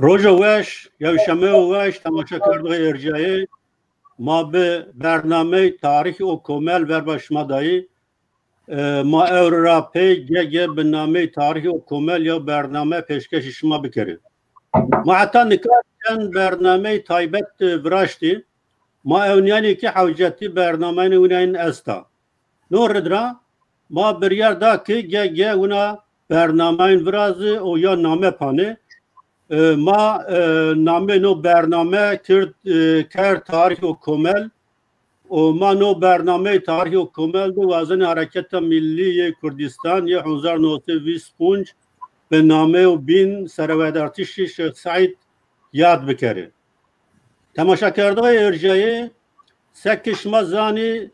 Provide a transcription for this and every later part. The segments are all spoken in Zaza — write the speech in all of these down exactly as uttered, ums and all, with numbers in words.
Rojo weş, yewşemeyo weş, temaşakerdoxê erciyayê. Ma bi bernamey Tarîx û Komel verba şima dayî. E, ma ewro ra pey ge-ge bi namey Tarîx û Komel yew bername pêşkêşî şima bikerî. Ma heta nika çend bernamey taybet, e, viraştî. Ma ewnîyenî ki hewcetî bernameyên wina yin esta. No rid ra ma biryar da ki ge-ge wina bernameyên virazi û ya name panê. E, ma, e, namê no bername kird, e, kerd Tarîx û Komel. Û ma no bernameyê Tarîx û Komel de wazenê Hareketa Millî yê Kurdîstan yê hezar no sey vîst û pênc bi nameyê bîn serewedartişî Şêx Seîd yad bikerê. Temaşakerdoxê erciyayê, seke şima zanî,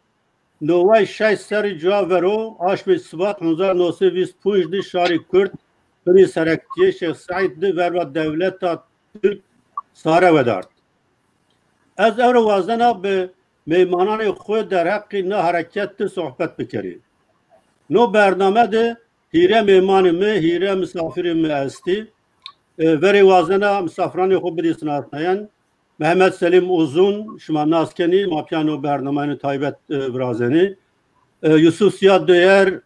noway şeş serrî cuwa vero, aşmê Sibat hezar no sey vîst û pênc de şarê Kurd binê serektîyê Şêx Seîd de verba dewleta Tirk sare wedart. Ez ewro wazena bi meymananê xo derheqê na hereket de sohbet bikerî. No bername de hîre meymanê mi, hîre misafirê mi estî. E, verê wazena misafiranê xo bidî sinasnayen. Mehmet Selîm Uzun, şima nas kenî, ma pîya no bernameyên taybet, e, virazenî. E, Yusuf Sîya Döyer,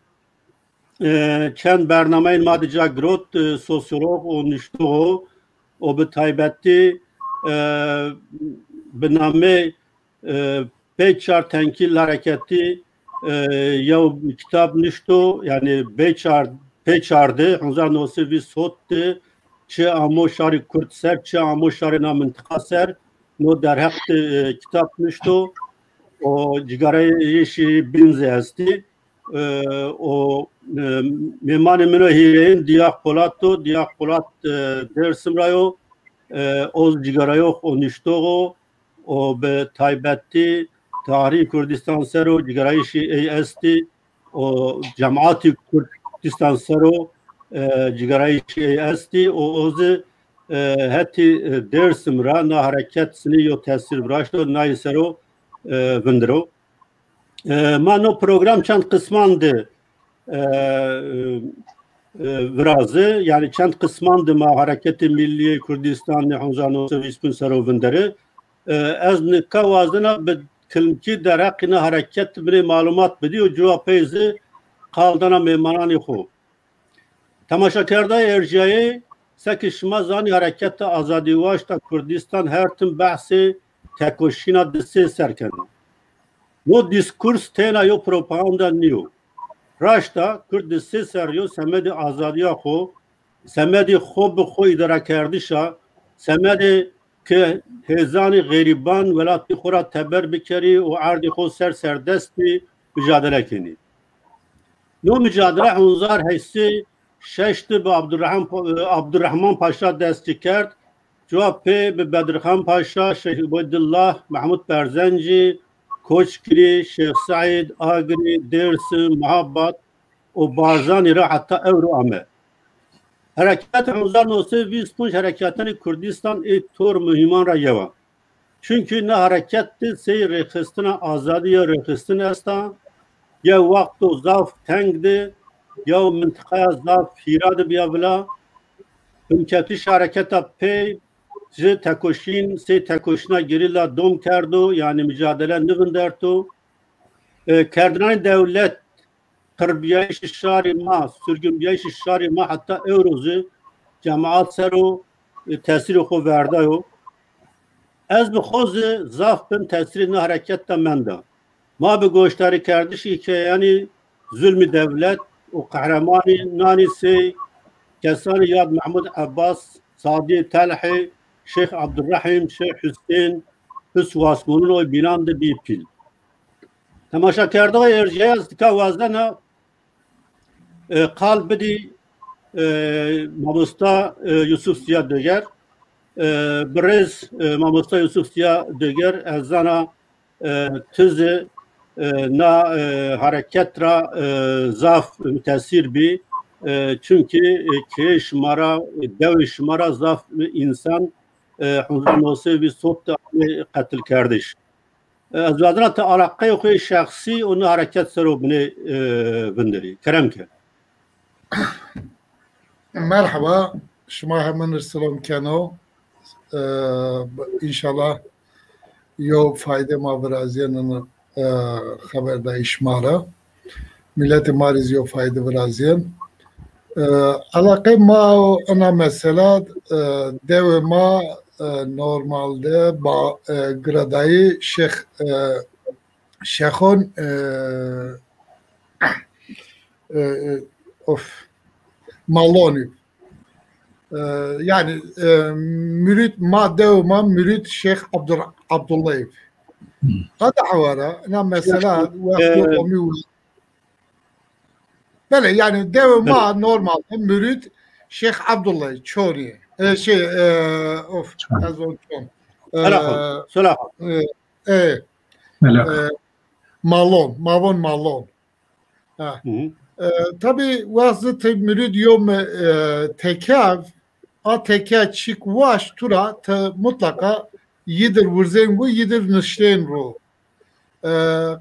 e, çend bernameyên ma de ca girot, e, sosyolog û nuştox o, û bi taybetî, e, bi namê, e, Pêçar Tenkîl Hareketî, e, yew kitab nuşto, yanî Bêçar, Pêçar de, hezar no sey vîst hot de, çi amo şarê Kurd ser, çi amo şarê na mintiqa ser, no derheq de, e, kitab nuşto. O cîgarayê şî bîn zî estî. E, o, e, mêmanê min o hîrêyin Dîyax Polat o. Dîyax Polat, e, Dêrsim ra yo. E, o cîgarayox o nuştox o. O bi taybetî tarîxê Kurdîstan ser o cîgarayîşî ey estî. O cemaatî Kurdîstan ser o, e, cîgarayîşî ey estî. O, o zî, e, hetî, e, Dêrsim ra na hereket sinî yo tesîr viraşto, nayî ser o, e, vindiro. E, ma no program çend qisman de, e, e, virazi, yanî çend qisman de ma Hareketê Millîyê Kurdistanê hezar no sey vîst pênc ser o vinderi. E, ez nika wazena bi kilmkî derheqê na hereket binê malumat bidî û cuwa pey zî qal dana mêmananê xo. Temaşakerdayê erciyayê, seke şima zanî Hareketa Azadî Waşta Kurdîstan her tim behsê tekoşîna di sey ser keno. No dîskurs têna yo propaganda nîyo. Raşta, Kurd di sey serrî yo semedê azadîya xo, semedê xo bi xo îdarekerdişa, semedê ke hêzanê xerîban welatê xo ra teber bikerî û erdê xo ser serdest bî, micadele kenî. No micadele hezar heşt sey şeş de bi Abdurrahman Pa-, Abdurrahman Paşa dest ci kerd. Cuwa pê bi Bedirxan Paşa, Şeyh Ubeydullah, Mehmud Berzencî, Koçgirî, Şêx Seîd, Agirî, Dêrsim, Mihabad û Barzanî ra heta ewro ame. Hereket hezar no sey vîst pênc hereketanê Kurdîstan ê tor muhîman ra yew a. Çunkî na hereket de sey rêxistina azadî ya rêxistin esta, ya wexto zaf teng de, ya mintiqaya zaf hîra de bîya vila. Binketiş hereketa pey ci tekoşîn sey tekoşîna gerîla dom kerdo, yanî micadele nivinderto. E, kerdinanê dewlet qirbîyayîşê şarê ma, surgunbîyayîşê şarê ma heta ewro zî cemaat ser o, e, tesîrê xo verdayo. Ez bi xo zî zaf bin tesîrê na hereket de menda. Ma bi goşdarîkerdişê hîkayeyanê zulmê dewlet û qehremanê nanî sey kesanê yad Mehmud Ebbas, Sadî Telhî, Şêx Abdurrehîm, Şêx Husên, Hus Wasmonun û bînan de bî pîl. Temaşakerdoxê ercîyayê, ez nika wazena, e, qal bidî, e, mamosta, e, Yusuf Sîya Döger. E, birêz, e, mamosta Yusuf Sîya Döger, ez zana, e, ti zî, e, na, e, hereket ra, e, zaf mutesîr bî. E, çunkî, e, keyê şima ra, e, dewê şima ra zaf însan, e, hezar no sey vîst hot de amê qetilkerdiş. E, ez wazena ti eleqeyê xo yê şexsî û na hereket ser o binê, e, vinderî. Kerem ke. Merheba, şima hemin rê silom keno. E, înşallah yo fayde ma virazîyen, e, xeberdayîş ma ra. Miletê ma rê zî yo fayde virazîyen. E, eleqê ma ina mesela, e, dewê ma, e, normalde ba, e, giradayî Şêx, e, Şexon, e, e, e, of, Malonî. E, yanî, e, murîd ma, dew ma murîd Şêx Abdur-, Abdullahî. Ada hewara, ina mesela, wexto e, omî. Belê, yanî dew ma normalde murîd Şêx Abdullahî Çonî. E, şey, e, of, ez on çon. E, Selaha. Selaha. E, e, Selaha. E, Malon, Mavon Malon. Ha. Hı hı. E, tabî, wext zî ti murîd yo me, e, tekev, a tekev çîk waşt tu ra, ti mutlaqa yi dir wirzên wu, yi dir niştên ru. E,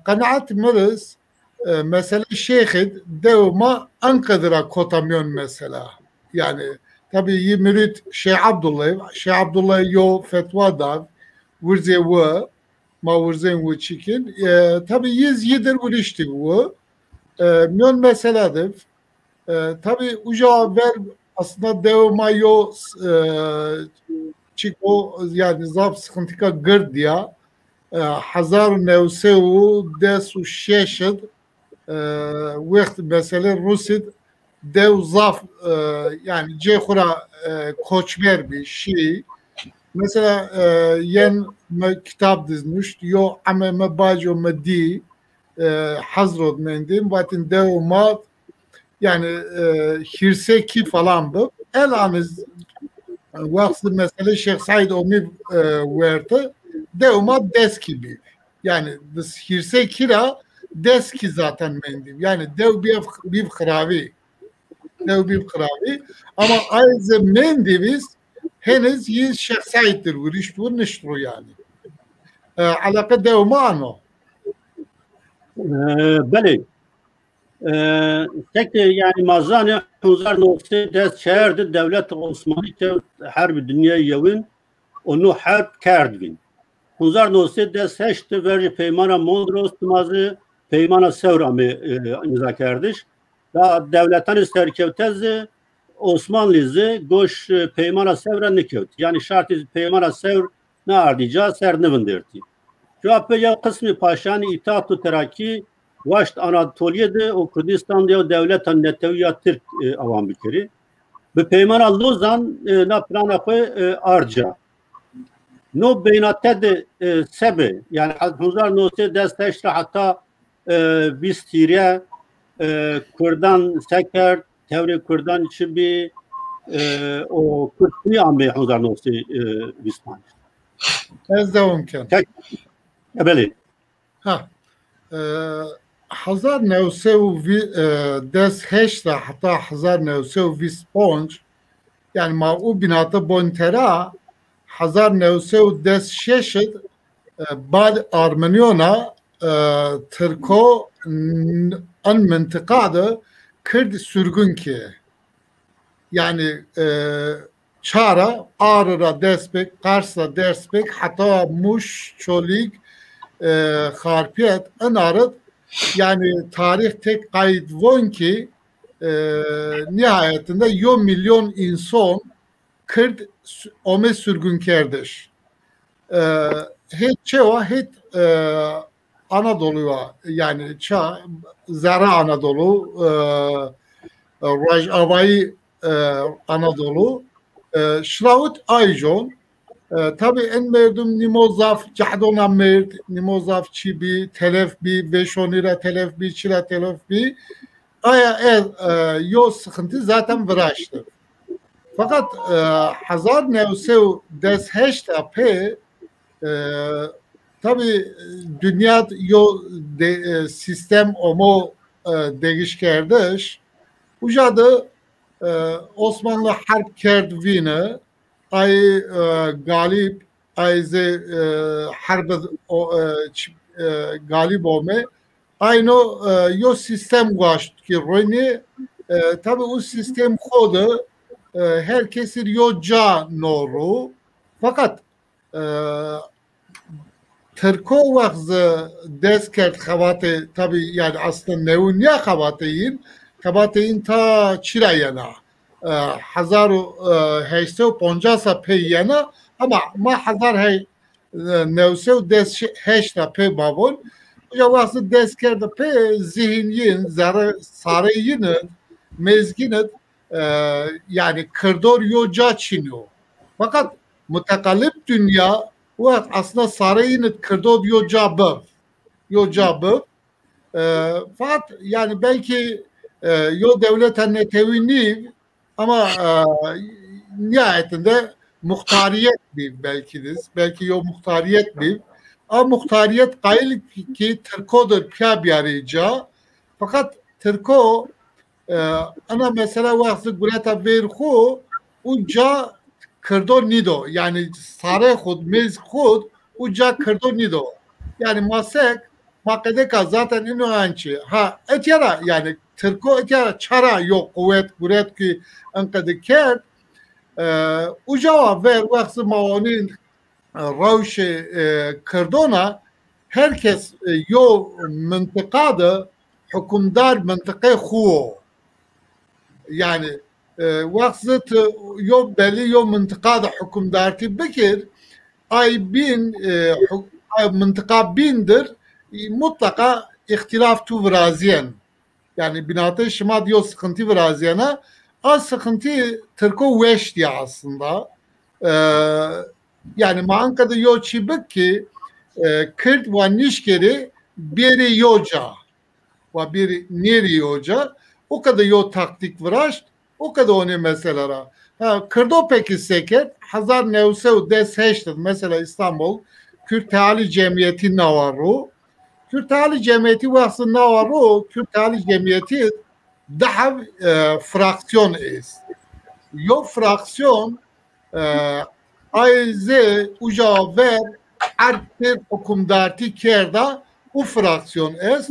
qenaet mi riz, e, meselê şêxid dew ma enqedir a kota mîyon mesela. Yanî, tabî yi murîd Şêx Abdullah, Şêx Abdullah yo fetwa dav, wirzê wu, ma wirzên wu çîkin. E, tabî yi zî yi dir wiriştî wu. E, mîyon mesela div. E, tabî uca ver aslında dew ma yo, e, çîko, yanî zaf sıkıntıka gird ya. E, hezar û new sey û des û şeş id, e, wext meselê Rusîd dew zaf, e, yanî cê xwu ra, e, koçber bî, şî. Mesela, e, yen mi kitab diz nuşt, yo eme mi baco mi dî, e, Hezrod mendîm, vatin dew ma, yanî, e, hîrsê kî falan bi. El aniz, wext meselê Şêx Seîd omî, e, werte, dew ma des kî bî. Yanî, biz hîrsê kî ra des kî zaten mendî. Yanî, dew bî, bî xiravî. Dew bî xiravî. Ama ay zî mendî biz, heniz yi Şêx Seîd dir wirişt wu nişt ru yanî. E, eleqe dew ma ano. E, belê. E, seke, yanî, ma zanê, hezar new sey des çar di dewleta Osmanî kewt Herbê Dinyayê Yewin û no herb kerd vîn. Hezar new sey des heşt di vercê Peymana Mondros dima zî Peymana Sewr amê, e, îmzakerdiş. Da dewletanê serkewte zî Osmanlî zî goş, e, Peymana Sewr ra nêkewt. Yanî şartê Peymana Sewr nêardî ca, ser nêvindertî. Cuwa pê yew qismê paşanê Îtîhat û Terakî waşt Anatolîye de û Kurdîstan de yew dewleta netewî ya Tirk, e, awan bikerî. Bi Peymana Lozan, e, na plana xwu, e, ard ca. No beynate de, e, se bi, yanî, hezar new sey des heşt ra heta, e, vîst hîrê, e, Kurdan se kerd, tewrê Kurdan çi bî, e, û Kurd çinî amê hezar new sey, e, vîst panc? Ez dewam ken. Tek, e, belê. Ha. E, hezar new sey û vîst, e, des heşt ra heta hezar new sey û vîst panc, yanî ma u binate bon tera, hezar new sey û des şeş id, e, bad Armenîyona, e, Tirko n-, en mintiqa de Kird surgun ke. Yanî, e, ça ra, Ağrı ra dest pêk, Kars ra dest pêk, heta Muş, Çolîg, e, Xarpêt, ina rid, yanî tarîx têk qayît von kî, e, nîhayetinde yo milyon înson Kird s-, omê surgunkerdiş. E, hêt çewa, hêt, e, Anadolu wa, yanî ça, zerre Anadolu, e, Rojavayî, e, Anadolu, e, şirawit ay con. E, tabî en merdum nîmo zaf cehdona merd, nîmo zaf çî bî, telef bî, vêşonî ra telef bî, çi ra telef bî. Aya ez, e, yo sıkıntı zaten viraştı. Fakat, e, hezar new sey û des heşt a pê, e, tabî, e, dinya yo de-, e, sistem omo, e, degişkerdiş. Uca de, e, Osmanlı herb kerd vîne, ay, e, galîb, ay zê, e, herb o, e, ç-, e, galîb ome. Ayno, e, yo sistem waşt ki roni, e, tabi u sistem xo de, e, her kesir yo ca no ru, Feqet, e, Tirko wext zi dest kerd xebatê, tabî, yanî, aslında newi nîya xebatê yin, xebatê yin ta çî ra yena? E, hezar û, e, heşt sey û poncas ra pey yena, ama ma hezar hey-, e, new sey û des heşt ra pey ma von. Uca wext zi dest kerdi pê, zihîn yin, zerre, sarê yin id, mêzgîn id, e, yanî, kirdor yo ca çin o. Feqet muteqelib dinya wext aslında sarê yin id kirdor yo ca biv. Yo ca biv. E, feqet, yanî, belkî, e, yo dewleta netewî nîv, ama, e, nîyayetinde muxtarîyet bî belkî diz. Belkî yo muxtarîyet bî. A muxtarîyet qayîl kî Tirko dir pîya bîyarê ca. Feqet Tirko, e, ena mesela wext zi gureta vêr xwu, uca kirdo nîdo. Yanî sarê xwu d, mêz xwu d, uca kirdo nîdo. Yanî ma sek, ma qedeka zaten ino ençî. Ha, etya ra, yanî Tirko etya ra çara yo quwet guret kî enqede kerd. E, uca wa ver wext zi ma onîn, e, rewşê, e, kirdona, her kes, e, yo mintiqa de hukimdar mintiqê xwu wo. Yanî, e, wext zi ti yo belî yo mintiqa de hukimdartî bikir, ay bîn, e, hu-, ay mintiqa bîn dir, e, mutlaqa îxtîlaf tu virazîyen. Yanî bînatê şima di yo sıkıntı virazîyena. A sıkıntı Tirko weş dîya aslında. E, yanî ma enqede yo çî bik kî, e, Kird wa nîşkerî bêrê yo ca. Wa bêrê nêrê yo ca. O qede yo taktîk viraşt, o qede onê mesela ra. Ha, Kirdo peki sekerd, hezar new sey û des heşt id mesela İstanbul Kürt Teali Cemiyeti nawa ro. Kürt Teali Cemiyeti wext zi nawa ro, Kürt Teali Cemiyeti di heb, e, fraksîyon est. Yo fraksîyon, e, ay zî uca ver erd pêr hukimdartî kerda, u fraksîyon est.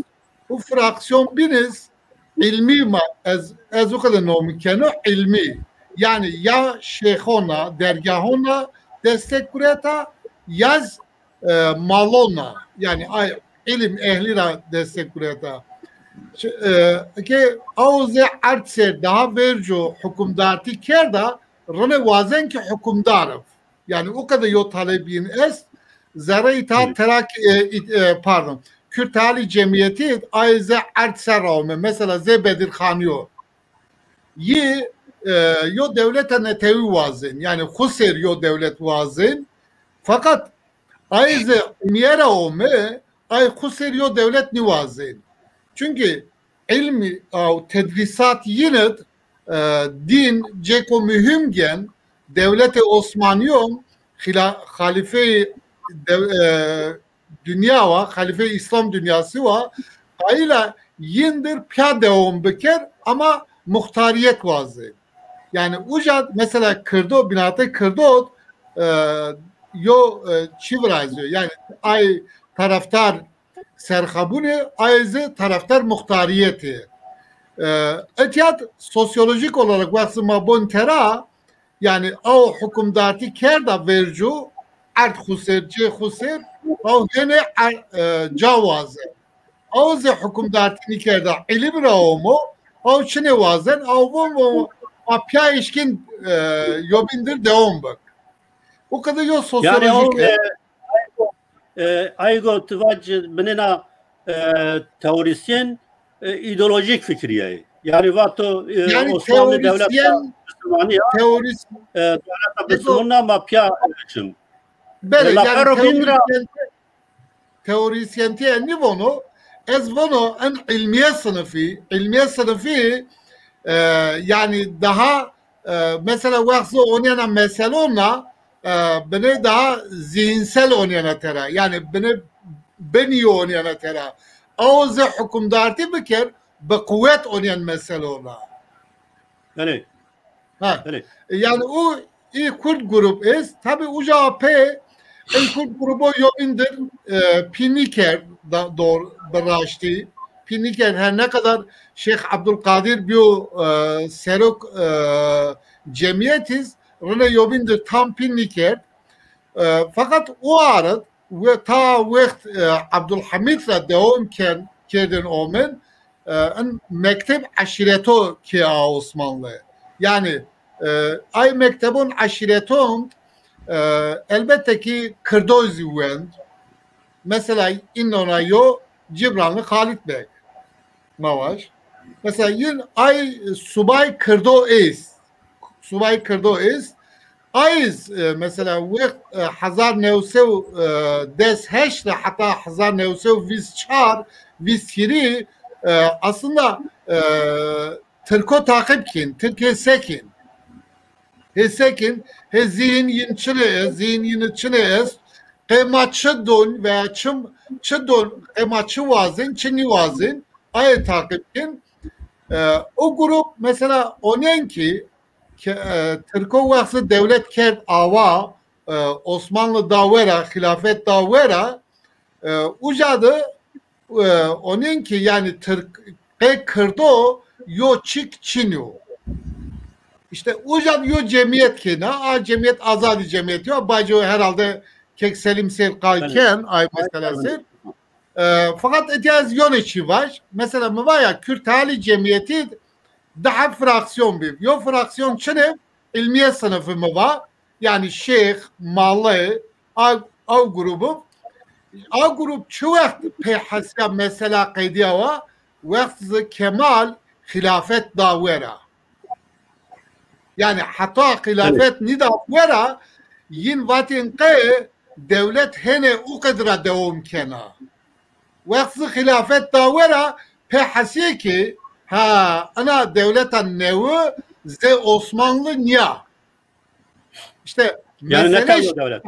U fraksîyon bîn iz îlmî ma, ez, ez o qede nomî keno, îlmî. Yanî ya şêxona, dergahona destek gureta, ya z e, malona, yanî ay îlim ehlî ra destek gureta. Ç-, e, ke aw zî erd ser daha verco hukimdartî kerda, rine wazen ki hukimdar ib. Yanî o qede yo talebîn est, zerre îta Terak, e, ît-, e, pardon, Kürt Teali Cemiyeti ay zî erd ser ra ome. Mesela zê Bedirxanî yo. Yi, e, yo dewleta netewî wazên, yanî xwu ser yo dewlet wazên. Feqet ay zî mîye ra ome, ay xwu ser yo dewlet nîwazên. Çunkî îlmî aw tedrîsat yin id, e, dîn cêko muhîm gen, dewletê Osmanîyon, xîla-, xalîfeyê dew-, e, dinya wa, xalîfeyê Îslam dinyasî wa, qayîl a yin dir pîya dewam biker, ama muxtarîyet wazên. Yanî uca mesela Kirdo, bînatê Kirdo, e, yo, e, çî virazîyo. Yanî ay taraftar serxabunê, ay zî taraftar muxtarîyetê. E, etya d sosyolojîk olarak wext zi ma bon tera, yanî aw hukimdartî kerda vercu, erd xwu ser, cê xwu ser, aw hênê er-, e, ca wazen. Aw zî hukimdartî nîkerda, îlim ra omo, aw çinê wazen, aw von, von, ma pîya eşkîn, e, yobîn dir dewam bik. O qede yo sosyolojîk. Yanî aw, e, e, aygo ti vac binêna, e, teorîsyen, e, îdeolojîk fikirîyayî. Yanî vato, e, yanî Osmanlı dewleta teorîsyen, Müslümanî ya, teorîs-, e, dewleta Müslümanî ma pîya, e, çim. Belê, e, la yanî pêro bîn ra teorîsyen, teorîsyentîye nîvono, ez vono en îlmîye sinifî, îlmîye sinifî, e, yanî daha, e, mesela wext zi onîyena meselona, e, binê daha zîhinsel onîyena tera, yanî binê binî onîyena tera. Aw zî hukimdartî biker, bi quwet onîyen meselona. Belê. Ha. Belê. E, yanî o, î Kurd grup est. Tabî uca pê, in Kurd grubo yobîn dir, e, pî nîkerd, da-, dor-, bi raştî. Pî nîkerd. Her ne kadar Şeyh Abdülkadir bîyo, e, serok, e, cemiyet iz, rine yobîn dir tam pî nîkerd. E, feqet o arid we ta wext, e, Abdulhamid ra dewam ken, kerdên omin, e, in mekteb eşîreto kê a Osmanlı. Yanî, e, ay mektebon eşîreton, e, elbette ki Kirdo zî wend. Mesela, inona yo Cibranlı Xalid Beg. Ma vaj. Mesela, yin ay subay Kirdo est. Subay Kirdo est. Ay iz, e, mesela, wext, e, hezar new sey, e, des heşt de heta hezar new sey vîst çar, vîst hîrî, e, aslında, e, Tirko taqib kên, Tirk hê se kên. Hê se kên, hê zîhin yin çinê est, zîhin yin çinê est. Qey ma çi don veya çi, çi don, qey ma çi wazên, çi nîwazên, ayê taqib kên. E, o grup mesela onên ki, ke, e, Tirko wextî dewlet kerd awa, e, Osmanlı da wera, xilafet da wera, e, uca de, e, onên ki, yanî Tirk, qey Kirdo yo çîk çin yo. Îşte uca de yo cemîyet kena, a cemîyet azadî cemîyetî yo. Bacı herhalde kek Selim ser qal ken, ay mesela ser. E, feqet etya ez yonê çî vaj. Mesela mi va ya Kürt Teali Cemiyeti di heb fraksiyon bi. Yo fraksiyon çin ê, ilmiye sınıfı mi va. Yanî şêx, malı, a, a grubu. A grup çi wext pê hesiya mesela qeydiya wa? Wext zi Kemal xilafet da wera. Yanî heta xilafet nîda wera, yin vatên qe dewlet hene u qedra dewam kena. Wext zi xilafet da wera, pê hesiyê ki, ha, ina dewleta newi zê Osmanlı niya. İşte yani ne mesele, dewlet?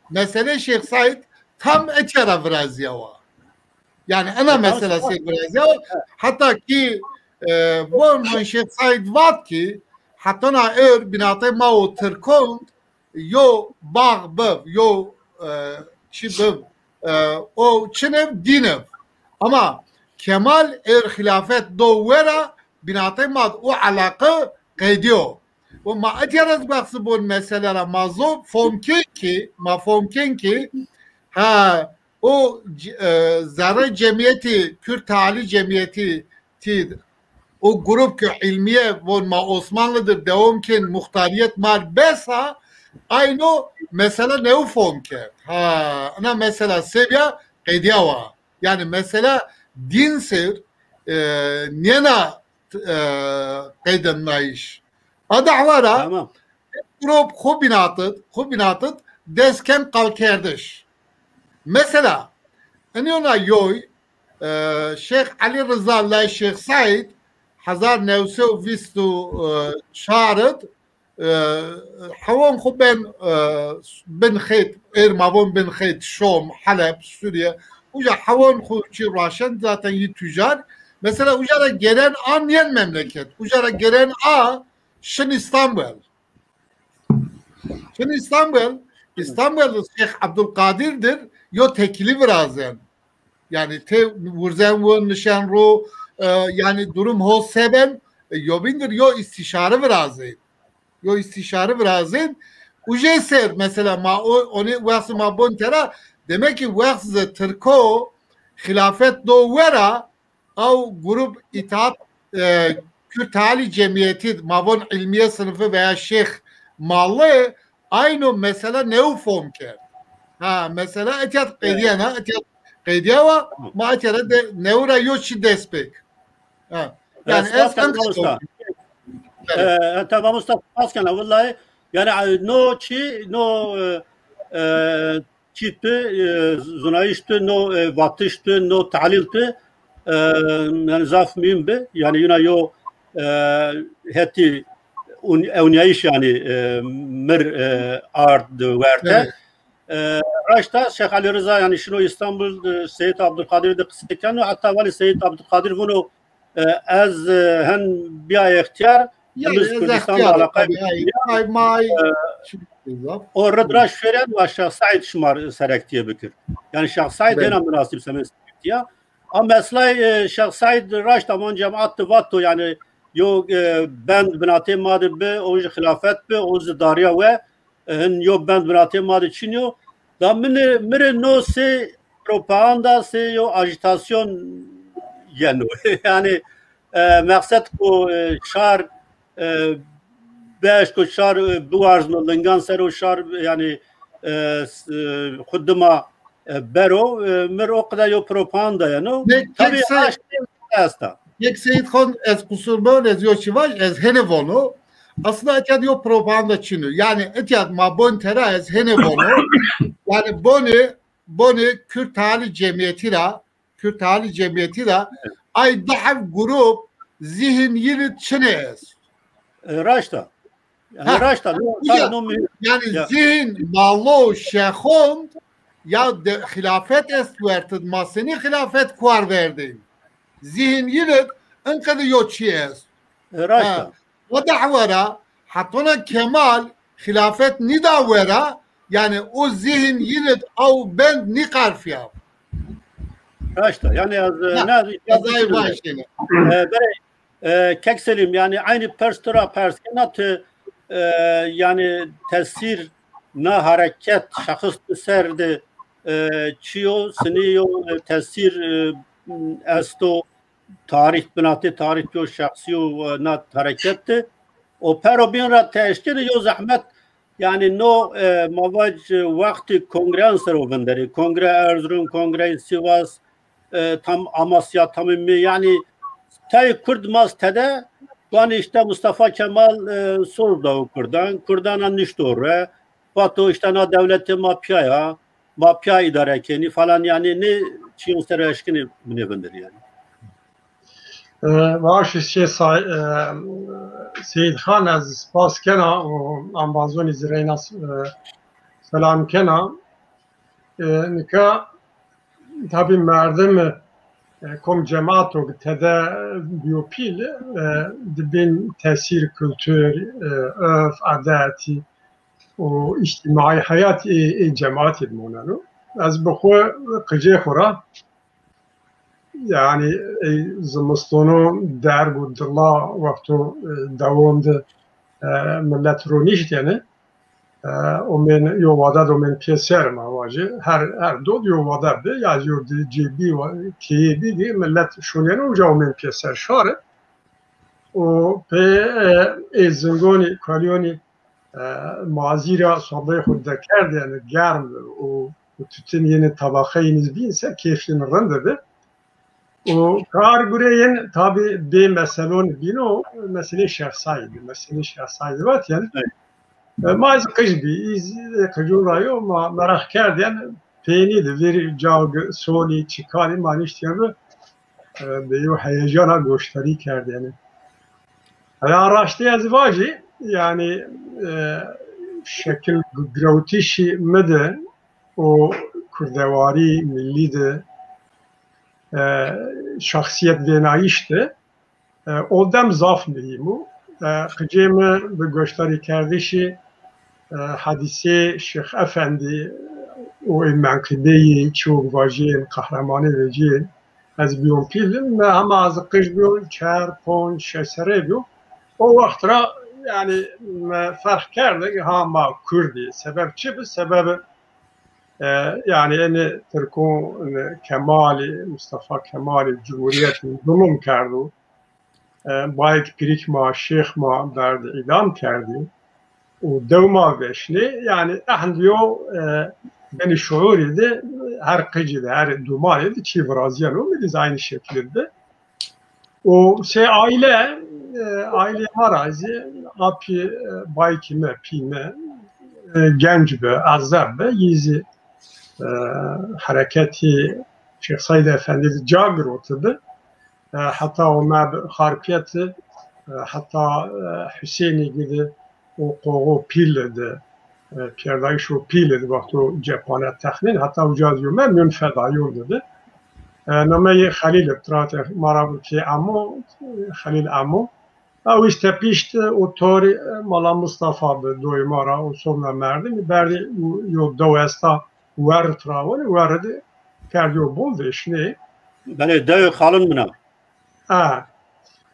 Mesele Şêx Said tam etya ra viraziya wa. Yani ina mesela sey viraziya wa. Hatta ki, e, von, von Şêx Said vat ki, hetana ör binatê ma û Tirkon yo bağ biv, yo, e, çi biv, e, o çinev dînev. Ama Kemal ör xilafet do wera, binatê ma o alaqe qeydiyo. O ma etya ra zî behsî bon mesele ra ma zo fom kên ki, ma fom kên ki, ha, o c-, e, zerre cemiyetî, Kürt Teali Cemiyeti tîd, o grup ki ilmiye von ma Osmanlıdır dewam kên, muxtariyet mar besa, ayno mesela newi fom kerd. Ha, ina mesela sebya qeydiya wa. Yani mesela din ser, e, nêna, e, qeydendayış. A dahwa ra, tamam, grup xu binatit, xu binatit dest ken qalkerdiş. Mesela, inyo na yoy, e, Şêx Elî Riza lay Şêx Said, hezar new sey û vîst û çar id, e, hewon xu ben, e, bin xeyt, êr ma von bin xeyt, Şom, Heleb, Sûriye, uca hewon xu çi raşen zaten yi tüccar. Mesela uca ra gelen a nîyen memleket, uca ra gelen a şin İstanbul. Şin İstanbul, İstanbul Şêx Abdülkadir'dir, yo tekili virazen. Yani te vurzen wu nişen ru, e, yani durum ho seben, e, yo bindir yo istişare virazen. Yo istişare virazên. Ujê ser mesela ma o, onî wext ma bon tera, demek ki wext ze Tirko xilafet do wera, aw grup îtaat, e, Kürt Teali Cemiyeti, ma von ilmiye sınıfı veya şêx mallı, ayno mesela newi fom kerd. Ha, mesela etiyat qeydiyena, etiyat qeydiyawa, ma etiyat de newi ra yo çi dest pêk. Ha. Yani ez spas ken, Enqera usta. E, tamam usta, spas kena, vallahi. Yani, e, no çi, no, e, e, çi ti, e, zunayış ti, no, e, vatiş ti, no talil ti, e, yani zaf mühim bi. Yani yuna yo, e, hetî un-, ewniyayış yani, e, mir, e, ard werte. Evet. E, raşta Şêx Elî Riza yani şino İstanbul, e, Seyîd Abdulkadir de qise keno, hatta vali Seyîd Abdulkadir vuno, e, ez, e, hen bîya extîyar, yani Kurdistan extîyar, alaqay, tabii, ay, ay, may, e, o rid ra şêren wa Şêx Seîd şima serektîye bikir. Yani Şêx Seîd hêna munasib semê serektîya. A meselay, e, Şêx Seîd raşt aman cemaat de vato yani yo, e, bend binatê ma de bi, o jî xilafet bi, o jî darîya we, hin yo bend binatê ma de çin yo. Da min rê, mi rê no sey propaganda, sey yo ajitasyon yeno. Yanî e, meqsed ku e, şar e, beş ku şar e, biwarzno, lingan ser o şar, yanî e, s- e, xwu dima e, bero, e, mi rê o qede yo propaganda yeno. Ne, tabî kek se- aştî esta. Yek Seyîd Xan, ez qusur mewin, ez yo çi vaj, ez hene vono. Aslında etya yo propaganda çin o. Yanî etya ma bon tera ez hene vono. Yanî boni, boni Kürt Halî Cemiyeti ra, Kürt Halî Cemiyeti ra ay di heb grup zihin yinit çine est. E, raşta. Yanî Ha, raşta. No, uca, tabii, no mühim. Yanî Ya. Zihin, malo, şexon ya de, xilafet est wertid, ma senî xilafet kuar verdin. Zihin yinit inqidi yo çi est. E, raşta. Ha. O dehwe ra hetona Kemal xilafet nîda wera, yanî o zihin yinit aw bend nîqarfîya. Raşta. Yanî ez e, Ha, ne ez ay vajîne. E, berê, e, kek Selîm, yanî eynî pers tu ra pers kena, ti e, yanî tesîr na hareket şexis tu ser de e, çi yo, sinî yo, e, tesîr e, esto, tarîx, binatê tarîx yo, şexsî yo, e, na hareket de. O pero bîn ra ti eşkenî yo zehmet, yanî no e, ma vac e, wextî kongreyan ser o vinderî. Kongre Erzurum, Kongre Sivas, e, tam Amasya, tamî mi, yanî tayê Kurd ma tede, vanî îşte Mustafa Kemal e, soz dawo Kurdan, Kurdan a nişto re, vato îşte na dewletê ma pîya ya, ma pîya îdare kenî falan, yanî nê çîyon ser o eşkenî binê vinderî yanî. E, Baş şey say, e, Seyîd Xan, ez spas kena û embazonî zî reyna e, selam kena. E, nika tabî merdim e, kom cemato ki tede biyo pîl, e, di bin tesîr kultur, e, örf, adetî û îctîmaî heyat ê, ê cemaatî de moneno. Ez bi xwu qicê xwu ra, yanî ey zimistono derg û dila wexto e, dewon de e, millet ronîştêne. E, omên yo wade de omên pêser ma vajî. Her, her do de yo wade bi, ya yo di cê bî, keyê bî de millet şonêne uca omên pêser şar. Û pê e, ê zingonî, kalîyonî e, mazî ra sobeyê xwu dekerdêne, germ bi û, û tutin yenê tabaqeyê nî bîn se kêfîn rind bi. Û kar gureyên tabî bê meselon bîno, meselê şexsayî bi, meselê şexsayî vat yanî. Evet. E, ma ez qij bî, îz, e, qijon ra yo, ma meraq kerdên, peynî de vîr cag, sonî, çikanî ma niştîyen bi, e, bi yo heyecana goşdarî kerdêne. Heya raştî ez vajî, yanî, e, şekil girewtişî mi de û kurdewarî millî de, e, şexsîyet vênayîş de, e, o dem zaf muhîm o. E, qicê mi bi goşdarîkerdişî, e, hedîsê Şêx Efendî û ê menqîbeyî, çiwk vajîyên, qehremanê vecîyên, ez bîyon pîl, mi hema ez qij bîyon, çar, ponc, şeş serrê bîyo. O wext ra, yanî, mi ferq kerde, ha ma Kurd î. Sebeb çi bi? Sebeb, e, yanî, enê Tirkon, enê Kemalî, Mustafa Kemalî, Cumhuriyetî zulum kerdo. E, bayêk pîrîk ma, şêx ma berdî, îdam kerdî. Û dew ma veşnê, yanî ehn yo, e, benî şuurî de her qicî de, her domanî de çî virazîyeno, mi de zî aynî şekilî de. Û sey aîle, e, aîlê ma ra zî apî, e, baykî mi, pî mi, e, genc bi, ezeb bi, yî zî, e, hereketî Şêx Seîd Efendî de ca giroti bi. E, heta o meb Xarpiyet, e, heta, e, Husênî gidi o qoğo pîl de, e, pîyerdayîşo pîl de wexto cephane texmîn, heta uca zî yo meb nûn fedayî de. E, nameyê Xelîl bi, tiratê ma ra bi kê Emo, Xelîl Emo. Ew îşte pîşt o torî, e, Mala Mustafa bi doyê ma ra, o sovna merdimî, berdî yo dew esta wer trawonî, wer de kerdî yo bol veşnê. Belê, dewê xalin min a. Ha.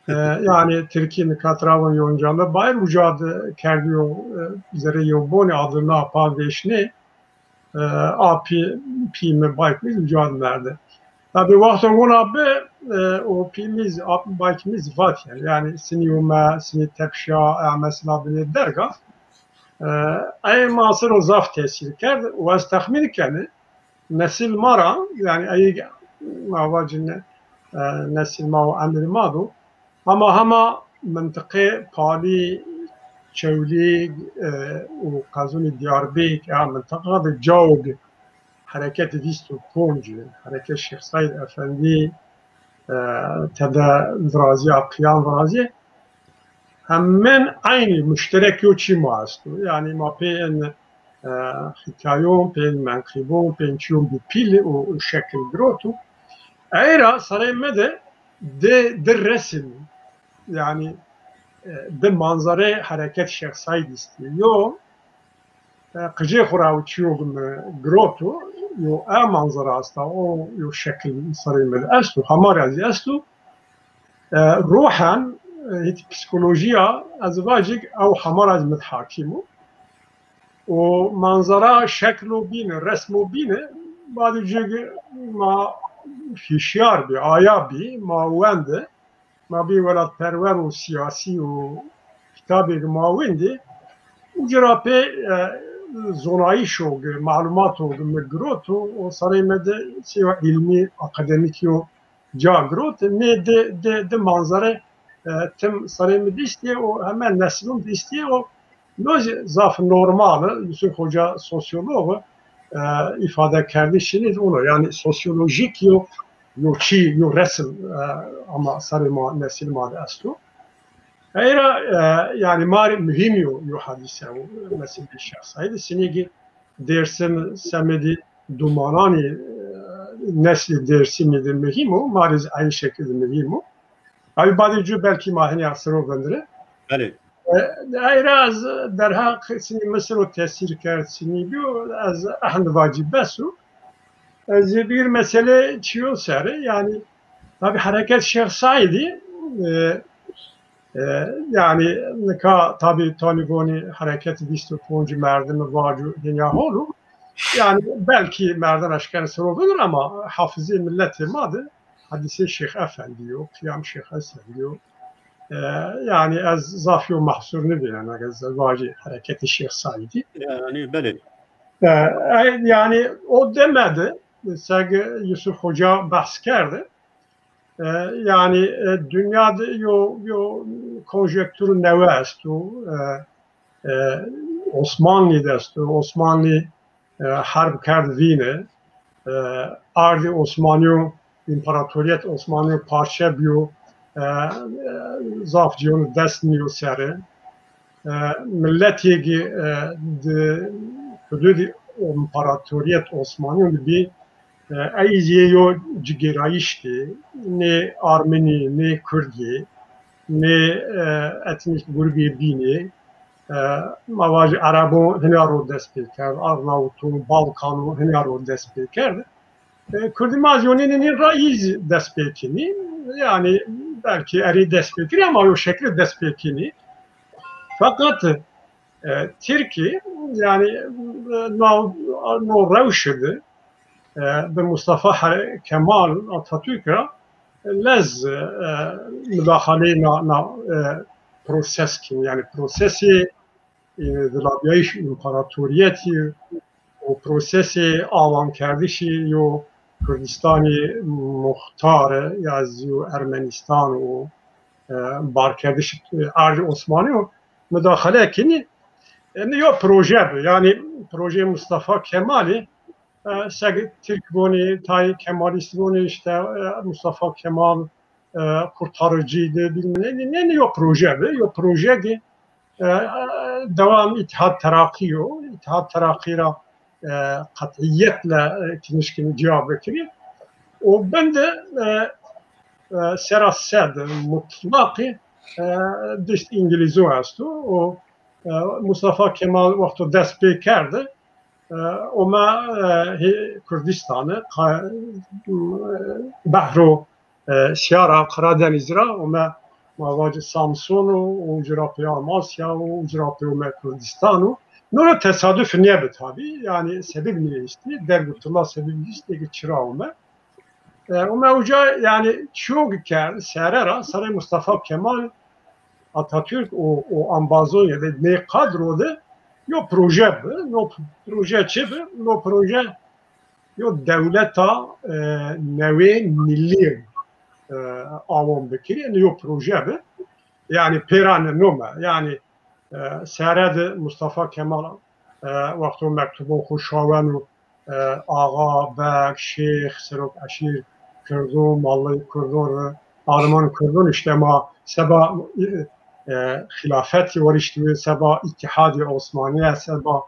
E, yanî Tirkî nika tira von Yonca mi Bayir uca de kerdîyo, e, zerê yewbonî, adina pa vêşnê, e, a pî, pî mi, bayk mi zî uca de merde. Tabî wexto wina bi, e, o pî mi zî, a, bayk mi zî vatîyen. Yanî sinî ûme, sinî tepşa, e, mesela binê derga. E, ey ma ser o zaf tesîr kerd û ez texmîn kenî nesil ma ra, yanî ey ma vacî ne-, e, nesil ma û emrê ma do. Hema hema mintiqê Palî, Çewlîg, e, û qezonê Diyarbêk, ya mintiqa de cawg hereket vîst û ponc, hereket Şêx Seîd Efendî, e, tede virazîya, qiyam virazîye. Hemen eynî muşterek yo çî ma esto. Yanî ma pê in, e, hîkayon, pê in menqîbon, pê in çîyon bi pîl û şekil giroto. Ey ra serê mi de di, di resim, yanî, e, di manzarê hereket Şêx Seîd îstî. Yo, e, qicê xo ra û çîyo mi giroto, yo e manzara esta, o yo şekil serê mi de esto, hema ra zî esto. E, ruhen, e, hît psîkolojîya ez vacîk ew hema ra zî mi de hakîm o. O manzara şeklo bîne, resmo bîne, badê cêgi ma hîşyar bî, aya bî, ma wende, ma bî welatperwer û sîyasî û kitabêgi ma wendî, uca ra pê, e, zonayîşo gi, malumato gi mi giroto, o serê mi de sêwa îlmî, akademîk yo ca girot, nê di, di, di manzare, e, tim serê mi dîstî û heme neslûn dîstî û no zî zaf normal e, Yusuf Hoca sosyolog e, îfade kerdişî nî ono. Yanî sosyolojîk yo, yo çî, yo resim, e, ama serê ma, nesil ma de esto. Ey ra, e, yanî ma rê muhîm yo, yo hadîse o, mesela Şêx Seîd. Sinî gi Dêrsim semedî dumananî, e, neslê Dêrsimî de muhîm o, ma rê zî eynî şekil de muhîm o. Tabî badê cû belkî ma hinî ya ser o vindire. Belê. E, ey ra ez derheq sinî mi ser o tesîr kerd, sinî bîyo, ez ehn vacî bes o. Ez ê bir mesele çîyo ser, yanî tabî hereket Şêx Seîdî, e, E, yanî nika tabî tanî vonî hereket vîst û ponc merdimi vaco dinya hol o. Yanî belkî merdim eşkenî ser o vinir ama hafizê miletê ma de hadîsê Şêx Efendî yo, qiyam Şêx Efendî yo. E, yanî ez zaf yo mehsur nivînen, eger ez vacî hereketê Şêx Seîdî. Yanî belê. E, e, yanî o deme de seg Yusuf Hoca behs kerde. E, yanî, e, dinya de yo, yo konjekturu newe esto. E, e, Osmanlî de esto. Osmanlî, e, herb kerd vîne. E, ardî Osmanîyo, împaratorîyet Osmanîyo parçe bîyo. E, e, zaf cîyon dest nîyo sere. E, miletêgî, e, di hududî împaratorîyet Osmanîyo de bî, e, ey zî yo cigêrayîş dî, nê Armenî, nê Kurdî, nê, e, etnîk grubê bînî, e, ma vajî Erebo hina ro dest pê kerd, Arnawuto, Balkano hina ro dest pê kerd. E, Kurdî ma zî yo nînî ra îz dest pê kenî. Yanî belkî erê dest pê kenî ama yo şekil dest pê kenî. Feqet, e, Tirkî, yanî, e, no, no rewşe de, e, bi Mustafa He-, Kemal Atatürk ra lez, e, mudaxaleyê na, na, e, proses kenî. Yanî prosesê e, vilabîyayîş împaratorîyetî û prosesê avankerdişî yo Kurdistanî muxtare ya zî yo Ermenîstan û, e, barkerdiş, e, erdî Osmanî û mudaxale kenî. E, nî yo proje bi, yanî projeyê Mustafa Kemalî, e, seg Tirk vonî, tayê Kemalîst vonî, îşte, e, Mustafa Kemal, e, kurtarıcı idi, bilmem ne, ne, ne, yo proje bi, yo proje ki, e, e, devam Îttihat Terakî yo, Îttihat Terakî ra, e, qetîyetle, e, kinişkin cevap vekirî. O bende, e, e, sera sed mutlaqî, e, dişt Îngilîzo esto. O, e, Mustafa Kemal wexto dest pê kerde, e, ome, e, hê Kurdîstanî, qa-, e, behro, e, sîya ra, Karadenîz ra ome, ma vacî Samsun o, uca ra pê Amasya o, uca ra pê ome Kurdistan o. No ra tesaduf nêbi tabî. Yanî sebeb nêestî. Derg û tila sebeb estê ke çira ome. E, ome uca, yanî çîyo ke kerd, sere ra, serê Mustafa Kemal Atatürk û, û ambazon ya de nê kadro de yo proje bi. No proje çi bi? No proje yo dewleta, e, newê milî, e, awon bikirî. Yanî yo proje bi. Yanî pêra nome. Yanî, e, sere de Mustafa Kemal, e, wexto mektubon xo şaweno, e, axa, beg, şêx, serok eşîr, Kurdon, malleyê Kurdon rê, armanê Kurdon, îşte ma seba, e, xîlafetî wariştî, seba Îtîhadê Osmanîye, seba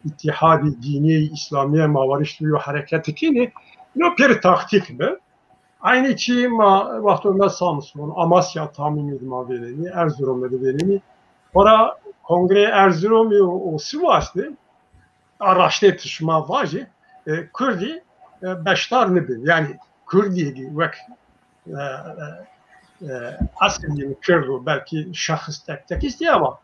Îtîhadê Dînî Îslamîye ma wariştî yo hereketî kenî. No pêr taktîk bi. Eynî çî ma wexto ome Samsun, Amasya Tamîmî de ma vênenî, Erzurumî de vênenî. Xora kongreyê Erzurumî û, û Sivas de, a raştê ti şima vajî, e, Kurdî, e, beşdar nibîn. Yanî Kurdî wek, e, e, e, esil, yanî Kurd o, belkî şexs tek tek estî ama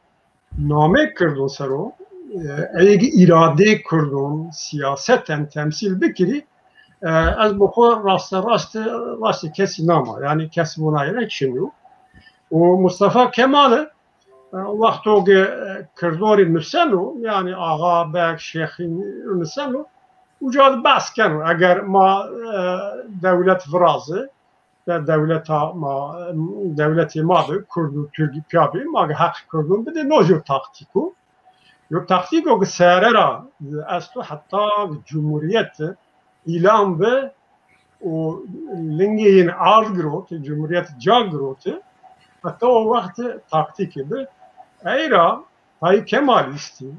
namê Kirdon ser o, e, ey ke îradeyê Kirdon sîyaseten temsîl bikirî, e, ez bi xo rasterast, rastê kesî nama. Yanî kesî vona ey ra çin o. Û Mustafa Kemal, e, wexto ke, e, Kirdon rê nuseno, yanî axa, beg, şêxî nuseno, uca de behs keno. Eger ma, e, dewlet viraze, de dewleta ma, dewletê ma de Kurd û Tirkî pîya bê, ma ke heq Kurdon bidê, no yo taktîk o. Yo taktîk o ke sere ra esto, heta cumhurîyet îlan bi û lingê yin ard girot, cumhurîyet ca girot, heta o wext taktîkî bi. Ey ra Tayî Kemal îstî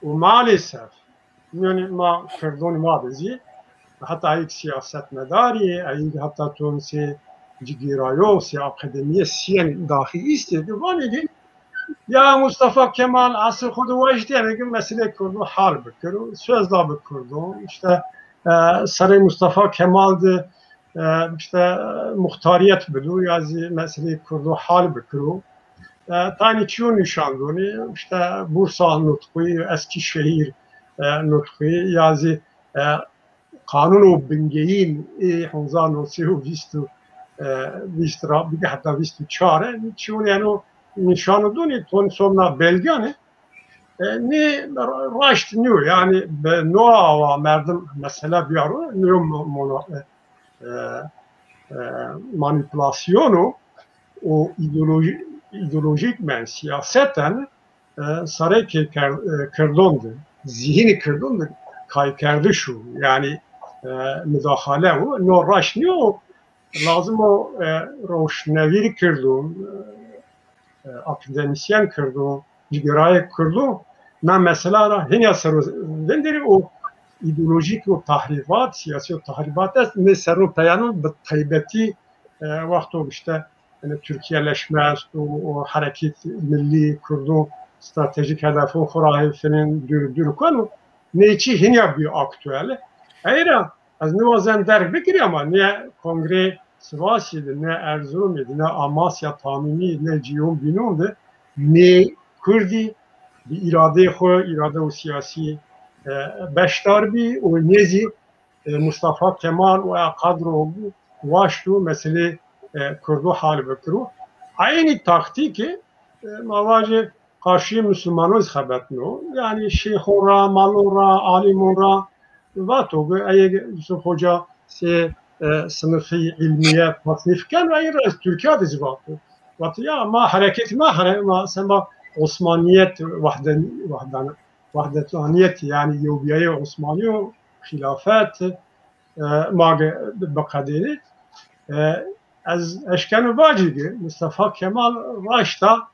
û maalesef mîyanê ma Kirdonî ma de zî heta ey ke sîyasetmedarî, ey ke heta ton sê cigêrayo, sê akademîye sîyen daxî îstê ke vanê ke ya Mustafa Kemal esil xo de waştîyêne ke meseleyê Kurdo hal bikiro, söz da bi Kurdo, îşte, e, serê Mustafa Kemal de e, îşte, e, muxtarîyet bido ya zî meseleyê Kurdo hal bikiro. E, tanî çîyo nîşan donê, îşte, Bursa nutqu, Eskîşehîr, e, nutqu ya zî, e, qanûno bingeyîn ê hezar û new sey û vîst, e, vîst ra bigî heta vîst û çar, e, çîyo yeno nîşano donê, tonî somna belganê. E, nê ra-, raşt nîyo. Yanî bi no awa merdim mesele biyaro, nîyo mo-, mono-, e, e, e, manîpulasyon o û îdeolojî-, îdeolojîkmen, sîyaseten, e, serê kê-, ker-, e, Kirdon de, zîhinê Kirdon de kaykerdiş o. Yanî, e, mudaxale o. No raşt nîyo. Lazim o, e, roşnvîr Kirdon, e, e, akademîsyen Kirdon, cigêrayê Kirdon na mesela ra hînîya ser o vinderî û îdeolojîk û tahrîbat, sîyasî û tahrîbat est, nê ser o peyanon bi taybetî, e, wexto îşte, yanî Tirkîyeleşme est û, û herekêt millî Kirdon stratejîk hedefon xo ra hêfinin dûr, dûr keno. Nê çî hînîya bîyo aktuel. Ey ra ez niwazen derg bikirî ama ne kongrê Sivasî de, ne Erzurumî de, ne Amasya Tamîmî, ne cîyon bînon de nê Kurdî bi îradeyê xo, îrade û sîyasî, e, beşdar bî û nê zî, e, Mustafa Kemal û eya kadro waşt û meselê, e, Kurdo hal bikiro. Eynî taktîkî, e, ma vajê qarşî musulmanon zî xebetno. Yanî şêxon ra, malon ra, alîmon ra vato ke ey ke Yusuf Hoca sê, e, sinifî îlmîye tasnîf keno, ey ra Tirkîya de zî vato. Vato ya ma hereketî ma here-, ma sema Osmanîyet, wahden-, wahdan-, wahdetanîyet, yanî yewbîyayê Osmanî û xîlafet, e, ma ge-, biqedênê. E, ez eşkeno vacî ke Mustafa Kemal raşta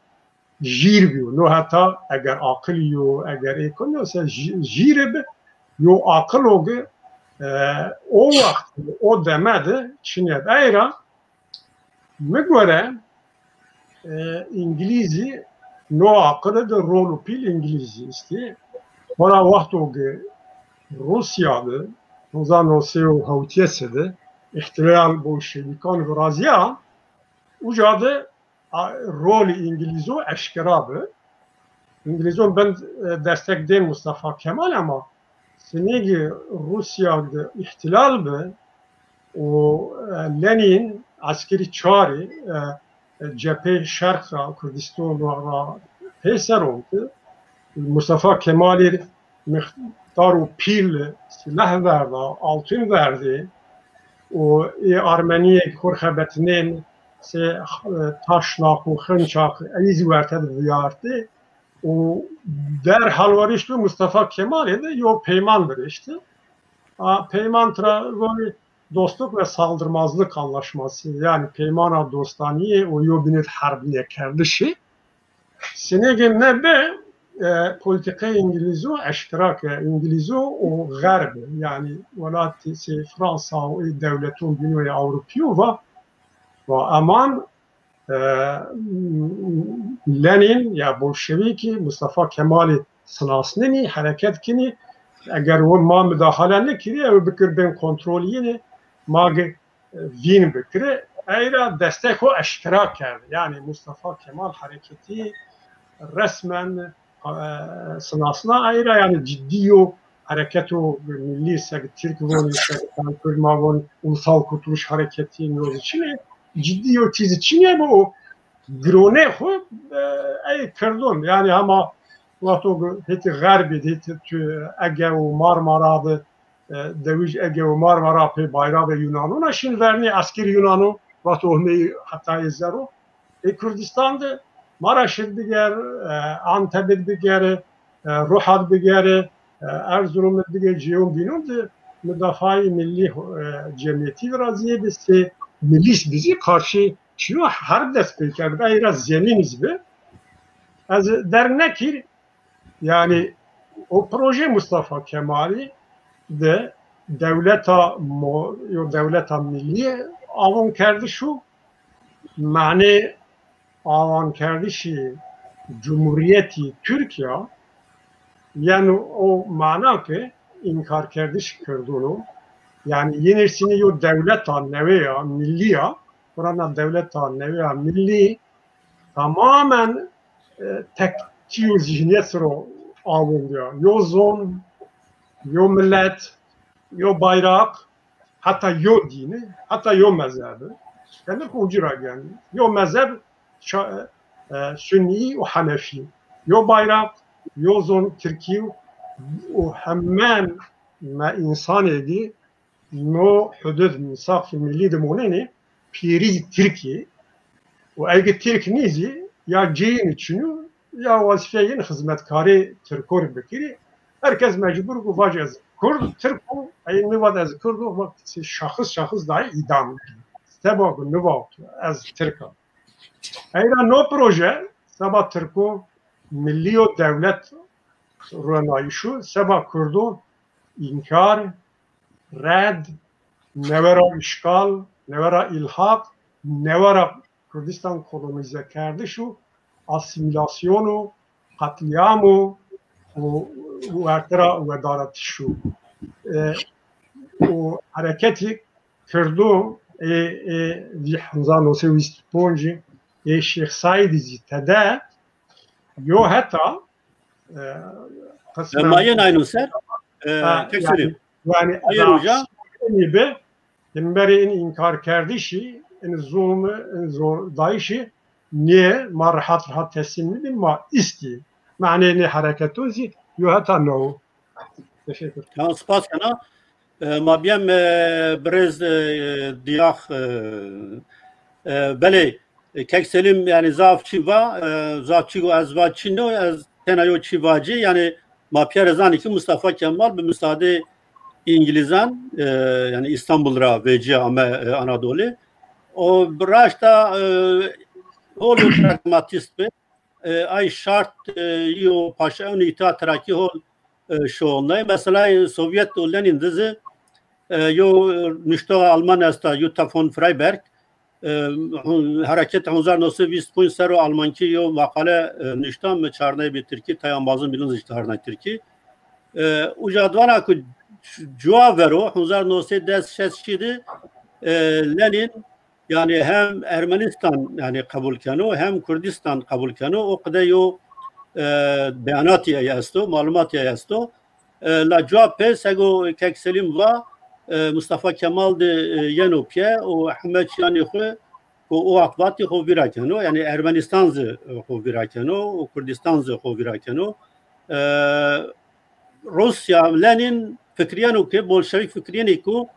jîr bîyo. No heta eger aqilî yo, eger ê kon yo se jî-, jîr bi, yo aqil o ke, e, o wext, o deme de çinê bi. Ey ra mi gore, e, Îngilîzî no aqil de rol û pîl Îngilîzî estî. Xora wexto ke Rûsya de hezar û new sey û hewtî sê de îhtilal bolşevîkan virazîya, uca de a, rolî Îngilîzo eşkera bi. Îngilîzon bin, e, destek dên Mustafa Kemal ama sinêgî Rûsya de îhtilal bi û, e, Lenîn eskerî çarî, e, e, cepheyê şerq ra, Kurdistan ra peyser û Mustafa Kemalî mixtar û pîl silah verda, altun verdê û ê Armenîyê xo rê xebetinên se, e, taşnaq û xinçaq ey zî werte de vîyartê û derhal werişt û Mustafa Kemalî de yo peyman virişti. A peyman tira gonî dostluk ve saldırmazlık anlaşması, yanî peymana dostanîye û yo binêd herb nêkerdişî. Sinêgê nebe, e, polîtîkayê Îngilîzo eşkera ke Îngilîzo û Xerb, yanî welatê sey Fransa û ê dewleton bîno yê Ewropîyo va, va eman, e, Lenîn ya Bolşevîkî Mustafa Kemalî sinasnenî, hereket kinî, eger o ma mudaxale nekirî, ew bikir bên kontrolî yenê, ma gi vîn bikirê, ey ra destek xo eşkera kerd. Yanî Mustafa Kemal hereketî resmen, e, sinasna ey ra, yanî cidî yo hereketo millî, seg Tirk vonî, seg Kurd ma vonî, Ulusal Kurtuluş Hareketi, no zî çinê, cidî yo çîzî çinê bi û girone xo, e, ey kirdon. Yanî hema wexto hetî Xerbî de, hetî tu-, Ege û Marmara de, e, dewij Ege û Marmara pê bayraxê Yunanûn a şin vernî, eskerî Yunanû, wexto omeyî hetayê zero. Ê Kurdistan de Maraşî de biger, e, Antebî de biger, e, Ruha de biger, e, Erzurumî de biger, cêyon bînon de mudafaayê millî, e, cemîyetî virazîyê bi sey milîs bizî karşî çîyo herb dest pê kerd. Ey ra zemîn zî bi. Ez derg nekir, yanî o proje Mustafa Kemalî de dewleta mo-, yo dewleta millî avon kerdiş û manê avankerdişî Cumhuriyetî Tirkîya, yanî o mana ke înkarkerdiş kirdûn o, yanî yenê sinî yo dewleta newe ya, millî ya, xora na dewleta newe ya millî tamamen, e, tek çîyo zîhnîyet ser o avondîya. Yo zon, yo milet, yo bayraq, heta yo dîni, heta yo mezhebi. Yanî ucu ra yanî. Yo mezheb şa-, e, Sunnî û Henefî. Yo bayraq, yo zon Tirkî û hemen me însanê dî no hudud mîsaqî millî de monenê, pîrî Tirkî û ege Tirk nîzî ya cêyîn çinû ya wezîfeyên xizmetkarê Tirko rê bikirî. Her kes mecbur bû vaj ez Kurd, Tirk o, ey nivat ez Kurd o, vat şaxis şaxis dayê îdam. Seba ku nivat ez Tirk a. Ey ra no proje seba Tirko millî yo dewlet ronayîşo, seba Kurdo înkar, red, newe ra îşgal, newe ra îlhaq, newe ra Kurdistan kolonîze kerdiş û asîmîlasyon û qetlîam û, û werte ra wedaretiş û, e, û hereketî Kirdo ê, ê vî hezar nû sey û vîst û ponc ê Şêx Saîdî zî tede yo heta, e, qismen ma yê nayno ser, e, ha, tek yanî, serî. Yanî, ayê roja. Bi, himberê in înkarkerdişî, in zulmî, in zordayîşî nê ma rehat rehat teslîm nibîn, ma îstî. Manê nê hereketo zî yo heta no. Teşekkür. Tamam, spas kena. E, ma bîyem, e, birêz, e, Dîyax, e, e, belê, e, Kek Selîm, yanî zaf çî va, e, zaf çî go ez va çî no, ez tena yo çî vacî, yanî ma pîyerê zanî ki Mustafa Kemal bi musadê Îngilîzan, e, yanî Îstanbul ra vecîya ame, e, Anadolî. O raşta, e, hol yo pragmatîst bi. E, ay şart, e, yo paşa ewnî îta terakî hol, e, şoğlnay. Mesela, e, Sovyet û Lenin di zî, e, yo, e, nuştoxa Alman esta, Jutta von Freiberg, e, hu-, hereket hezar nû sey vîst ponc ser o Almankî yo maqale, e, nuşta, mi çarnay bi Tirkî, taya mazin bilin zî çarnay Tirkî. E, uca dwana ku cu-, cuwa vero, hezar nû sey des şeş şî di, e, Lenin, Yanî hem Ermenistan, yanî, qebul keno, hem Kurdistan qebul keno. O qide yo, e, beyanatî ey esto, malumatî ey esto. E, la cuwa pê sego kek Selîm va, e, Mustafa Kemal de, e, yeno pîye û heme çîyanê xwu ku o wext vatî xwu vîra keno. Yanî Ermenistan zî, e, xwu vîra keno û Kurdistan zî xwu vîra keno. E, Rûsya, Lenîn fikrîyeno ke, bolşevîk fikrîyenê ku,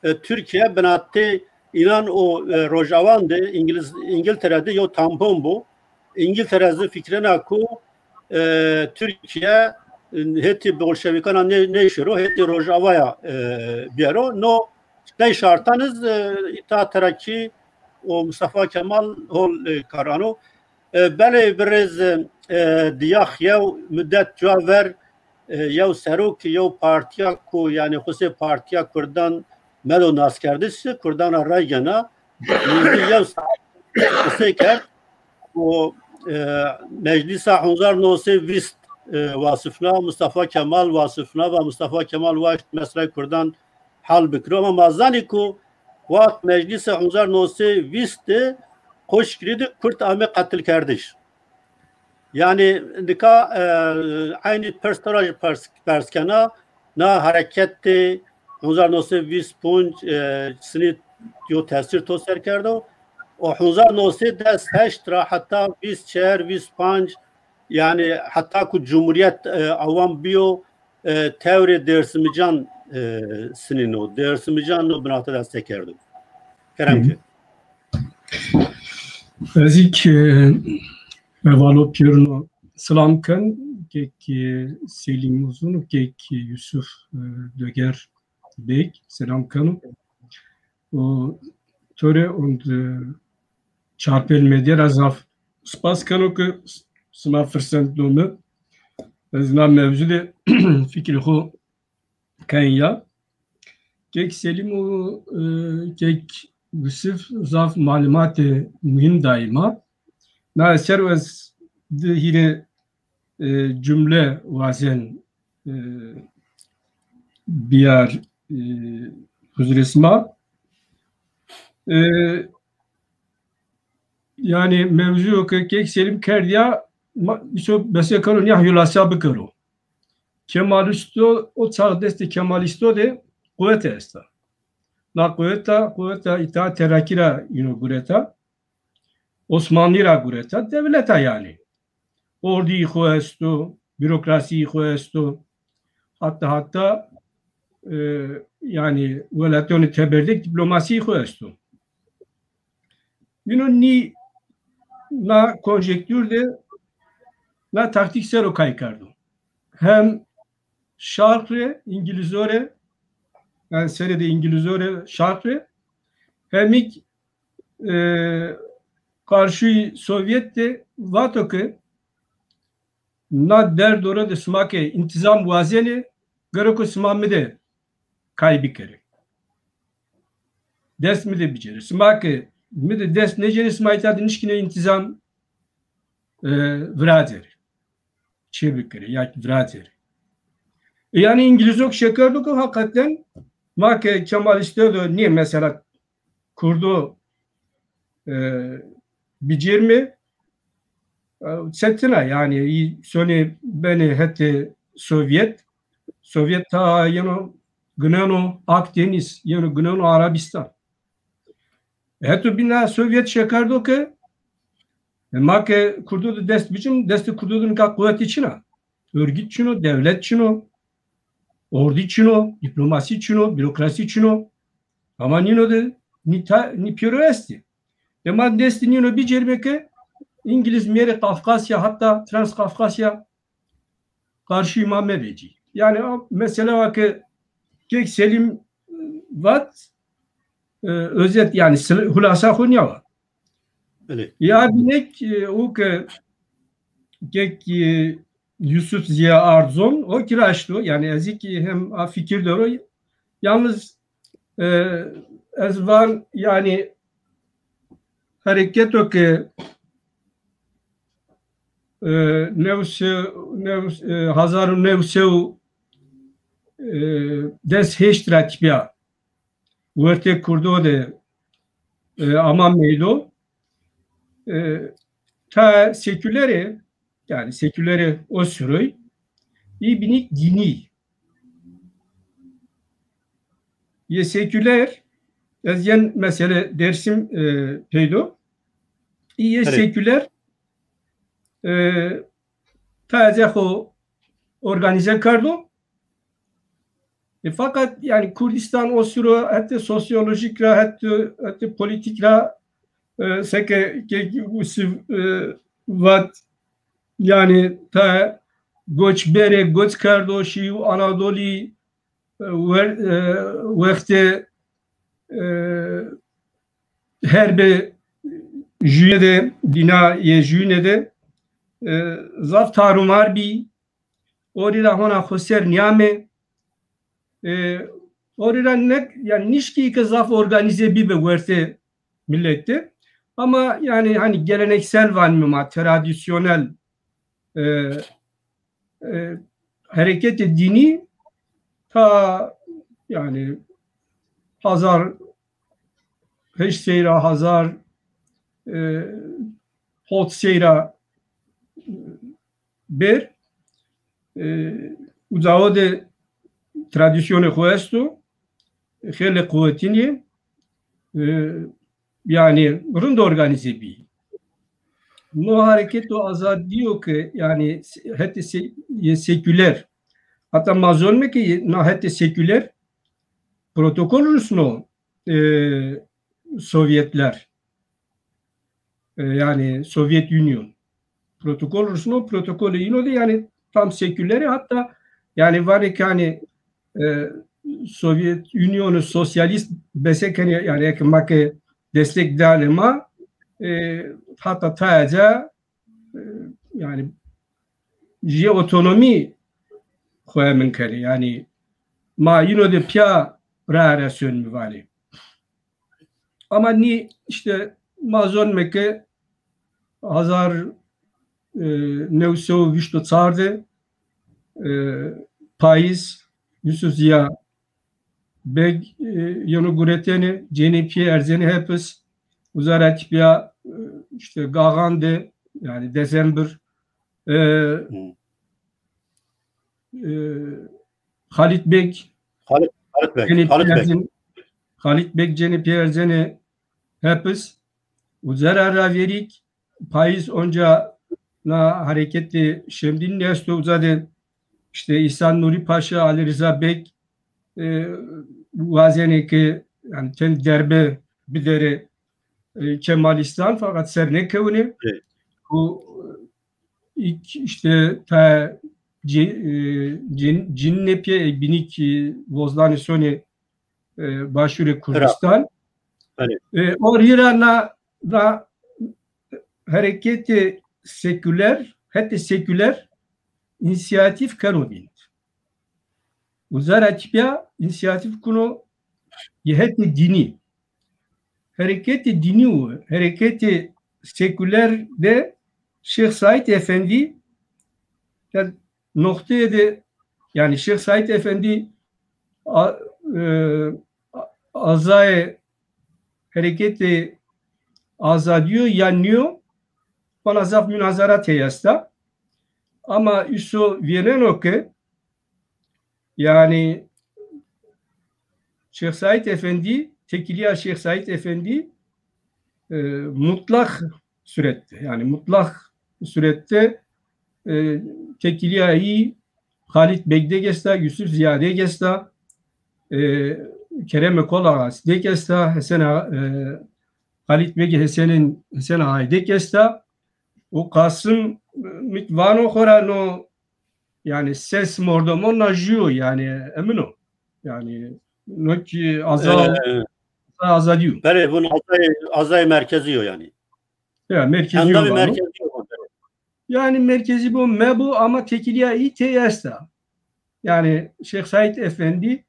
e, Tirkîye binatê înan û, e, Rojawan de, Îngiliz-, Îngiltere de yew tampon bo. Îngiltere zî fikrîyena ku, e, Tirkîye, e, hetê bolşevîkan a nê-, nêşêro, hetê Rojavaya, e, bêro. No, ney şartan iz, e, îta Terakî û Mustafa Kemal hol, e, kar ano. E, belê, birêz, e, Diyax yew mudet cuwa ver, e, yew serokê yew partîya ku, yanî, xusê partîya Kurdan medo naskerdiş, Kurdan ra ray gena, nêzdî yew saet qisey kerd û, e, Meclîsa hezar no sey vîst, e, wasifna, Mustafa Kemal wasifna, va Mustafa Kemal waşt meseleyê Kurdan hal bikiro. Ama ma zanî ku wext Meclîsa hezar no sey vîst de Qoşgirî de Kurd ame qetilkerdiş. Yanî nika, e, eynî pirs to ra jî pers, pers kena, na hereketê hezar no sey vîst û panc, e, sinî yo tesîr to ser kerdo. O hezar no sey des heşt ra heta vîst çar, vîst panc, yanî heta ku cumhurîyet, e, awan bîyo, e, tewrê Dêrsimican, e, sinîno. Dêrsimican no binate dest kerdo. Kerem ke. Ez kî, e, hevalo pêrino silam ken, kek, e, Selîm Uzun û kek, e, Yusuf, e, Döger Beg, selam keno. Û to rê û, e, Çarpêl Medya ra zaf spas keno ke sima firsend do mi. Ez na mewzu de fikrê xo kenya. Kek Selîm û, e, kek Yusuf zaf malumatê muhîm dayî ma. Na ser ez di hîrê, e, cumle wazen, e, biyar, e, huzurê sima. E, Yanî mewzuyo ke kek Selîm kerd ya, ma, îso bese kero, nîya hulasa bikero. Kemalîsto, o çax destê Kemalîsto de quwete esta. Na quweta, quweta Îtîhat Terakî ra yeno gureta. Osmanlî ra gureta, dewleta yanî. Ordîyî xo esto, bürokrasîyî xo esto. Hatta hatta, e, yanî welatîyonê teberdek dîplomasîyî xo esto. Bîno nî na konjektûr de na taktîk ser o kay kerdo. Hem şarq rê, îngilîzo rê, yanî serê de îngilîzo rê şarq rê, hemîk, e, qarşî Sovyet de vato ke na derdo ra de sima ke întîzam wazenê, gereko sima mi de kay bikerê. Dest mi de bicêrê. Sima ke mi de dest nêcêrê, sima îta de nişkînê întîzam, e, viraderê. Çê bikerê, ya kî viraderê. E, yanî îngilîzo kî şekerdo ke heqîqeten ma ke Kemalîsto do nîyê mesela Kurdo, e, bicêrmê, e, çetin a, yanî, î sonê benê hetê Sovyet. Sovyet ta yeno guneno Akdenîz, yeno guneno Arabîstan. Heto bîna Sovyet şekerdo ke, e, ma ke Kurdo de dest bicim, destê Kurdo de nika quwetî çin a. Örgüt çin o, dewlet çin o, ordî çin o, dîplomasî çin o, bürokrasî çin o. Ama nîno de nî ta, nî pêro estê. Dema destî nîno bicêrmê ke îngilîz mêrê Kafkasya, hatta Transkafkasya qarşî ma mevecî. Yanî a mesele wa ke kek Selîm, e, vat, e, özet, yanî sile-, hulasa xo nîya wa. Belê. Ya binek, e, o ke kek, e, Yusuf Ziya Ardzon, o kî raşt o. Yanî ez kî hem a fikir dero. Yalnız, e, ez van, yanî hereketo ke, e, new se-, new, e, hezar û new sey û, e, des heşt ra tepîya wertê Kurdo de e, ama meydo. E, ta sekülerê, yanî sekülerê o sürey, î binîk dînî. Yê seküler, ez yen mesele Dersim, e, peydo. Î yê Belê. seküler, e, ta eze xo organîze kerdo. E, fakat yani Kurdistan o suro hetê sosyolojik ra, hetê, hetê politik ra, e, seke ke, e, vat, yani ta göç bere, göç kerdo, şîyo Anadolî, e, wer-, e, wextê, e, herbe jüye de, bina ye jüyüne de, e, zaf tarumar bî, orî ra hona xo ser nîyame. E, orî ra ne, yani nişkî ke zaf organize bîbe wertê millet de. Ama yani hani geleneksel vanîme ma, tradisyonel, e, e, hereketê dînî ta yani hazar heşt sey ra, hazar, e, hot sey ra, e, ber, e, uzawo de tradisyonê xo esto, xeylê quwetinî, e, yani rind organize bî. No hareketo azadîyo ke yani se-, hetê se-, yê seküler, hatta ma zonme ke na hetê seküler protokol rusno, e, Sovyetler. E, yani Sovyet Union. Protokol rusno, protokolê îno de yani tam seküleri, hatta yani vanê ke hani, e, Sovyet Unionu sosyalist bese kenê, yani eke ma ke destek danê ma, e, hatta taece, e, yani jê otonomî xo emin kenê. Yani ma îno de pîya raye resonîme vanê. Ama nî işte ma zonme ke hazar, e, new sey û vîst û çar de, e, Payîz, Yusuf Ziya Beg, e, yeno guretene, cenê pîyê erzenê hepis, uza ra tepîya, e, işte Gaxan de, yani Desembir, e, Hı. e, Xalid Beg, Xalid, Xalid Beg, cenê Xalid Beg. pîyê erzenê, Xalid Beg cenê pîyê erzenê hepis, uza ra raverîk, Payîz onca na hareketê Şemdînî esto, uza de işte İhsan Nuri Paşa, Ali Rıza Beg, e, wazenê ke yani ten derbe biderê, e, Kemalîstan, fakat ser nêkewine. Evet. Bu, e, ilk işte ta ci-, e, cin-, cinîne pê, e, binîk, e, vozdanê sonê, e, Başûrê Kurdistan. Evet. E, o rî ra na, na hereketê seküler, hetê seküler însiyatîf keno vînd. Uza ra tepîya însiyatîf kuno yê hetê dînî. Hereketê dînî û hereketê seküler de Şêx Saîd Efendî, ya noqteyê de, yani Şêx Saîd Efendî a-, e, a-, azayê hereketê azadîyo ya nîyo, vana zaf munazara tey esta. Ama îso vêneno ke, yani Şêx Saîd Efendî, tekîlîya Şêx Saîd Efendî, e, mutlak surette, yani mutlak surette, e, tekîlîya î Xalid Beg de esta, Yusuf Ziya de esta, e, Kerem Kol Ağa de esta, Hesen Ağa, e, Xalid Beg Hesenîn, Hesen Ağa de esta. O Kasım, e, mi vano xora no, yani ses mordomon na jüyo, yani emin o. Yani no ki aza-, E, azadîyo. Belê, vun azay, azay merkezî yo yani. Ya, merkezî yo vano. Endamê merkezî yo vano. Yani merkezî bo, mebo, ama tekîlîya î tey esta. Yani Şêx Saîd Efendî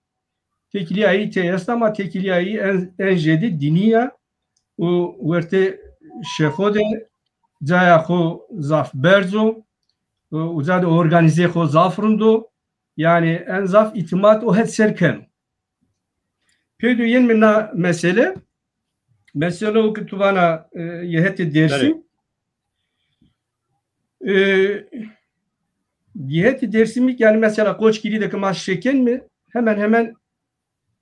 tekîlîya î tey esta, ama tekîlîya î en, en jêde dînî ya. Û wertê şêxo de caya xo zaf berz o. Û uca de organîzê xo zaf rind o. Yani en zaf îtîmat o het ser keno. Pêdo yenme na mesele, Mesele o ki tu vana, e, yê hetê Dêrsim. E, yê hetê Dêrsimî ki, yanî mesela Qoçgirî de ki ma şêkenme, hemen hemen,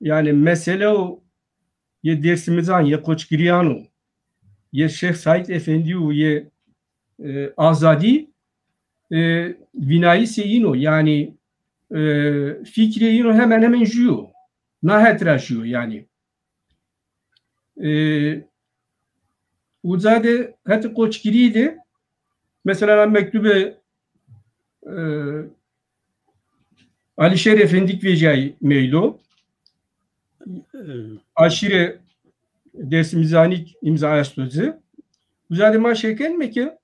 yanî mesele o yê dêrsimizan, yê qoçgirîyan o, yê Şêx Seîd Efendî û yê, e, azadî, e, vînayîsê yîn o, yanî, e, fikrê yîn o hemen hemen jû yo. Na het ra jû yo yanî. E, uca de hetê qoçgirî de mesela mektubê, e, Alîşêr Efendî ki vejîyayî meylo. Aşîrê Dêrsimizanî ki îmza esto ci. Uca de ma şêkenme ke,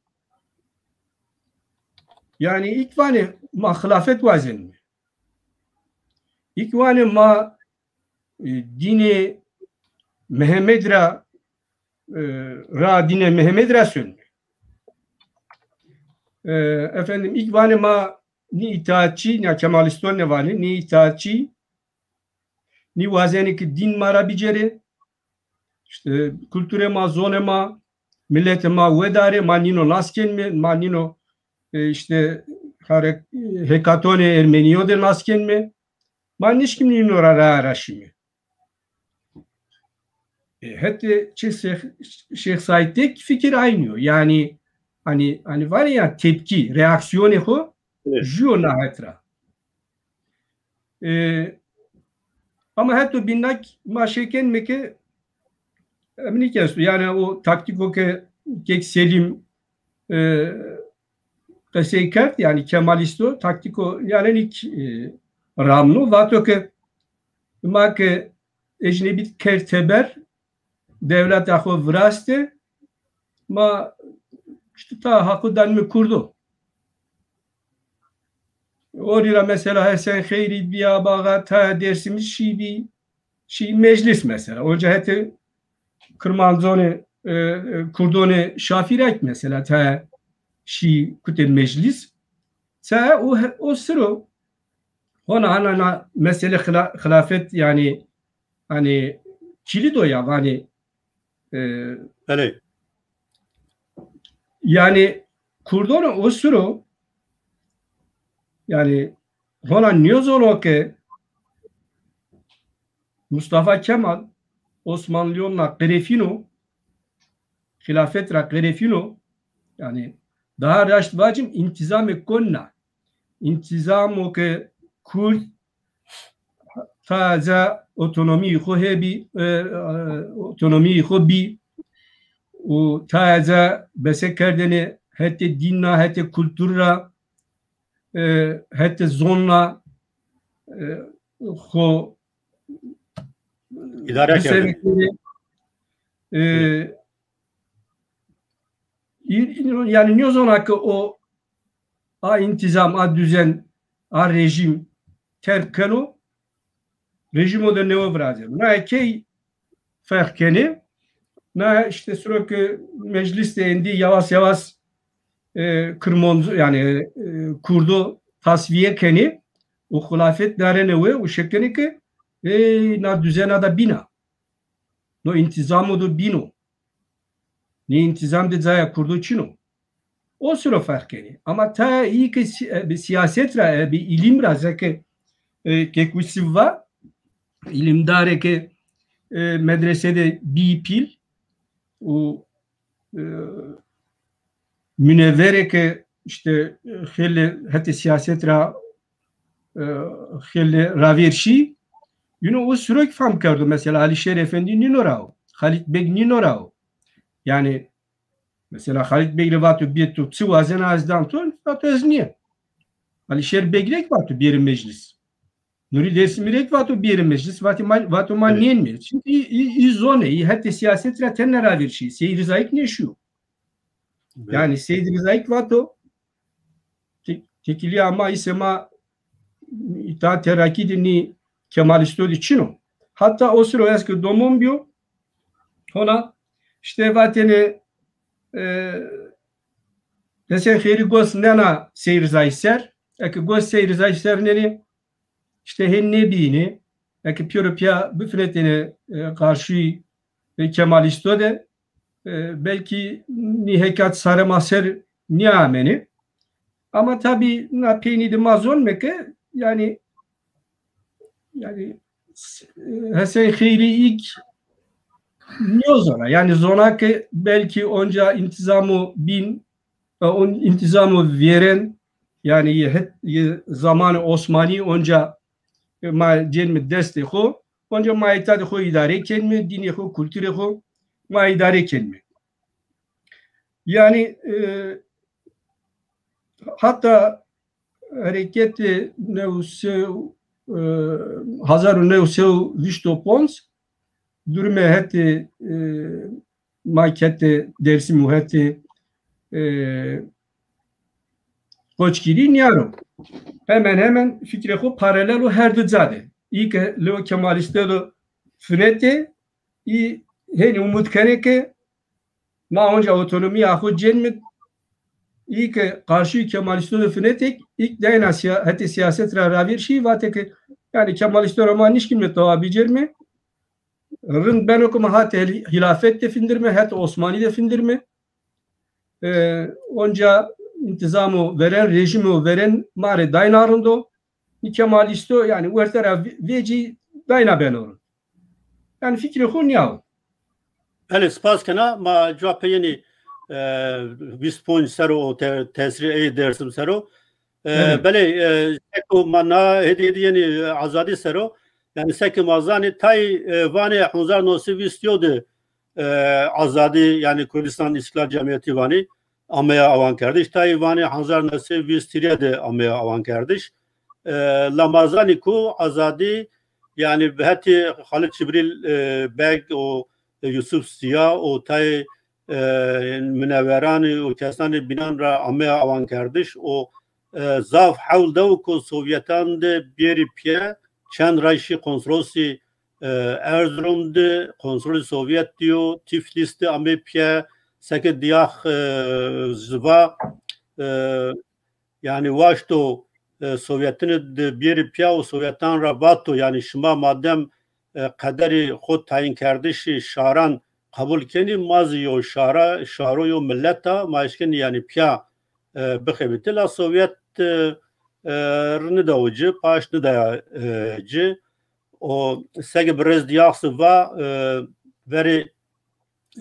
yanî, îk vanê ma xilafet wazenme. Îk vanê ma, e, dînê Mihemed ra, e, ra dînê Mihemed ra sonme. E, efendim, îk vanê ma nî îtaatçî, ya Kemalîston nêvanê, nî îtaatçî, nî wazenê ki dîn ma ra bicêrê. Îşte kulturê ma, zonê ma, miletê ma wedarê, ma nîno nas kenme, ma nîno, e, îşte harek-, hekatonê Ermenîyo de nas kenme. Ma nişkîm nîno ra raa ra şîme. E, hetê çi Şêx, Şêx Seîd de ki fikir aynî yo. Yanî, hanî, hanî vanê ya tepkî, reaksîyonê xo jû yo na het ra. E, ama heto bînna ki ma şêkenme ke emnî ki esto. Yanî o taktîko ke kek Selîm, e, qesey kerd, yanî Kemalîsto, taktîko yanî nîk, e, ramno, vato ke ma ke ecnebî kerd teber, dewleta xo viraste, ma îşte ta haqo danîme kurdo. Orî ra mesela Hesen Xeyrî bî, Abaxa, ta Dêrsimî şî bî, şî meclis mesela. Onca hetê Kirmanconê, e, e, kurdonê Şafî ra ki mesela ta şî kutê meclis. Ta o, o siro hona ana na mesele xila-, xilafet, yanî, hanî, kilîd o ya, vanî, e, belê. Yanî, kurdon o siro, yanî, hona nêzono ke Mustafa Kemal Osmanlîyon ra qerefîno, xilafet ra qerefîno, yanî, daha raşt vacim, întîzamêk kon na. Întîzamo ke kurd taze otonomîyê xo hebî, e, e, otonomîyê xo bî û taze besekerdêne hetê dîn ra, hetê kultur ra, e, hetê zon ra, e, xo îdare kerdêne. E, yanî nêzona ke o a întîzam, a duzen, a rejîm terk keno, rejîmo de newe virazeno. Na key ferq kenê? Na îşte siro ke meclis de endî yawas yawas, e, Kirmonco, yanî, e, kurdo tasfîye kenê û xilafet darêne we û şêkenê ke, ey, na duzena da bîna. No întîzamo do bîno. Nê întîzam de caya kurdo çin o. O siro ferq kenê. Ama tayê ke sî-, e, bi sîyaset ra, e, bi îlim ra, zeke, e, Kekuşî va, îlimdarê ke, e, medrese de bî pîl û, e, munevverê ke îşte, e, xeylê hetê sîyaset ra, e, xeylê ravêr şî, yîno o siro ki fam kerdo. Mesela Alîşêr Efendî nîno ra o, Xalît Beg nîno ra o. Yanî, mesela Xalît Beg rê vato bê tu çi wazena ez dan to, vato ez nîyên. Alîşêr Beg rê ki vato bêrê meclis. Nurî Dêrsimî rê ki vato bêrê meclis, vato ma, vato ma nênme. Çunkî î, î, î zonê, î hetê sîyaset ra tena ravêr şî. Seyd Rizayî ki nêşîyo. Yanî Seyd Rizayî ki vato, te-, têkilîya ma îse ma îta terakî de nî Kemalîsto de çin o. Hatta o siro ez ke domon bîyo, hona îşte vatêne, e, Hesen Xeyrî gos nena Seyd Rizayî ser. Eke gos Seyd Rizayî ser nenê, îşte hên nêbîyînê. Eke pêro pîya bifinetêne, e, qarşî Kemalîsto de, e, belkî nî hekat sarê ma ser nîamêne. Ama tabî na peynî de ma zonme ke, yanî, yanî, s-, Hesen Xeyrî îk nîyo zona. Yanî zona ke belkî onca întîzamo bîn, e, on-, întîzamo vêren, yanî yê het-, yê zamanê Osmanî onca, e, ma cênme destê xo, onca ma îta de xo îdare kenme, dînê xo, kulturê xo ma îdare kenme. Yanî, e, hata hereketê new sew, e, hezar û new sew vîst û ponc durumê hetê, e, ma hetê Dêrsim û hetê, e, Qoçgirî nîyaro. Hemen hemen fikrê xo paralel o her di ca de. Î ke lew Kemalîste do finetê, î hênî umut kenê ke ma onca otonomîya xo cênme. Î ke qarşî Kemalîsto de finetêk, îk dayna siya-, hetê sîyaset ra ravêr şî, vatê ke, yanî, Kemalîsto ra ma nişkînme tawa bicêrme. Rind beno ke ma hetê hil-, hîlafet de findirme, hetê Osmanî de findirme. E, onca întîzamo vêren, rejîmo vêren ma rê dayna rind o. Nî Kemalîsto, yanî, werte ra ve-, vecî dayna beno rind. Yanî fikrê xo nîya wo. Belê, spas kena. Ma cuwa pê yenî, e, vîst ponc ser o, o te-, tesîrê ey Dêrsim ser o. E, belê, e, seko ma na hêdî hêdî yenî, e, azadî ser o. Yanî seke ma zanî tayê, e, vanê hezar û new sey vîst û yew de, e, azadî, yanî Kurdistan Îstiklal Cemîyetî vanî, ameya awankerdiş. Tayê vanê hezar û new sey vîst hîrê de ameya awankerdiş. E, la ma zanî ku azadî, yanî bi hetê Xalid Cibrîl, e, Beg û, e, Yusuf Ziya û tayê, e, mineveranî û kesanê bînan ra ameya awankerdiş û, e, zaf hewl dew ku Sovyetan de bêrî pîye, çend ray şî konsolosî, e, Erzurum de, konsolosî Sovyet dîyo, Tiflis de amê pîye, seke diyax, e, ziva, e, yanî waşto, e, Sovyetinî de bêrî pîya û Sovyetan ra vato, yanî şima madem, e, qederî xo tayînkerdişî şaran qebul kenî, ma zî yo şara, şaro yo milet a, ma eşkenî yanî pîya, e, bixebitî. La Sovyet, e, e, ri nidao ci, paş nidaya, e, ci. O seke birêz diyax zî va, e, verê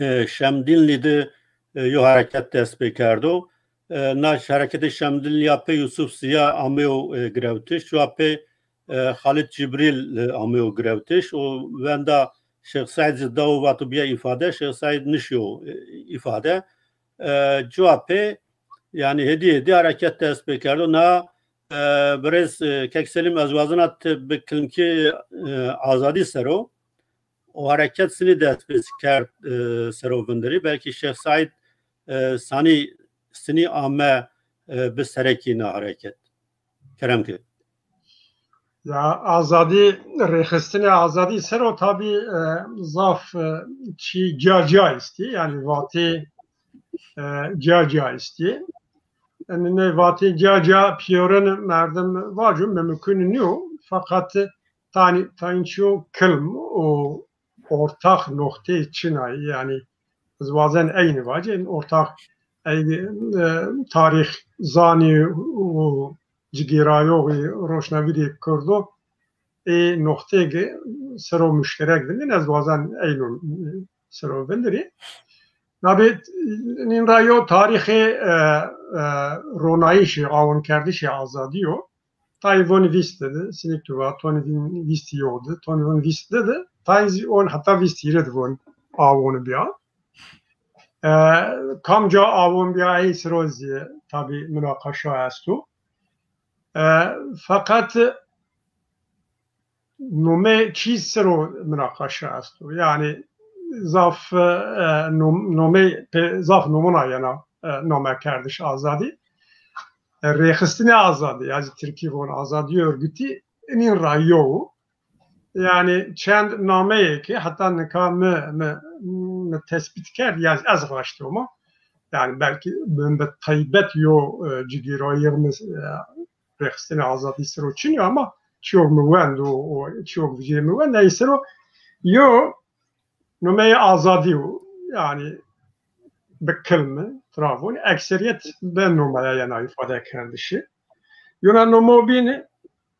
e, Şemdînlî de, e, yo hereket dest pê kerdo. E, na hereketê Şemdînlî ya pê Yusuf Ziya ameyo, e, girewtiş, cuwa pê, e, Xalid Cibrîl, e, ameyo girewtiş. O wenda Şêx Seîd zî dao vato bîya îfade, Şêx Seîd nişiyo, e, îfade. E, cuwa pê, yanî hêdî hêdî hereket dest pê kerdo. Na, e, birêz, e, Kek Selîm, ez wazena ti bi kilmkî, e, azadî ser o. O hereket sinî dest pê kerd, e, ser o vindirî. Belkî Şêx Seîd, e, sanî, sinî ame, e, bi serekî na hereket. Kerem ke. Ya, azadî, rêxistinê azadî ser o tabî, e, zaf, e, çî ca ca estî. Yanî vatê, e, ca ca estî. Yanî nê vatê ca ca pîyorin merdim vaco mimkun nîyo. Feqet tanî, tayîn çîyo kilm û ortax noxteyê çin a, yanî ez wazen eynî vacî, ortax ey, e, tarîx zanî û cigêrayoxî roşnavîrê kurdo ê noxteyê ser o muşterek vindin, ez wazen eyno ser o vindirî. Nabê nîn ra yo tarîxê, e, e, ronayîşê, awinkerdişê azadî yo. Tayê vonî vîst de, sinîk tu va, tonî vîst yo de, tonî vonî vîst de de, tayê zî on heta vîst hîrê de von awon bîya. E, kamca awon bîya ey siro zî tabî munaqaşa esto. E, feqet nome çî siro munaqaşa esto. Yanî zaf, e, nom-, nome pe-, zaf nomuna yena, e, namekerdiş azadî. E, rêxistinê azadî, ya zî tirkî von azadî örgütî, inîn ra yo. Yanî çend nameyê ke heta nika mi, mi, mi tespît kerd, ya ez raştî ma. Yanî belkî bi, bi taybet yo, e, cigîrayî mi, e, rêxistinê azadî ser o çin yo ama çîyok mi wend û, û çîyok vijê mi wend, ey ser o yo Nomeyê Azadî yo. Yanî bi kilmi tira vonî, ekserîyet bi nomeya yena îfade kerdişî. Yona nomo bîn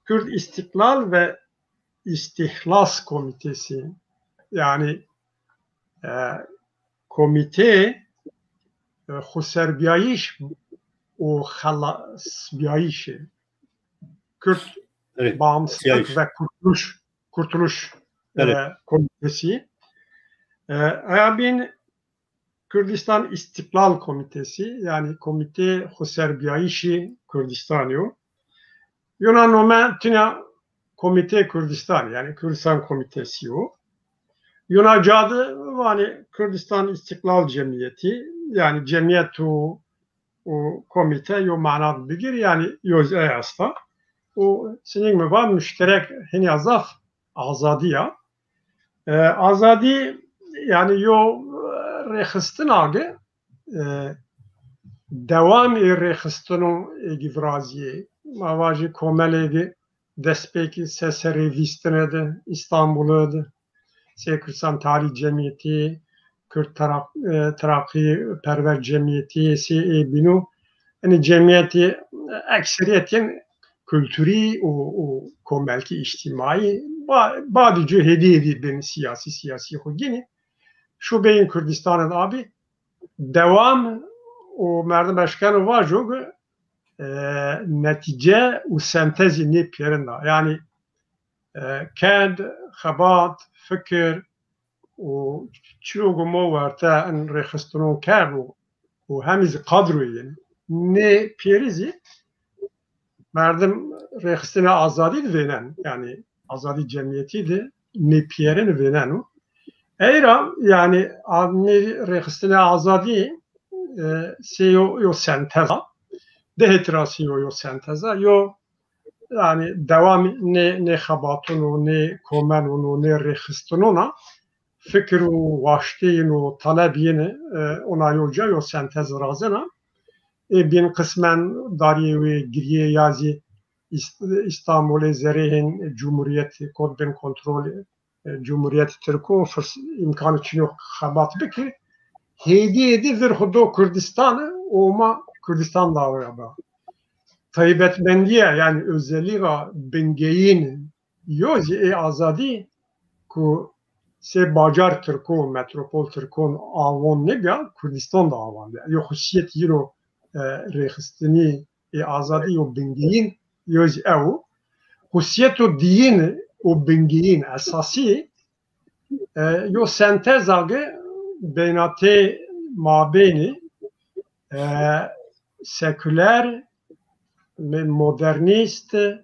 Kürt İstiklal ve İstihlas Komitesi. Yanî e, Komîteyê e, Xweserbîyayîş û Xelasbîyayîşî. Kürt Evet, Bağımsızlık Siyayîş. ve Kurtuluş, Kurtuluş e, Evet. Komitesi. E, eya bîn Kürdistan İstiklal Komitesi, yanî Komîteyê Xweserbîyayîşî Kurdistanî yo. Yona nome tîna Komîteyê Kurdistanî, yanî Kürdistan Komitesi yo. Yona ca de vanê Kürdistan İstiklal Cemiyeti, yanî cemiyet û û komîte yo mana bigir, yanî yo zî ey esta. Û sinîg mi va muşterek hînî ya zaf azadî ya. E, azadî yanî yo e, rêxistina ge, e, dewamê rêxistino ê gi virazîyê. Ma vajî komelê gi destpêkî se serrî vîstine de, Îstanbulê de, sê Kürtistan Tarîh Cemiyeti, Kürt Terak-, e, Terakî Perwer Cemiyeti, sê ê bîno. Enî cemiyetî ekserîyetên kulturî û, û komelkî îctîmaî, ba-, badî cû hêdî hêdî bin sîyasî, sîyasî xwu gînî. Şubeyên Kurdistanê de abî dewam û merdim eşkeno vajo ki, e, netîce û sentezî nê pîyerin da. Yanî e, kend, xebat, fikir û çiro go mo werte in rêxistinon kerd û, û hemî zî kadroyên nê pîyerî zî merdim rêxistinê azadî de vênen, yanî azadî cemiyetî de nê pîyerin vêneno. Ey ra yanî a-, nê rêxistinê azadî e, sê yo, yo senteza. Di hêtî ra sê yo, yo senteza. Yo yanî dewamî nê, nê xebaton û nê komelon û nê rêxistinon a fikir û waşteyên û talebîyên e, ona yo ca yo sentez virazena. Ê bîn qismen darîyê wê girîyê ya zî Îst-, Îstanbulê zereyên cumhurîyet, kot bên kontrolê e, Cumhurîyetê Tirk o, firs-, îmkanê çin o xebat bikî. Hêdî hêdî vir xwu do Kurdistan o, ma Kurdistan dawaya ba. Taybetmendîya, yanî özelliğa bingeyîn yo zî ê azadî ku sê bacar tirkon, metropol tirkon avon nêbîya, Kurdistan de avandîya. Yo xusîyet yîno e, rêxistinî ê azadî yo bingeyîn yo zî ew o. Xusîyeto diyîn û bingeyîn esasî e, yo senteza ge beynatê mabeynî e, seküler, me-, modernîst e,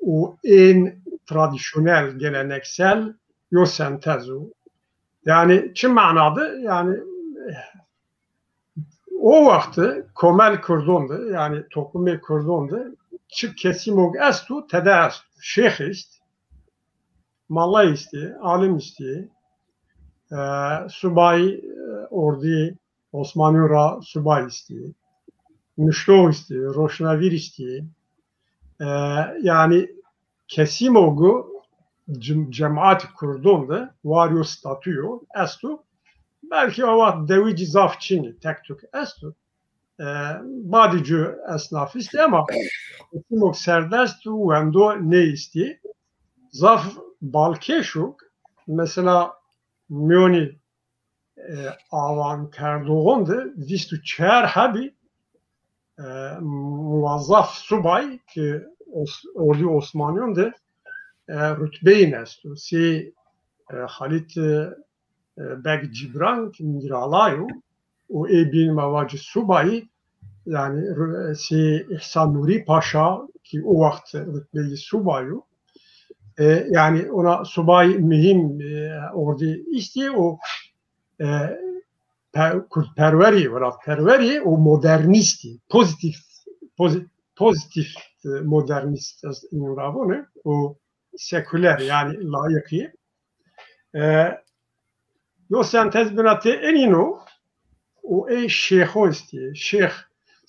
û ên tradisyonel, geleneksel yo sentez o. Yanî çi mana de? Yanî o wextî komel Kurdon de, yanî toplumê Kurdon de çi kesîmog esto, tede esto. Şêx est, malla estî, alim estî, e, subay, e, ordî Osmanîyon ra subay estî, nuştox estî, roşnavîr estî. E, yanî kesîmog o cem-, cemaatî Kurdon de war yo statûyo esto. Belkî o wext dewicî zaf çin î, tek tuk esto. E, badî cû esnaf estî ema kesîmog serdest û wendo nêestî. Zaf balkêş o. Mesela mîyonî e, awankerdoxon de vîst û çar hebî e, muwazzaf subay ki Os-, Ordî Osmanîyon de e, rutbeyên esto. Sê e, Halit e, Beg Cibran ki mîralay o û ê bîn ma vacî subayî, yanî ru-, sê Îhsan Nurî Paşa ki o wext rutbeyî subay o. E, yanî ona subay muhîm e, ordî estî û e, pe-, kurdperwerî, welatperwerî û modernîstî, pozîtîf, pozî-, pozîtîf e, modernîst ez înon ra vone û sekuler, yanî layîqî. E, yo sentez binatê enîno û ê şêxo estî. Şêx,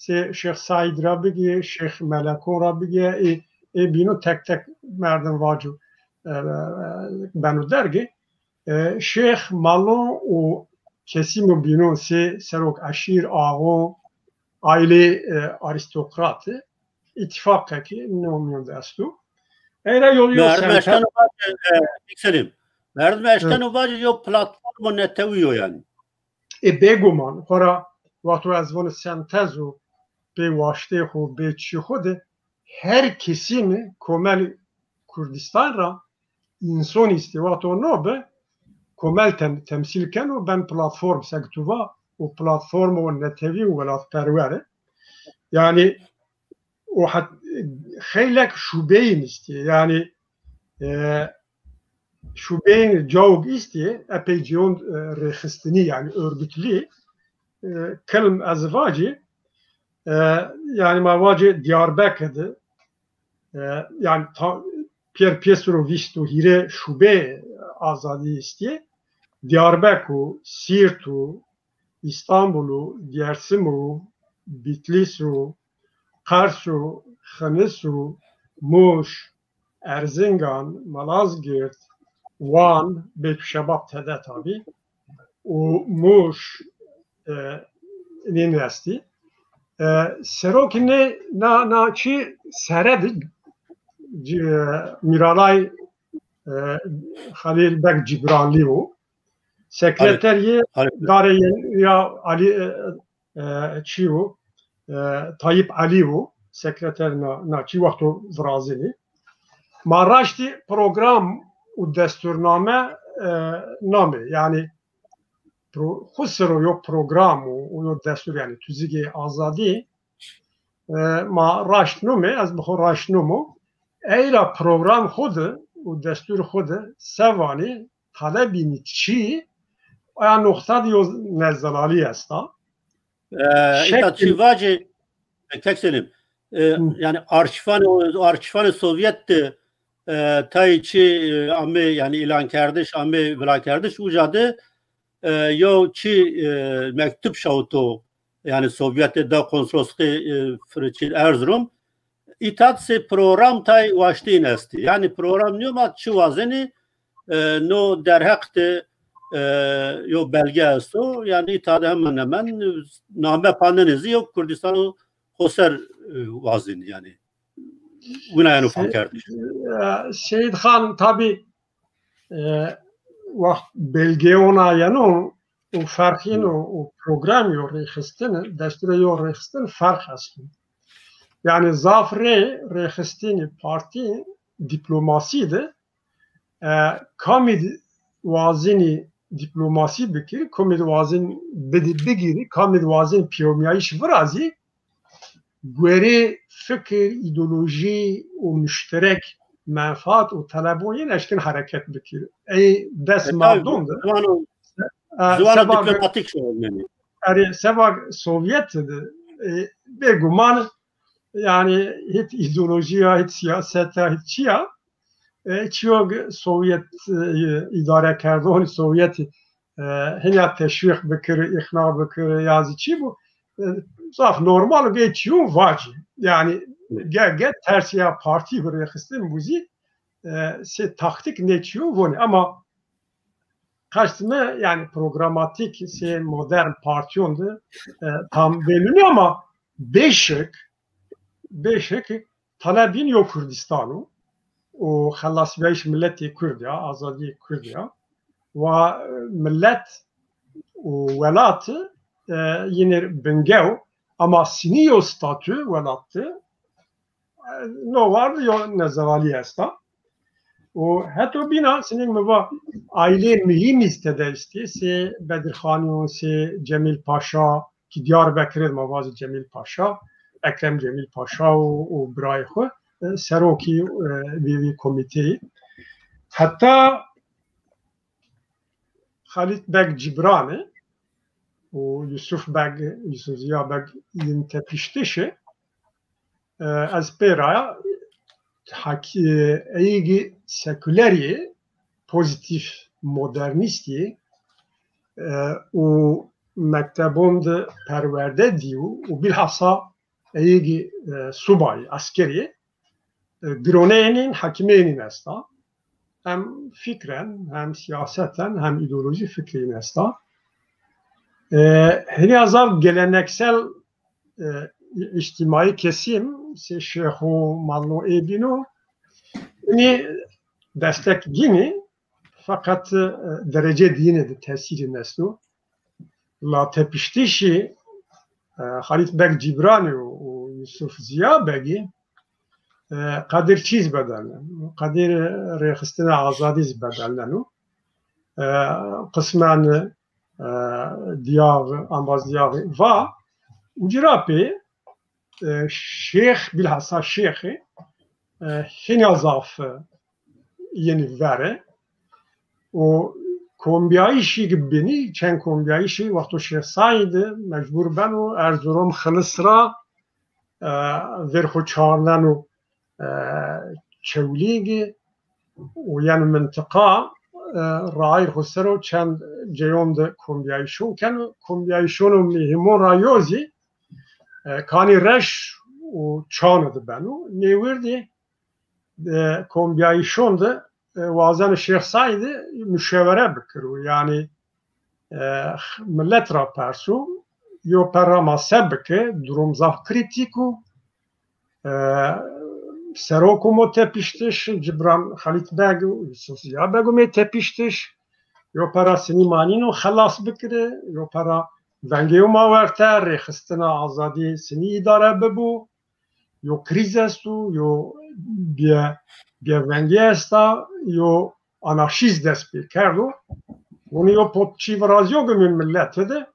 sê Şêx Saîd ra bigî, Şêx Meleko ra bigî, ê, ê bîno tek tek merdim vaco e, e, beno dergî. E, şêx, malon û kesîmo bînon sê serok eşîr, axo, aîlê, e, arîstokratî, îtîfaqekî no mîyon de esto. Ey ra yo, yo Merdim semte eşteno vacî, e, Selim. Merdim eşteno vacî yo platformo netewî yo yanî. E, bêguman, xora wexto ez vano sentez û bê waştê xo, bê çî xo de her kesî mi komel Kurdistan ra înson îstê. Wexto no bi, komel tem-, temsîl keno, ben platform, sek tu va, û platform û netewî û welatperwer. Yanî o het-, xeylek şubeyîn îstê. Yanî, e, şubeyîn cawg îstê, epey cêyon, e, rêxistinî, yanî örgütlî, e, kilm ez vacî, e, yanî ma vacî Diyarbekir de, e, yanî ta-, pêr pês ro vîst û hîrê şubê azadî îstê. Diyarbekir û Sîrt û Îstanbul û Dêrsim û Bitlîs û Qers û Xinis û Mûş, Erzingan, Malazgirt, Wan, bê tu şebab tede tabî, û Mûş, e, nîn estî. E, serokê nê na, na çî sere de ci-, Mîralay, e, Xelîl Beg Cîbranlî û sekreterî darê ya Alî, e, e, çî û, e, Tayyip Elî û sekreter na, na çî wexto virazenî. Ma raştî program û desturname, e, name, yanî pro-, xwu sero yo program û, û yo destur, yanî tuzîgê azadî, e, ma raşt nome, ez bi xwu raşt nomo. Ey ra program xwu de û destur xwu de se vanî, talebînî çî, aya noxta de yo nezelalî esta. E, îta çî vacî, e, kek Selim, e, yanî arşîvanê, arşîvanê Sovyet de, e, tayê çî, e, ame, yanî îlankerdiş, ame vilakerdiş, uca de, e, yo çî, e, mektub şawito, yanî Sovyetê da konsolosluğê, e, Fir-, çî Erzurum, îta de sey program tay waştîn estî. Yanî program nîyo ma çi wazenî, e, no derheq de, e, yo belge esto. Yanî îta de hemen hemen name panenê zî yo Kurdistan û xoser, e, wazenî yanî. Wina yeno fam kerdiş. E, Seyîd Xan tabî, e, wext belgeyona yeno û ferqîn û, û programî yo rêxistin, desturê yo rêxistin ferq esto. Yanî zaf rê rêxistinî partî dîplomasî de, e, kamî di wazenî dîplomasî bikir, kamî di wazen bidi-, bigîrî, kamî di wazen peyomîyayîş virazî, guerê fikir, îdeolojî û muşterek menfaat û telebon yên eşkin hereket bikir. Ey des mardon de. Ziwano, e, ziwano seba dîplomatîk şiyo yanî. Erê, seba Sovyet de, e, bêguman, yanî hît îdeolojî ya, hît sîyaset ya, hît çî ya, e, çîyo Sovyet, e, îdarekerdonî Sovyetî, e, hîna teşwîq bikir, îqna bikir ya zî çî bo, e, zaf normal bê çîyon vacî. Yanî ge-, ge tersîya partî bi rêxistin bo zî, e, sey taktîk nê çîyon vonî. Ama qest mi, yanî programatîk sey modern partîyon de, e, tam belli nîyo ama bêşik, bêşik talebîn yo Kurdistan o û xelasbîyayîş miletê Kurd ya, azadîyê Kurd ya. Wa, e, milet û welat, e, yînê bingew, ama sinî yo statû welat de, e, no war de yo nezelalî esta. Û heto bîna sinî mi va aîlê muhîmî zî tede estî, sê Bedirxanîyon, sê Cemîl Paşa, ki Diyarbekirê ma vazî Cemîl Paşa, Ekrem Cemîl Paşa û, û birayê xwu, e, serokî, e, vî, vî komîteyî. Heta Xalîd Beg Cîbranî û Yusuf Beg, Yusuf Ziya Beg yên tepiştişî, e, ez pê ra ya, hakî-, eyîgî sekulerî, pozîtîf modernîstî, e, û mektebon de perwerde dîyo û bilhassa eyîgî, e, subayî, eskerî, e, gironeyê nîn, hakîmeyê nîn esta. hem fikren, hem siyaseten, hem ideolojî fikrîn esta. E, Hinî ya zaf geleneksel, e, î-, îctîmaî kesîm, sê şêx û malno ê bîno, hinî destek gînî, feqet, e, derece diyine de tesîrî nesno. La tepiştişî, e, Xalît Beg Cîbranî û, û Yusuf Ziya Begî, e, qedir çîz bedelneno. Qedir rêxistina azadî zî bedelneno. E, qismen, e, diyav, ambaz diyav va, ucira pê, e, şêx, bilhassa şêxî, e, hîna zaf, e, yenî vere. O kombîyayîşî ki binî, çend kombîyayîşî wexto Şêx Saîdî mecbur beno Erzurum xilis ra, e, vêr xo çarneno, e, Çewlîgî û yeno mintiqa, e, raîr xo ser o çend ceyon de kombîyayîşon keno. Kombîyayîşono muhîmon ra yo zî, e, Kanî Reş û Çano de beno. Nêwirdî, e, kombîyayîşon de, e, wazeno Şêx Saîdî muşewere bikiro. Yanî, e, milet ra perso, yo perra ma se bike, durum zaf krîtîk o. E, serok û mo tepiştiş, Cibran Xalît Beg û Yusuf Ziya Beg û mê tepiştiş. Yo perra sinî ma nîno xelas bikire, yo perra vengê ma werte, rêxistina azadî sinî îdare bibo. Yo krîz esto, yo bê-, bêvengî esta, yo anarşîz dest pê kerdo. Hûnî yo potçî virazîyo ki mi millet de,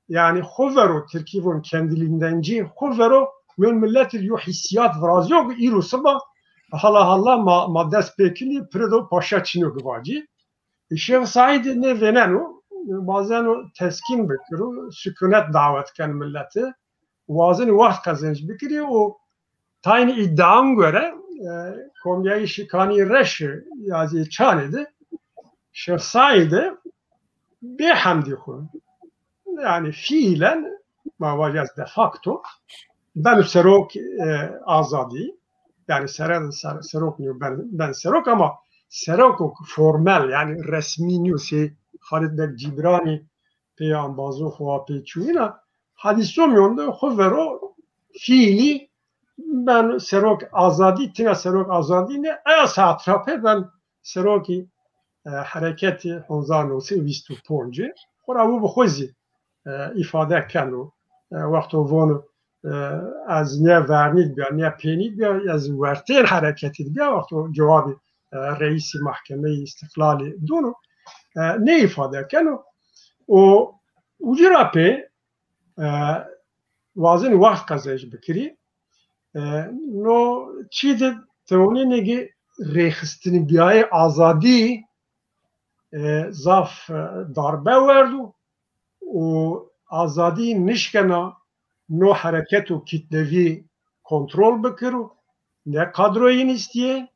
yanî xo vero, tirkî von kendiliğindenci, xo vero mi millet de yo hîsîyat virazîyo ki îro siba hala hala ma, ma dest pê kinî, pire do paşa çîno ki vacî. Şêx Saîdî nêvêneno, wazeno teskîn bikiro, sukûnet dawet ken mileti, wazenî wext qezenc bikirî û taynî îddian gore, e, kombîyayîşî Kanî Reşî ya zî Çanî de Şêx Saîdî bê hemdî xo, yanî fiîlen, ma vajî ez de facto, beno serok, e, azadî, yanî sere-, ser-, serok nîyo, ben, ben serok ama serok formel, yanî resmî nîyo, sey Xalid Beg Cîbranî pê ambazo xo wa pê çûyîna, hadîso mîyon de xo vero fiîlî ben serok azadî, tina serok azadî ne, eya saet ra pê ben serokî, e, hereketî hezar new sey vîst û ponc. Xora wu bi xo zî, e, îfade keno. E, wexto vono, e, ez nîya vernî de bîya, nîya pênî de bîya, ez wertên hereketî de bîya, wexto cewabî, e, reîsî Mahkemeyê Îstîqlalî dono, e, nê îfade keno. Û ucî ra pê, e, wazenî wext qezenc bikirî. E, no çî de tewnî nêgî rêxistinîbîyayê azadî, e, zaf, e, darbe werdo û azadî nişkena no hereketo kîtlevî kontrol bikiro. Ne kadroyîn îstîyê,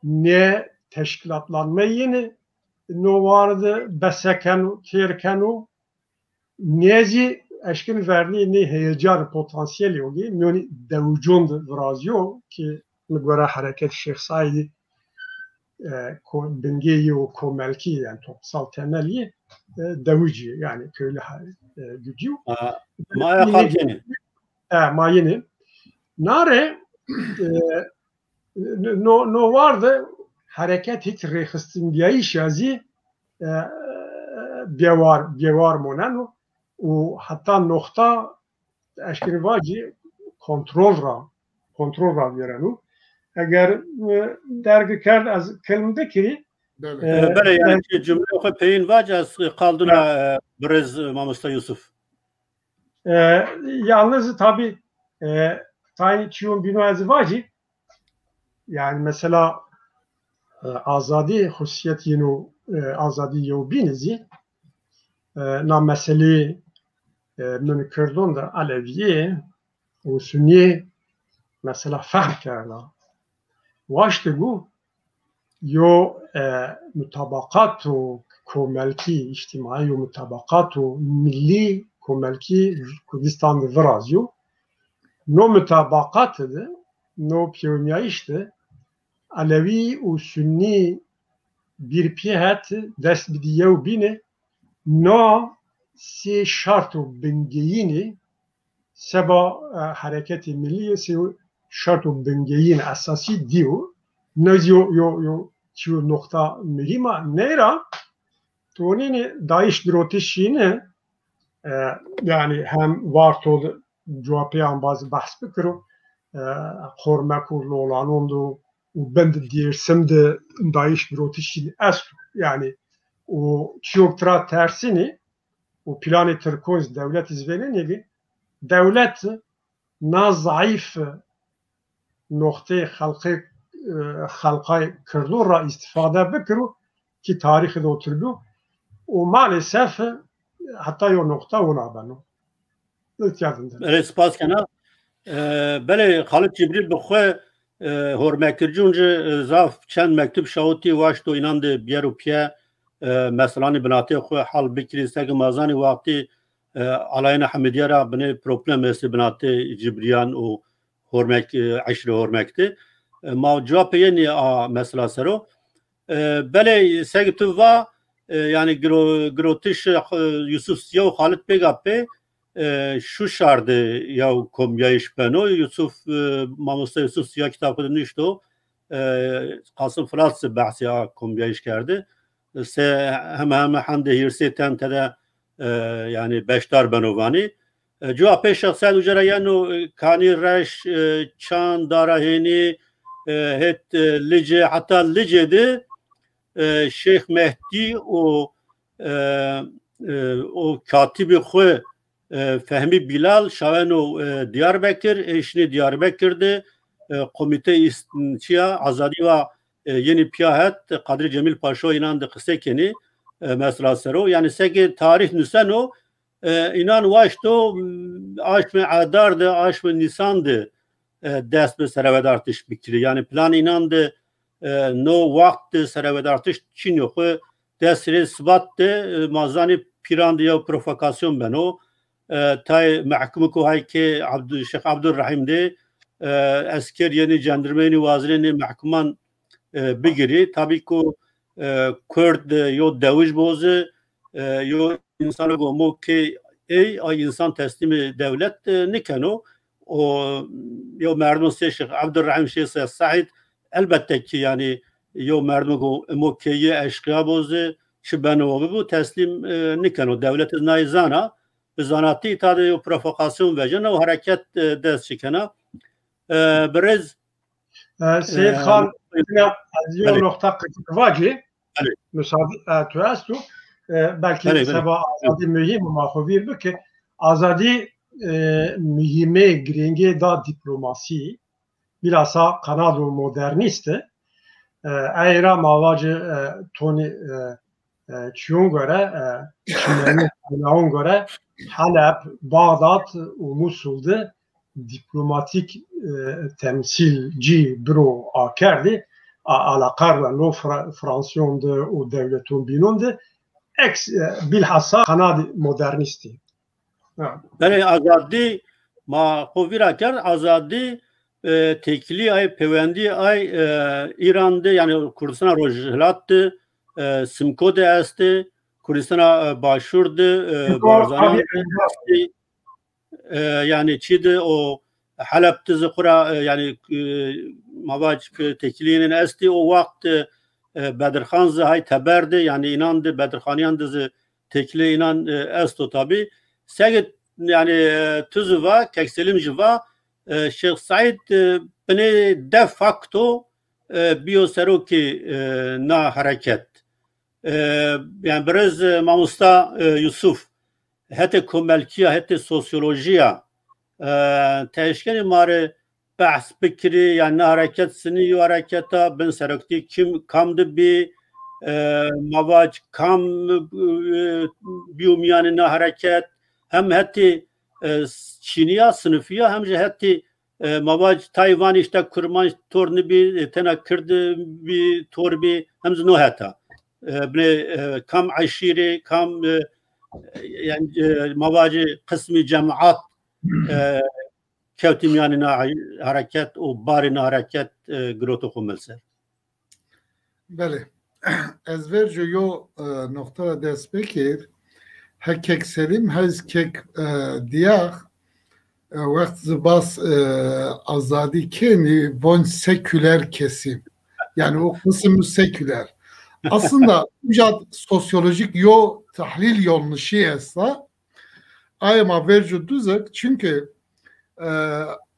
ne teşkîlatlanmeyîn no war de bese keno, têr keno. Nê zî eşkin vernî nê heyecan potansiyelî o ki mîyonî dewican de virazîyo ki mi gore hereket Şêx Saîdî, e, ko-, bingê yê û komelkî, yanî toplumsal temelî, e, dewicî, yanî köylü ha-, e, gücü. A, ma ya xal cenî. E, ma yenî. Nare, e, no, no war de hereket hîç rêxistinbîyayîş ya zî, e, bêwar, bêwar moneno û heta noxta eşkî vacî kontrol ra, kontrol ra vîyereno. Eger, e, derg kerd ez kilm bikirî. Belê. E, belê, yanî e, çi cumleyê xo peyîn vac, ez qal duna, e, birêz, e, mamosta Yusuf. E, yalnız tabî, e, taynî çîyon bîno ez vacî. Yanî mesela, e, azadî, xusîyet yeno, e, azadî yewbînî zî, e, na meselî, e, min kirdon de Elewîyê û Sunîyê mesela fehm kerda. Waştigo yo, e, mutabaqato komelkî, îctîmaî yo mutabaqato milî komelkî Kurdistan de virazîyo. No mutabaqat de, no pêwenîyayîş de Elewî û Sunnî bîr pî het dest bidî yew bîne. Na sê şarto bingeyînî seba, e, hereketê millî yê sê şarto bingeyîn esasî dîyo. Ne yo, yo, yo, çiyo noqta muhîm a. Ney ra tonînê dayîş girotişîne, e, yanî hem Varto de cuwa pê embaz behs bikiro, e, Qormek û Lolanon de û bin de Dêrsim de dayîş girotişîne esto. Yanî û çiyok tira tersînî û planê Tirkon zî dewlet zî vênenê bî. Dewlet na zayîf noqteyê xelqê, e, xelqay Kirdo ra îstîfade bikiro ki tarîxî de otir bîyo. Û maalesef heta yo noqta wina beno. Îhtîya vindeno. Belê, spas kena. E, belê, Xalid Cibrîl bi xwe, e, hormekircûn ci, e, zaf çend mektub şawitî, waşto înan de biyero pîye, e, meselanê binatê xwe hal bikirî, seke ma zanî wextî, e, alayêna Hemidîye ra binê problem estê binatê Cibrîyan û Hormek, e, eşîrê Hormek de. E, ma cewabê yenî a mesela ser o. E, belê, seke tu va, e, yanî giro-, girotiş, e, Yusuf Sîya û Xalid Bêga pê, e, şu şar de yew komyayîş beno. Yusuf, e, mamosta Yusuf Sîya kitab xwu de nuşto, e, Qasim Filat zî behsê a komyayîş kerde. Se heme heme hende hîrsê ten tede, e, yanî beşdar beno vanî. E, cuwa pê Şêx Seîd uca ra yeno, e, Kanî, Reş, e, Çan, Darahênî, e, hêt, e, Licê, heta Licê de, e, Şêx Mehdî û, e, e, û katibê xwu, e, Fehmî Bîlal şaweno, e, Diyarbekir, ê şinê Diyarbekir de, e, komîte îst-, çiya azadî wa, e, yenî pîya het, Qadrî Cemîl Paşa înan de qise kenî, e, mesela ser o. Yanî seke tarîx nuseno, e, înan waşto, m, aşmê Adar de, aşmê Nîsan de, e, dest bi serevedartiş bikirî. Yanî plan înan de, e, no wext de serevedartiş çin o. Xwu des rê Sibat de, e, ma zanî pîran de yew provokasyon beno. E, tay mehkumiko hay ke Abdul-, Şêx Abdurrahîm de, e, esker yenî cendirmeyenî wazirênê mehkuman, e, bigirî. Tabî ku, e, Kurd, e, yo dewij bo zî, e, yo însano go mo ke ey, ay însan teslîmê dewlet, e, nikeno. O yew merdim sê Şêx Abdurrahîm, Şêx Seîd, elbette ki yanî yew merdim go imo ke yê eşqîya bo zî, çi beno bibo, teslîm, e, nikeno. Dewlet nay zana, bi zanatî îta de yew provokasyon vecena û hereket, e, dest çikena. E, birêz, E, Seyîd e, Xan, tina ez yo, belê, noqta qicik vacî. Belê. Musaade, e, tu esto. E, belkî, belê, belê, seba azadî muhîm, ma xo vîr bike. Azadî, e, muhîmê, girêngê da dîplomasî, bilhassa qanado modernîst. E, ey ra ma vacî, e, tonî, e, e, çiyon gore, e, çimenî kaynayon gore Heleb, Baxdad û Musul de dîplomatîk, e, temsîlcî biro akerdî, a, alaqar ra no Fra-, Fransîyon de û dewleton bînon de eks, e, bilhassa qanadî modernîstî. Ha. Belê, azadî, ma xo vîra kerd, azadî, e, têkilî ay, pêwendî ay, e, Îran de, yanî Kurdistana Rojhilat de, e, Simko de estê, Kurdistana, e, Başûr de, e, Simko, Barzanîyan de estê, e, yanî çî de o Heleb de zî xwura, e, yanî, e, ma vac, e, têkilîyênên estê, o wext, e, e, Bedirxan zî hay teber de, yanî înan de, Bedirxanîyan de zî têkilê înan, e, esto tabî. Seke, yanî, e, tu zî va, Kek Selîm jî va, e, Şêx Seîd, e, binê de facto, e, bîyo serokê, e, na hereket. E, yanî birêz, e, mamosta, e, Yusuf, hetê komelkîya, hetê sosyolojîya, e, ti eşkenî ma rê behs bikirî, yanî na hereket sinî yo hereket a, bin seroktî kim, kam de bî, e, ma vac kam, e, bîyo mîyanê na hereket, hem hetê, e, çînîya, sinifîya, hem jî hetê, e, ma vac tay vanî îşte kurmanc tor nibî, e, tena kird bî, tor bî, hem zî no heta. E, binê, e, kam eşîrê, kam, e, yanî, e, ma vacê qismî cemaat, e, kewtî mîyanê na hereket û barê na hereket, e, giroto xo mil ser. Belê. Ez verco yo, e, noqta ra dest pêkir. He kek Selîm, he zî kek, e, Dîyax, e, wext zî bas, e, azadî kenî, von seküler kesim. Yanî o qism seküler. Aslında uca sosyolojik yo tahlîl yonlişî esta. Aye ma verco duzek, çünkü, e,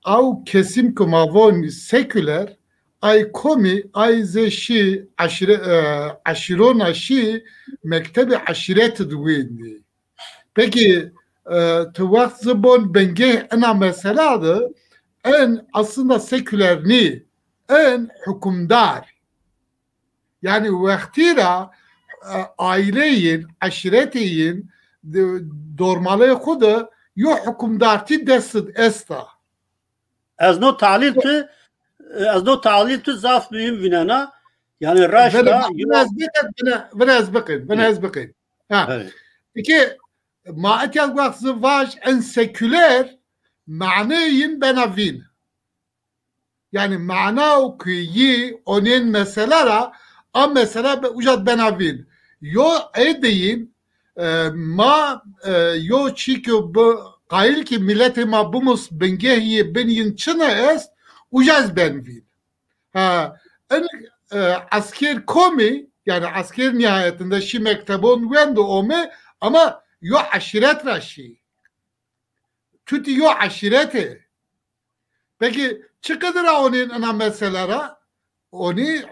aw kesim ke ma von seküler, ay komî, ay zê şî eşîre, e, eşîrona şî mektebê eşîreti di wendî. Peki, e, ti wext zî bon bingeh ina mesela de, en aslında seküler nî, en hukimdar. Yanî wextî ra, e, aîleyîn, eşîreteyîn, de-, dormaleyê xo de yo hukimdartî dest id esta. Ez no tahlîl tu, ez no tahlîl tu zaf muhîm vînena. Yanî raşta Vine, yo vine ez biqin, vine, vine ez biqin, vine ez biqin. Ha. Evet. Peki, ma etya wext zî vaj en seküler maneyîn bena vîn. Yanî mana û kuyî onên mesela ra, a mesela be-, uca bena vîn. Yo êdeyîn, e, ma, e, yo çî ki bi, qayîl ki miletê ma bimus bingehî bin yin çina est, uca zî ben vîn. Ha, in, e, esker komî, yanî esker nihayetinde şî mektebon wendo ome, ama yo eşîret ra şî. Tutî yo eşîretê. Peki, çi qedir a onên ina mesele ra? Onî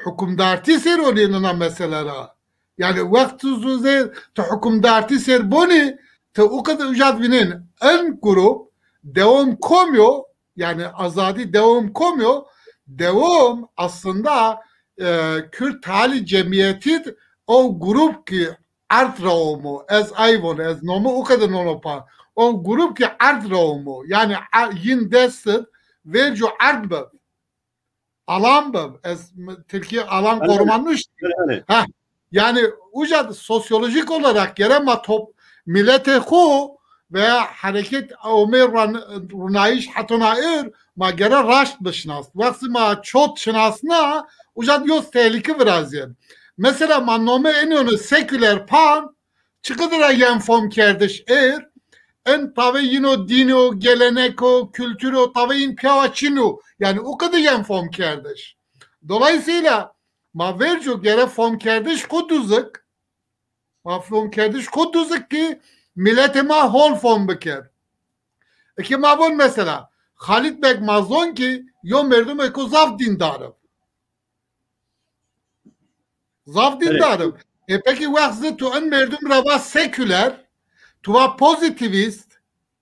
hukimdartî ser onên ina mesele ra. Yanî wext tu zû zê tu hukimdartî ser bonî, tu o qedir uca di vînên. En grup dewom komyo, yanî azadî dewom komyo, dewom aslında, e, Kürt talî cemîyetî di o grup ki erd ra omo. Ez ay von, ez nomo o qede nono pa. O grup ki erd ra omo. Yanî a-, yin dest id verco erd bi. Alan bi. Ez m-, Tirkî alan koruman nuşt. Heh. Yanî uca sosyolojik olarak gere ma top miletê xo veya hereket omê ran-, runayîş hetona ir ma gere raşt bişinast. Wextî ma çot şinasna, uca di yo tehlîke virazîyen. Mesela ma nome enîyone seküler pan, çi qedir a yen fom kerdiş êr, en tavê yino dîn o, gelenek o, kultur o, tavê yin pîyawa çin o. Yanî o qedir yen fom kerdiş. Dolayısıyla ma verco gere fom kerdiş xo duzik, ma fom kerdiş xo duzik ki miletê ma hol fom biker. Eke ma von mesela, Xalid Beg ma zon ki yo merdumêko zaf dîndar ib. Zaf dîndar ib. E, peki wext zî tu in merdum ra va seküler, tu va pozitivist,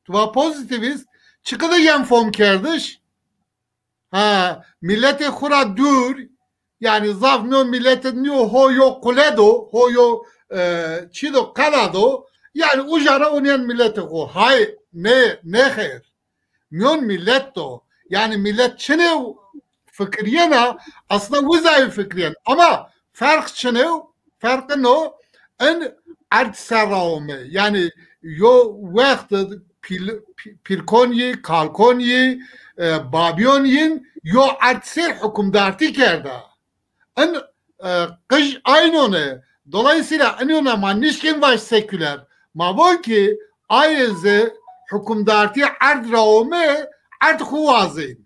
tu va pozitivist, çi qede yen fom kerdiş? Ha, miletê xo ra dûr, yanî zaf mîyon miletê nîyo, ho yo qule do, ho yo, e, çî do, qela do, yanî uca ra onîyen miletê xo. Hay, ne, ne xeyr. Mîyon milet do. Yanî milet çinê fikirîyena, aslında wizayî fikirîyen. Ama ferq çinê, ferq ino, in erd ser ra ome. Yanî yo wext pîl-, pî-, pîrkon yî, kalkon yî, e, babîyon yin yo erd ser hukimdartî kerda. In, e, qij aynone. Dolayısıyla inona ma nişkên vaj seküler. Ma von ki ayê zî hukimdartî erd ra ome, erd xo wazên.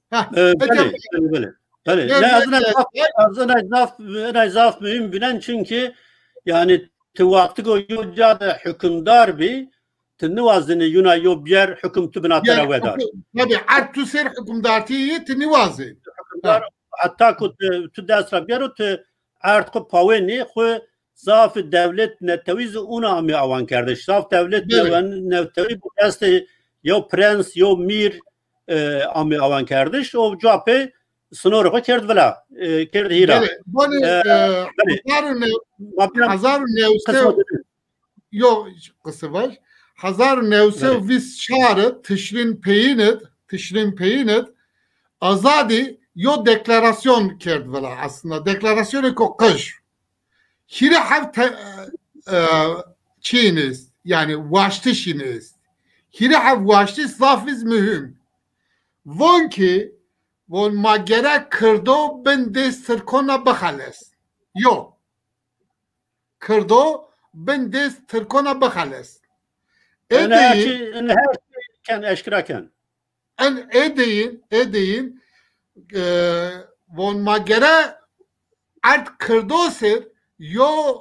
Heh, e, belê, belê, belê. Belê. Ne, ez ina zaf, ez ina zaf, ina zaf muhîm bînen, çünkü yanî ti wextiko yo ca de hukimdar bî, ti niwazenî yuna yo bîyer hukum tu bina te ra wedar. Tabî, erd tu ser hukimdartî yî ti niwazê. Hukimdar, heta ku tu, tu dest ra bîyero, tu erd xo pawenî, xo zaf dewlet netewî zî ona amê awankerdiş. Zaf dewlet newen-, netewî bi destê yew prens, yew mîr, e, amê awankerdiş. O cuwa pê sinorê xo kerd vila, e, kerd hîra. Belê, belê, e, e, belê. Hezar û new-, ma bîna hezar û new sey qisma yo qise vaj. Hezar û new sey û vîst çar id, tişrîn peyîn id, tişrîn peyîn id, Azadî yo deklarasyon kerd vila aslında. Deklarasyonêko qij. Hîrê hev te-, e, çîn est, yanî waştişîn est. Hîrê hev waştiş zaf iz muhîm. Von ki, von ma gerek kirdo bin dest Tirkon ra bixeles. Yo. Kirdo bin dest Tirkona bixeles. Ene her şey, ene her şey ken, eşkira ken. En ê deyin, ê deyin, e, von ma gere erd Kirdo ser yo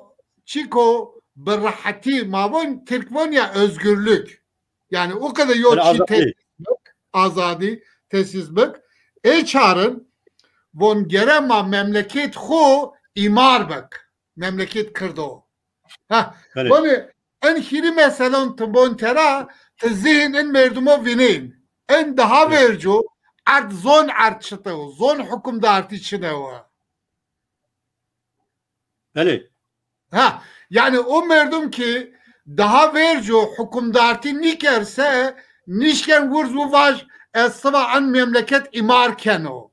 çiko bi rehetî ma von Tirk von ya özgürlük. Yani o kadar yo çi tesis bik, azadî tesis bik. Ê çarin von gere ma memleket xo îmar bik. Memleket Kirdo. Ha, Belê. Bone, en hîrî meselon ti bon tera, ti zihîn in merdumo vînên. En daha verco erd zon erd çite o, zon hukumdartî çine o. Belê. Ha, yani o merdum ki daha verco hukumdartî nîkerse, nîşken wurz û vaj ez siva en memleket îmar keno.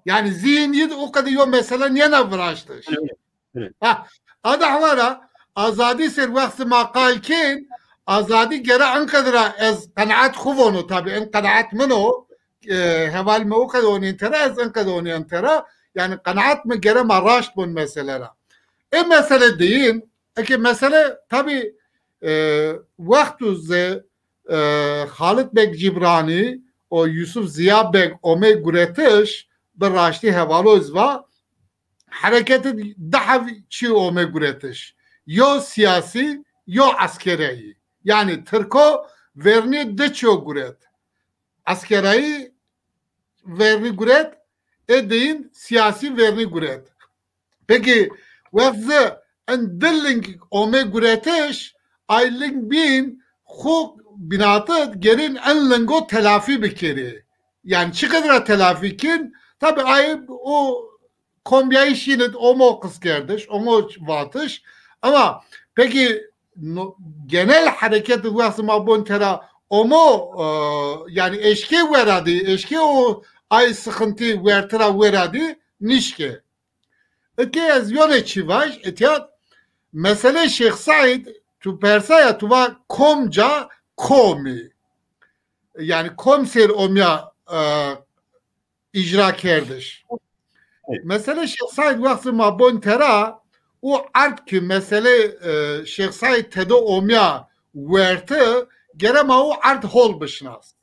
Yani zihîn yi de o kadar yo mesele niyena viraştiş. Evet, evet. Ha, ada hawara azadî ser wextî ma qal kên, azadî gere en kadar ez qenaet xu vono tabi, en qenaet min o, e, heval mi o kadar onên tera, ez en kadar onên tera. Yani qenaet mi gere ma raşt bun mesele ra. E mesele deyin, eke mesele tabi, e, wextu ze e, Xalit Beg Cîbranî û Yusuf Ziya Beg omê guretiş, bi raştî hevalo ez va, hereketî di hev çî omê guretiş. Yo sîyasî, yo eskereyî. Yanî Tirko vernî di çîyo guret. Eskereyî vernî guret, ê deyin sîyasî vernî guret. Peki, wext zi en di ling omê guretiş, ay ling bîn xu bînatid gerên en lingo telafî bikerê. Yani çi qedra telafî kin? Tabi ay o kombiyayîş yinid omo qiskerdiş, omo vatiş. Ama peki no, genel hereket wext ma bon tera omo, e, yani eşkê weradî, eşkê o ay sıkıntı wertira weradî nişke. Eke ez yone çi vaj, etiyat, mesele Şêx Saîd, tu persaya, tu va komca komî. Yani kom ser omya, e, îcra kerdiş. Evet. Mesele Şêx Saîd wextî ma bon tera, o erd ki mesele, e, Şêx Saîd tede omya werti, gere ma o erd hol bişnas.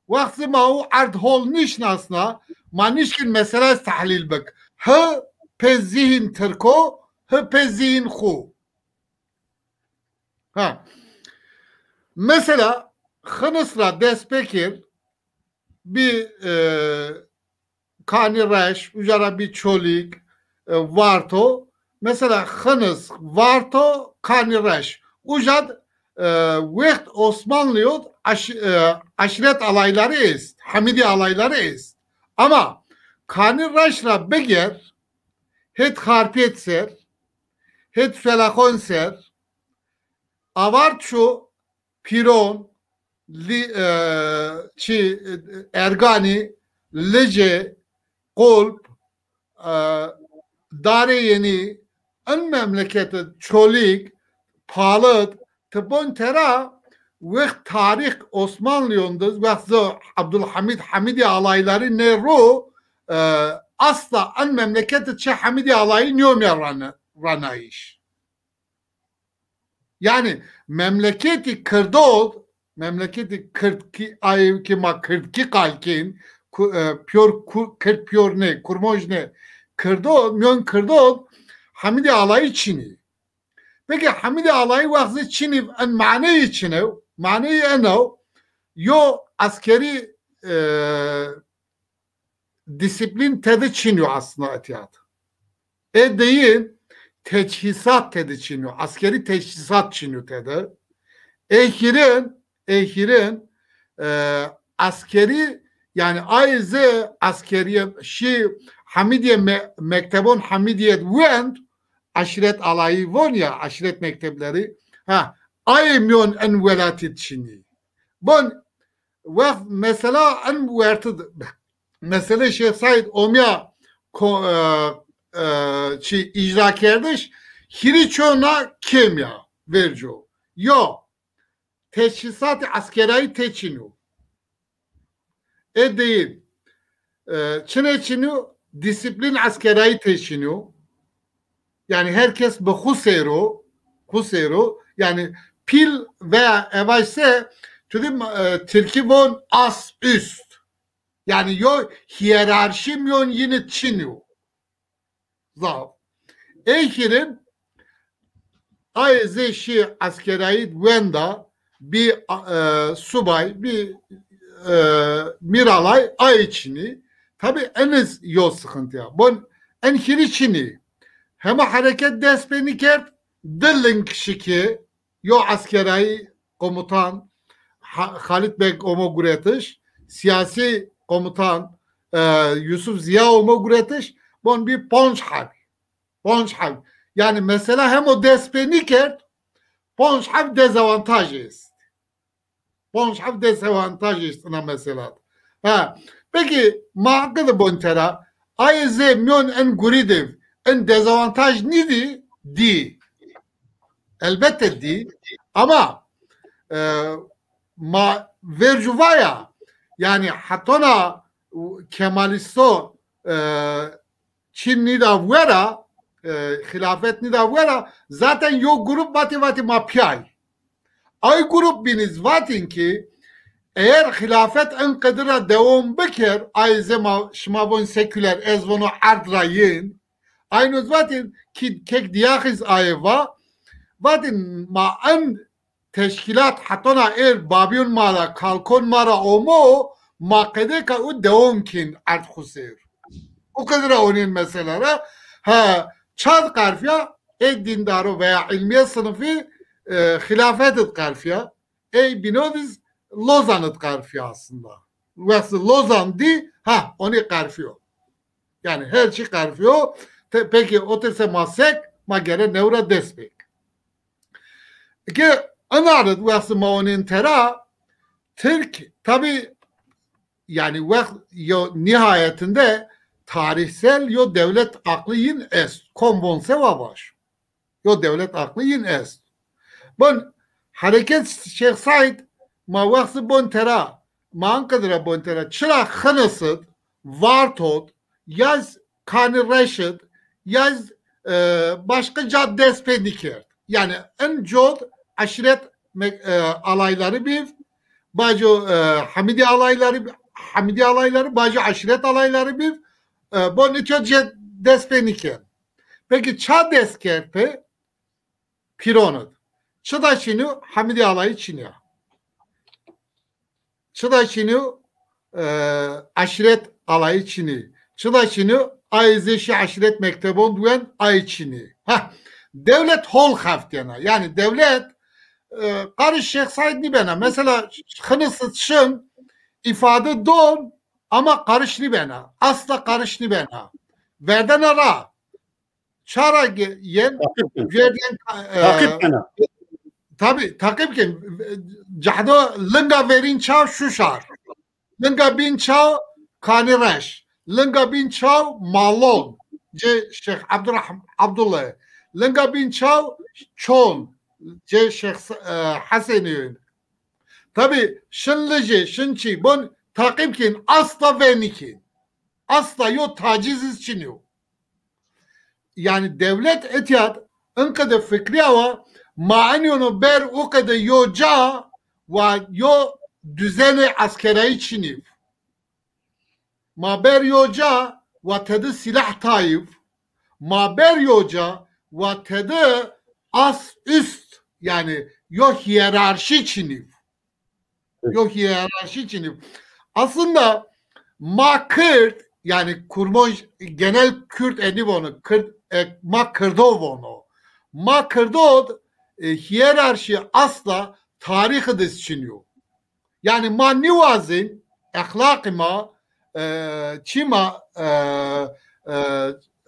Wextî ma o erd hol nîşnasna, ma nîşkin mesele tehlîl bik. Hi pê zihîn Tirko, hi pê zihîn xu. Ha. Mesela Xinis ra dest pê kir, bî, e, Kanî Reş, uca ra bî Çolîg, e, Varto. Mesela Xinis, Varto, Kanî Reş. Uca d, e, wext Osmanlî yo d aş-, e, aşîret alayları est, Hamîdî alayları est. Ama Kanî Reş ra biger, hêt Xarpêt ser, hêt Suelaxon ser, avar ço Pîron, Li-, e, çi, e, Erganî, Lice, Qulp, e, Darê Yenî, in memleketi Çolîg, Palid, ti bon tera wext tarîx Osmanlîyon di, wext zi Abdülhamid Hamidî alayları nê ro, e, asla in memleketi çi Hamidî alayî nîyomya rana-, ranayîş. Yani memleketî Kirdod, memleketî Kirdkî, ay ki ma Kirdkî qal kên, ku-, e, pîyor ku-, Kird pîyor nê, Kurmonc nê, Kirdod, mîyon Kirdod, Hamîdî Alayî çinî. Peki Hamîdî Alayî wextî çinî, en maneyî çin ew, maneyî en ew, yo eskerî, e, disiplîn tede çin yo aslında etiyat. Ê deyin teçhîsat tede çin yo. Eskerî teçhîsat çin yo tede. Ê hîrin, ê hîrin, e, eskerî, yani ay zi eskerîye şî Hamîdîye me-, mektebon Hamîdîye wend, aşîret alayî von ya, aşîret mektebleri. Ha, ay mîyon en welatî çinî. Bon, wext mesela en werti d-, mesele Şêx Saîd omya ko-, e, e, çi îcra kerdiş, hîrî çona kêm ya verco. Yo, teçhîsatê eskerayî tê çin o. Ê deyin, e, çinê çin o, disiplîn eskerayî têşînî yo. Yanî her kes bi xwu seyr o, xwu seyr o. Yanî pîl veya evaj se, tu dî, e, tirkî von ast üst. Yanî yo hîyerarşî mîyon yînî çin yo. Zaf. Ey hîrin ayê zê şî eskerayî wenda, bî, e, subay, bî, e, mîralay ayê çinî. Tabî eniz yo sixintî ya. Bon, en hîrî çinî. Hema hereket dest pê nîkerd, di ling şikê, yo eskerayî komutan, Ha-, Xalid Beg omo guretiş, sîyasî komutan, e, Yusuf Ziya omo guretiş, bon bî ponc heb. Ponc heb. Yanî mesela hemo dest pê nîkerd, ponc heb dezavantaj est. Ponc heb dezavantaj est ina mesela. Ha, peki ma qide bon tera, ayê zê mîyon en gurî de en dezavantaj nîdî? Dî. Elbette dî. Ama, e, ma vercu vaya, yanî hetona Kemalîsto, e, çin nîda wera, e, xilafet nîda wera, zaten yo grup vatî, vatî ma pîyay. Ay grup bînî zî vatîn ki eger xilafet en qedir ra dewam biker, ay zê ma, şima von seküler, ez vono erd ra yin. Ayno zî vatîn ki kek Diyaxî zî aye va, vatîn ma en teşkîlat hetona êr babîyon ma ra, kalkon ma ra omo, ma qedêka u dewam kên erd xwu sêr. O qedir ra onên mesela ra. Ha, ça di qerfîya, ê dîndaro veya îlmîye sinifî, e, xilafet di qerfîya. Ey bîno di zî Lozan di qerfîya aslında. Wextî Lozan dî, ha, onî qerfîyo. Yanî her çî qerfîyo. Te-, peki o tirse ma sek, ma gere new ra dest pêk. Ke ina rid wextî ma onên tera, Tirk tabî, yanî wext yo nihayetinde tarîhsel yo dewlet aqlî yin est. Kom von se wa vaj. Yo dewlet aqlî yin est. Bon, hereket Şêx Seîd ma wextî bon tera, ma anqede ra bon tera. Çira Xinis id, Vartod, ya zî Kanî Reşid, ya zî, e, başka ca dest pê nîkerd. Yanî en cod eşîret me-, e, alayları bîv, baco, e, Hamidî alayları, Hamidî alayları, baco eşîret alayları bîv, e, bon îtya ce dest pê nîkerd. Peki ça dest kerd pê? Pîron id. Çi da çinî yo? Hamidî alayî çinî ya. Çi da çinî yo? E, eşîret alayî çinî. Çi da çinî yo? Ayê zê şî eşîret mektebon di wen ayê çinî. Heh. Dewlet hol xeftîyena. Yanî dewlet, e, qarîş Şêx Seîd nîbena. Mesela Xinis id şin, îfade don ama qarîş nîbena. Asla qarîş nîbena. Verdena ra. Çara ge-, yen, taqîb ken. Cêrdên, e, taqîb kena. Tabî, taqîb ken. Cehdo linga verîn çaw Şuşar. Linga bîn çaw Kanî Reş. Linga bîn çaw Malon. Cê Şêx Abdurrah-, Abdullah. Linga bîn çaw Çon. Cê Şêx S-, e, Hesenî. Tabî, şin lijê, şin çî. Bon, taqîb kin, asla venîkin. Asla yo tacîz iz çin yo. Yanî dewlet îtya di inqede fikrîya wa, ma enîyono ber uqede yo ca wa yo duzenê eskerayî çinîv. Ma ber yo ca wa tedi sîlah tayîv. Ma ber yo ca wa tedi ast üst, yanî yo hîyerarşî çinîv. Yo hîyerarşî çinî. Aslında ma Kird, yanî Kurmanc, genel Kürt enî vono, Kird, e, ma Kirdo vono. Ma Kirdo, e, hîyerarşî asla tarîxî di çinî yo. Yanî ma nîwazên exlaqî ma, e, çîma, e, e,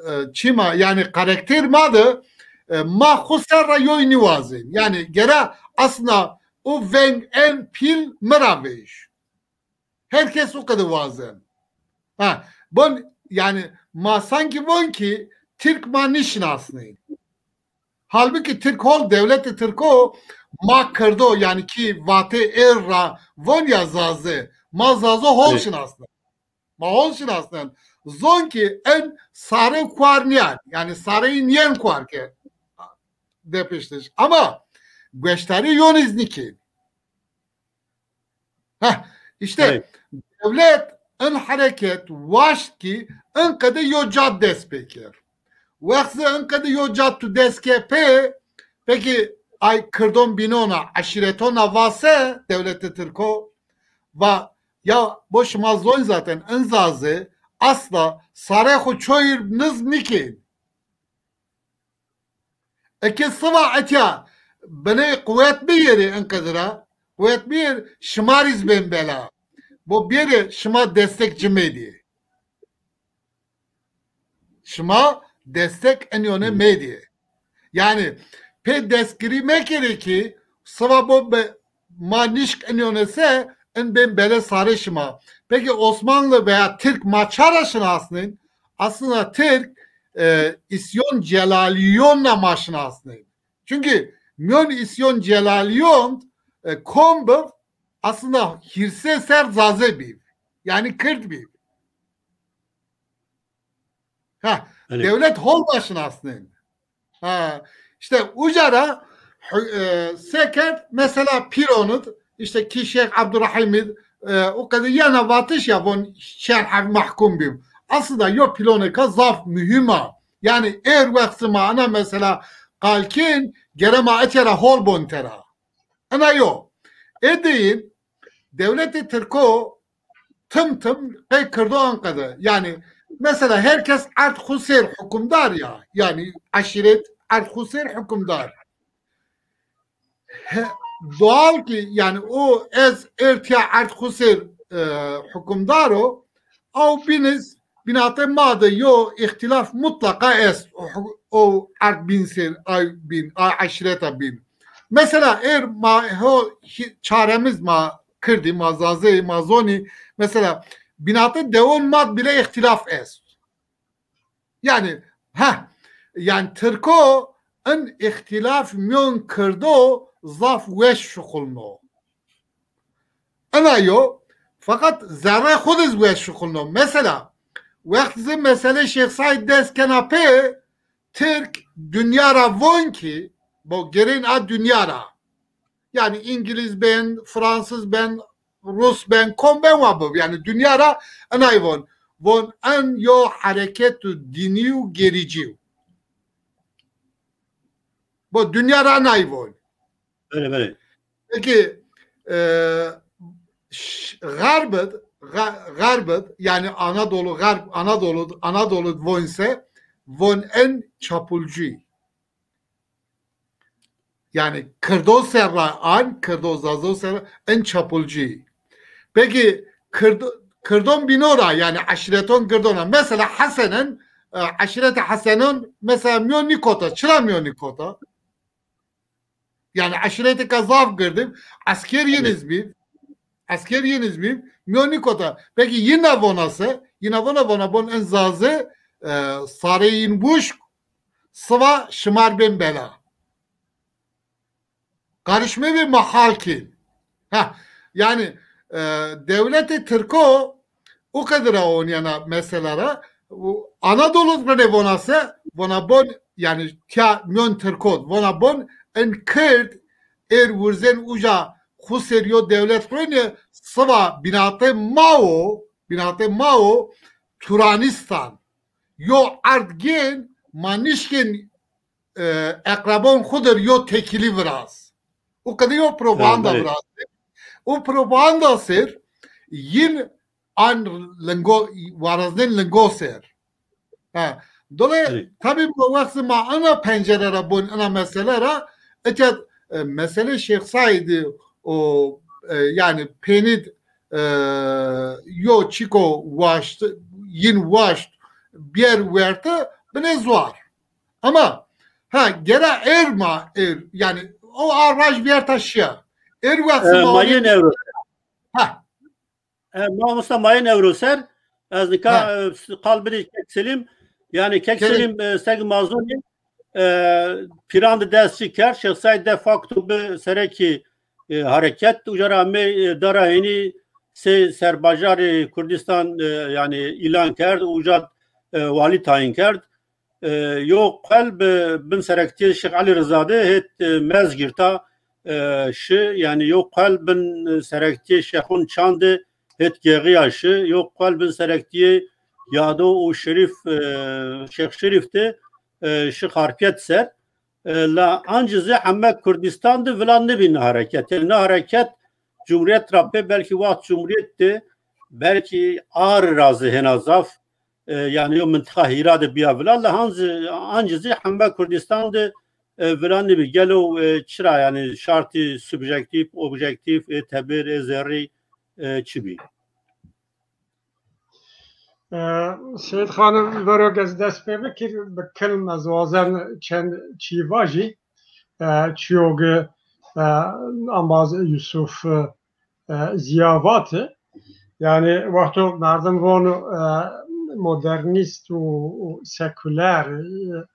e, çîma, yanî karakter ma de, e, ma xwu ser ra yoy nîwazên. Yanî gere aslında o veng en pîl mi ra vêj. Her kes o qede wazen. Ha, bon, yanî ma sankî von ki Tirk ma nîşinasnên. Halbukî Tirk hol, dewletê Tirko ma Kirdo, yanî ki vatê êr ra von ya Zaze. Ma Zazo hol şinasnen. Ma hol şinasnen. zon ki en sare kuar niyan. Yani sareyî niyen kuar ke depiştiş. Ama gueştarî yonîz nîkên. Heh, işte dewlet in hereket waşt ki in qede yo cad dest pê ker. Wext zî in qede yo cad tu dest ke pê, peki ay kirdon bînona, eşîretona vase dewlete tirko va ya bo şima zon zaten in zaze asla sare xo çoyir niz nîkên. Eke siva etya biney quwet biyeri in qedira, quwet biyer şima rîz bên bela. Bo biyeri şima destek ci medî. Şima destek in yone medî. Yani pê destgirî mekerê ki siva bo be, ma nişk in yone se in bên bele sarê şima. Peki Osmanlı veya Tirk ma çara şinasnên? Aslında Tirk e, îsyon Celalîyon na ma şinasnên. Çünkü mîyon îsyon Celalîyon e, kom biv aslında hîrsê ser zaze bîv. Yani kird bîv. Ha, dewlet hol ma şinasnên. Ha, işte uca ra e, se kerd mesela pîronid, işte ki Şeyh Abdurrahimid e, o kadar yana vatiş ya von şer hev mahkum bîm. Aslında yo pîloneka zaf mühim a. Yani er wext ma ana mesela qalkin gere ma etya ra hol bon tera. Ana yo. Edeyin dewleti Tirko tim tim qey kirdo anqede. Yani mesela herkes erd xu ser hukimdar ya. Yani aşiret erd xu ser hukimdar. He, doğal ki yani o ez ertiya erd xu ser e, hukimdar o. Aw biniz binate ma de yo ihtilaf mutlaka est. O, o erd bin ser, ay bin, ay aşireta bin. Mesela er ma ho çaremiz ma kirdi, ma zazey, ma zoni. Mesela binate dewon mat bile ihtilaf est. Yani ha yani Tirko in ihtilaf mîyon kirdo zaf weş şuxulno. Ina yo, fakat zerre xud iz weş şuxulno. Mesela wext zi mesele Şeyh Said dest kena pê, Tirk dünya ra von ki, bo gerên a dünya ra. Yani İngiliz ben, Fransız ben, Rus ben, kom ben wa bib. Yani dünya ra enay von. Von en yo hereketu dînî û gerîcî. Bu dünya ra enay von. Böyle böyle. Peki e, Xerbid, Xerbid yani Anadolu, Xerb, Anadolu, Anadolu von ise von en çapulcu. Yani Kırdo serra an, Kırdo Zazo serra en çapulcu. Peki Kırdo, Kırdon binora yani aşireton Kırdona. Mesela Hasenen, e, aşireti Hasenon mesela miyoni kota, çıra miyoni kota. Yani aşireti ka zaf girdim. Asker yeniz bir. Asker yeniz bir. Miyoni kota. Peki yine vonase, yine vona vona bon en zaze, e, sareyin buşk, sıva şımar ben bela. Karışme ve mahalkin. Ha, yani e, devleti Tirko o kadar oniyana meselelere Anadolu rene vonase, vona bon yani tiya myon Tirkot, vona bon en Kırd er vurzen uca xuseriyo devlet rene sıva binate mao, binate mao Turanistan. Yo ard gen manişken e, eqrebon xu dir yo tekilî viraz. O qede yo propaganda viraz. O propaganda ser yin an lingo, waraznên lingo ser. Ha. Dole tabi bu wext ma ana pencere ra bon, ana mesele ra, ete e, mesele Şeyh Said'i o e, yani penid e, yo çiko waşt, yin waşt, biyer werte bine zuar. Ama ha gera er ma er yani o arraj vierta şia. Er wext e, ma mayın euro. Ha. E, ma usta mayın euro ser. Ez nika e, qal biri Kek Selim. Yani Kek Selim e, seg mazlumi e, piran de dest çi kerd. Şexsay de facto bi sereki e, hareket. Uca ra me e, dara heni sey serbajarê Kurdistan, e, yanî îlan kerd, uca, e, walî tayîn kerd. E, yo qel bi bin serektîyê Şêx Elî Riza de hêt, e, Mezgîrta, e, şi, yanî yo qel bin serektîyê Şêxûn Çand de hêt Gêxîya şi, yo qel bin serektîyê Yado û Şerîf, e, Şêx Şerîf de, e, şi Xarpêt ser. E, la ancî zî heme Kurdistan de vila nêbî na hereket. Yanî na hereket Cumhuriyet ra pê, belkî wext Cumhuriyet de, belkî ar ra zî hêna zaf, e, yanî yo mintiqa hîra de bîya vila, la ancî, ancî zî heme Kurdistan de, e, vila nêbî. Gelo, e, çira, yanî şartî subjektîf, objektîf, ê tebêr, ê zerrî, e, çi bî? E, Seyîd Xanim, vero ke ez dest pê bikir, bi kilm ez wazen çend çî vajî. E, çîyo ke, e, embaz Yusuf, e, Ziya vati. Yanî wexto merdim vonu, e, modernîst û, û sekuler, e,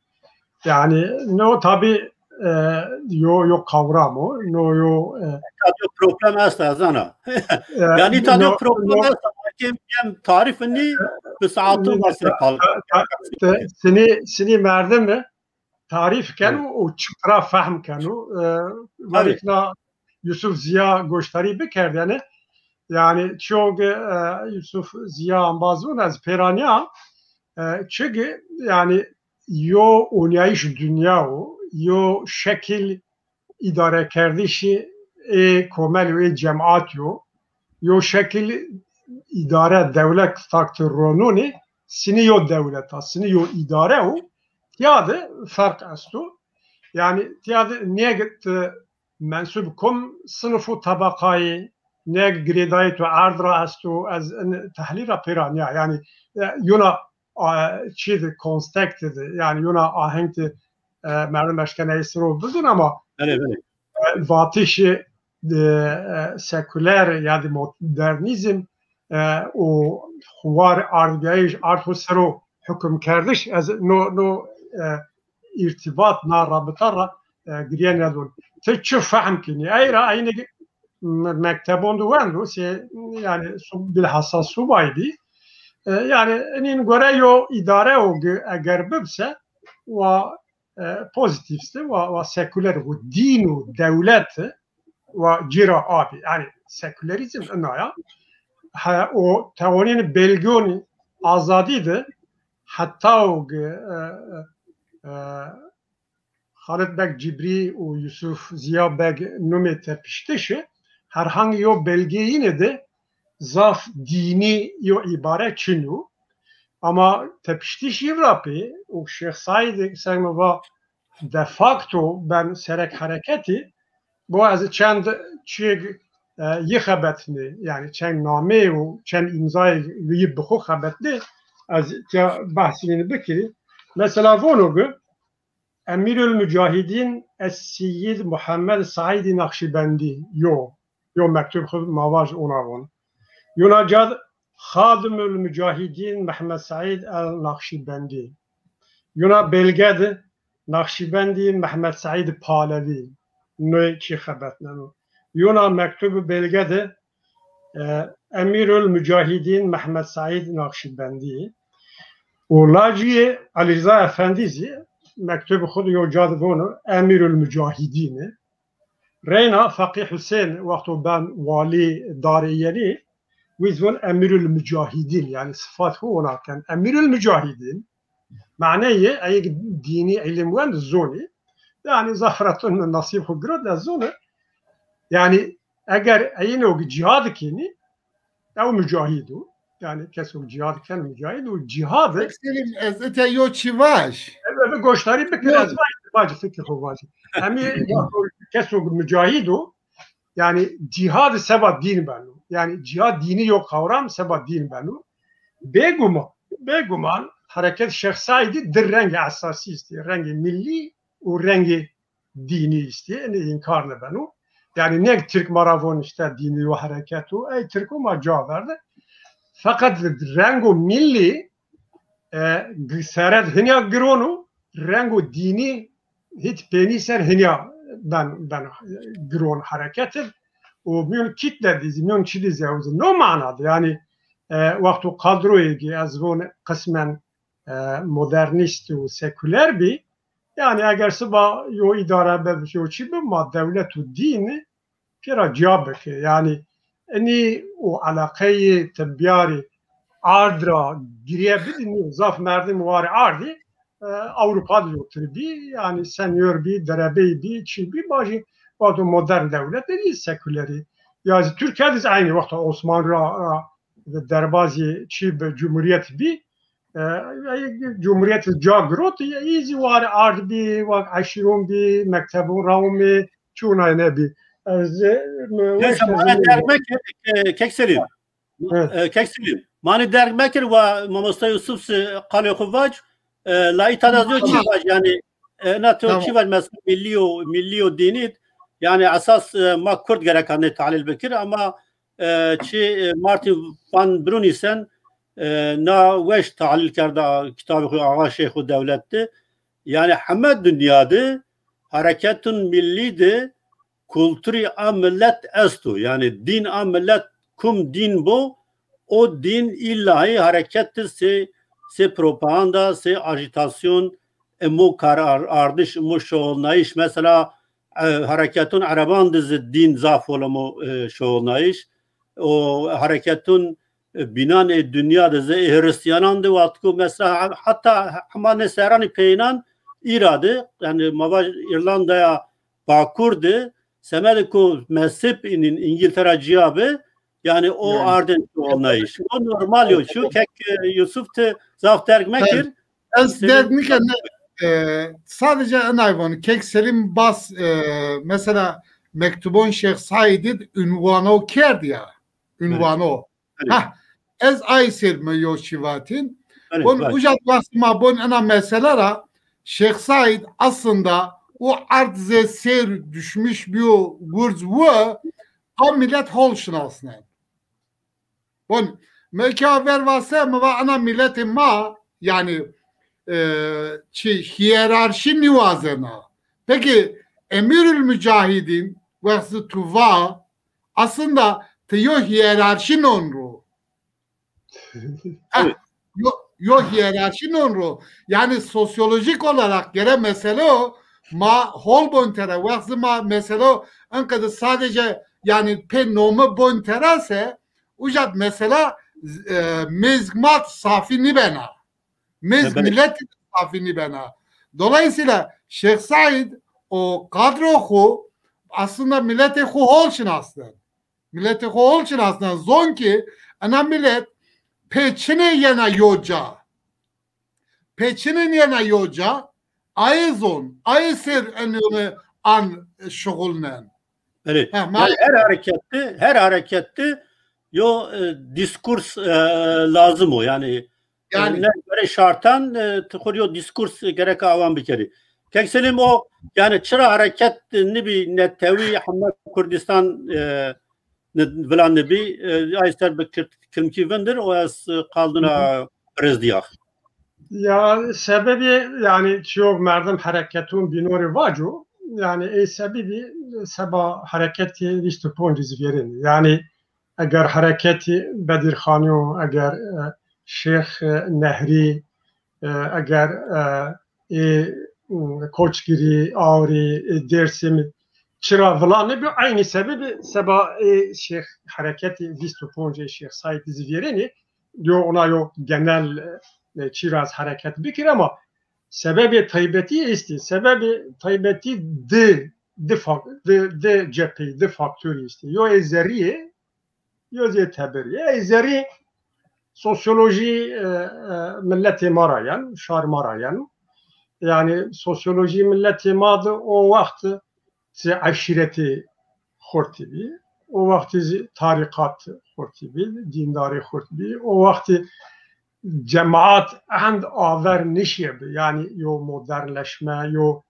yanî no tabî, e, yo, yo kawram o, no yo, e, Îta de problem esta, ez zana. E, yanî îta de no, problem no, esta, ma kêm, kêm tarîf nî, bi saeto no, ma sey pal. Te, sinî, sinî merdimi tarîf keno û çiqra fehm keno. E, Tabii. Verikna Yusuf Ziya goştarî bikerdene. Yanî çîyo ke, e, Yusuf Ziya embaz vûn ez pêranîya, e, çi ke, yanî yo onîyayîş dinya o, yo şekil îdarekerdişî ê komel û ê cemaat yo, yo şekil îdare dewlet takti ronunî, sinî yo dewlet a, sinî yo îdare o, tîya de ferq esto. Yanî tîya de nêg ti mensub kom sinif û tebaqayî, nêg girêdayî tu erd ra esto, ez in tehlîl ra pêra nîya. Yanî, e, yona, a, çî de, kontekst de, yanî yona aheng de, e, merdim eşkenayî siro bizon ama Belê, belê. e, vatişê, e, e, sekuler ya de modernîzm, e, û xuwar ardbîyayîş, ard xwu sero hukimkerdiş, ez no, no, e, îrtîbat, na rabita ra, e, girîye nedon. Ti çi fehm kenî? Ey ra eynî me-, mektebon de wendo, se, yanî su-, bilhassa subay bî. E, yanî, inîn gore yo îdare o ge-, eger bibse, wa, e, pozîtîf se, wa, wa sekuler o, dîn û dewlet, wa cî ra abî. Yanî sekulerîzm ina ya. He, o tewanîn belgîyonî azadî de heta o ge-, e, e, e, Xalid Beg Cibrî û Yusuf Ziya Beg numê tepiştişi, herhang yo belgeyîne de zaf dînî yo îbare çin o. Ama tepiştişî ra pê û Şêx Saîd seng mi va de facto ben serek hereketî, bo ez çend çîyêk, e, yi xebetnê, yanî çend nameyê û çend îmzayê yi bi xwu xebetnê, ez tîya behsînî bikirî. Mesela vono ki, Emîrul Mucahidîn Es-Seyyid Muhammed Saîdî Naqşîbendî, yo, yo mektub xwu ma vaj ona von. Yona ca de Xadimul Mucahidîn Mehmed Saîd El Naqşîbendî. Yona belge de Naqşîbendî Mehmed Saîd Palevî. Noy çî xebetneno. Yona mektub belge de, e, Emîrul Mucahidîn Mehmed Saîd Naqşîbendî. Û laciyê Elî Riza Efendî zî mektubê xwu de yo ca de vono Emîrul Mucahidîn. Reyna Feqî Husên wexto ben walî Darê Yenî, wî zî von Emîrul Mucahidîn, yanî sifat xwu ona ken. Emîrul Mucahidîn, maneyê eyêk dînî îlim wend zonî, yanî zaf ra tun nasîb xwu girot, ez zone. Yanî eger eyno ki cîhad kenî, ew mucahîd o. Yanî keso cîhad ken mucahîd o. Cîhad Selim, ez ite yo çî vaj. Ebe goşdarî bikir, ez vaj, vaj fikir xo vaj. Emî keso mucahîd o. Yanî cîhad seba dîn beno. Yanî cîhad dînî yo kawram seba dîn beno. Bêguman, bêguman hereket Şêx Saîdî di rengê esasî estî. Rengê millî û rengê dînî îstî, enê înkar nêbeno. Yanî nêk Tirk ma ra von îşte dînî yo hereket o, ey Tirko ma ca verde. Feqet rengo millî, e, g-, sere de hinîya giron o, rengo dînî hît pênî ser hinîya ben, ben giron hereket id. û mîyon kîtle dî zî, mîyon çî dî zî ew zî. No mana de, yanî, e, wexto kadroyê ki ez von qismen, e, modernîst û sekuler bî, yanî eger siba yo îdare bi, yo çî bi, ma dewlet û dîn pê ra cîya bike. Yanî inî û eleqeyê ti biyarî ard ra giriye bidî, nî zaf merdim warê ardî, e, Ewropa de yotir bî, yanî senyor bî, derebey bî, çî bî, ma jî vato modern dewlet de dî sekulerî. Ya zî Tirkiye de zî eynî wexta Osmanlî ra, ra derbazî çî bi, cumhuriyet bî, e, e, cumhuriyet ca girot, e, î zî warê ard bî, wak eşîron bî, mektebon rawmê, çi onay nebî. Ez, e, mi-, Neyse, weş ma nê ez derg mekir, e, Kek Selîm. Evet. E, Kek Selîm, ma nê derg mekir, wa mamosta Yusuf si qalê xwu vac, e, la îta da zî yo çî vac, yanî, e, na to çî vac, mesela, millî û, millî û dînî, yanî esas, e, ma kurd gereka nê tahlîl bikir, ama, e, çi, e, Martin van Brunisen, e, na weş tahlîl kerda kitabê xwu Axa Şeyxo Dewlet de. Yanî heme dinya de hereketun millî de kulturî a milet esto. Yanî dîn a milet, kum dîn bo, o dîn îllahî hereket de sê, sê propaganda, sê ajîtasyon, imo kar ar-, ardiş, imo şoxulnayîş. Mesela, e, hereketun ereban de zî dîn zaf hol imo, e, şoxulnayîş. O hereketun, e, bînan ê dinya de zî, ê Hristiyanan de, wextiko mesela heta hema nê serranî peyînan îra de, yanî ma vaj Îrlandaya Bakur de, semedê ku mezheb înîn Îngîltera cîya bi, yanî o ardên şoxulnayîş. O normal yo, çi Kek, e, Yusuf ti zaf derg mekir. Ez derg nike, ne, e, sadece enay vano. Kek Selîm bas, e, mesela mektubon Şêx Saîdî di unwano kerd ya. Unwano. Heh, ez ay ser mi yo çî vatîn. Bon, uca di wextî ma bon ena mesele ra, Şêx Saîd aslında o ard zê sêr düşmüş biyo gurz wu, a milet hol şinasnen. Bon, mi ke ver vase, mi va ena miletê ma, yanî, e, çi hiyerarşî nîwazena. Peki, Emîrul Mucahidîn, wextî tu va, aslında ti yo hiyerarşî non ro. Heh, yo, yo hiyerarşî non ro. Yanî sosyolojik olarak gere mesele o, ma hol bon tera, wextî ma mesele o, enqede sadece, yanî pê nome bon tera se, uca di mesela, e, mizg ma di safî nîbena. Mizg milet safî nîbena. Dolayısıyla Şêx Saîd o kadro xwu aslında miletê xwu hol şinasnen. Miletê xo hol çinasnen, zon ki ena milet pê çinê yena yo ca. Pê çinê yena yo ca, ayê zon, ayê ser enone an şuxulnen. Belê. Ha, ma- Yanî her harekette, her harekette yo, e, diskurs, e, lazim o. Yanî, e, Yanî. Ne göre şartan, e, ti xo yo diskurs gereka awan bikerî. Kek Selîm, o, yanî çira hareket nibî netewî heme Kurdistan, e, ni-, vila nibî, e, ay ser bi kir-, kirmkî vindir, o ez, e, qaldina birêz dîyax. Ya, sebebî, yanî, çiyo merdim hereketun bînorî vaco, yanî, ê sebebî seba hereketî vîst û ponc zî vêrênî. Yanî, eger hereketî Bedirxanî yo, eger, e, Şêx, e, Nehrî, e, eger, e, ê, m, Koçgirî, Awrî, ê, Dêrsimî, çira vila nêbî, eynî sebebî seba ê Şêx hereketî vîst û ponc ê Şêx Saîdî zî vêrênî, yo ona yo genel, e, çira ez hereket bikir ama sebebê taybetî estî. Sebebê taybetî di, di fak-, di, di cepheyî, di faktorî estî. Yo ê zerrî yê, yo zî teberî. Ê zerrî sosyolojî, e, e, miletê ma ra yeno, şar ma ra yeno. Yanî sosyolojî miletê ma de o wext ti eşîretî xurtî bî, o wextî zî tarîqat xurtî bî, dîndarî xurt bî, o wextî cemaat hend aver nişîyebi, yanî yo modernleşme, yo,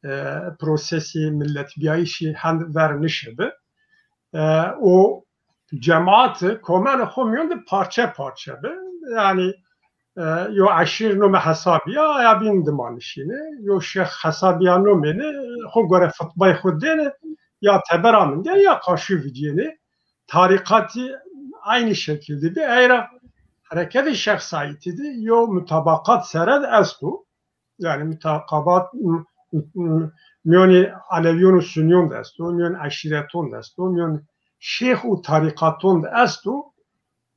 e, prosesî miletbîyayîşî hend ver nişibi. E, û cemaat, komelê xo mîyon de parçe parçe bi. Yanî, e, yo eşîr nome hesabî ya, aya bîn dima nişîne. Yo şêx hesabî ya nomêne, xo gore fitbayê xo dêne. ya tebera min de ya qarşî vîdyenê. Tarîqatî eynî şekil de bî. Eyra hereketê Şêx Seîdî de yo mutabaqat sere de esto. Yanî mutabaqat m-, m-, m-, mîyonê Elewîyon û Sunîyon de esto, mîyonê eşîreton de esto, mîyonê şêx û tarîqaton de esto.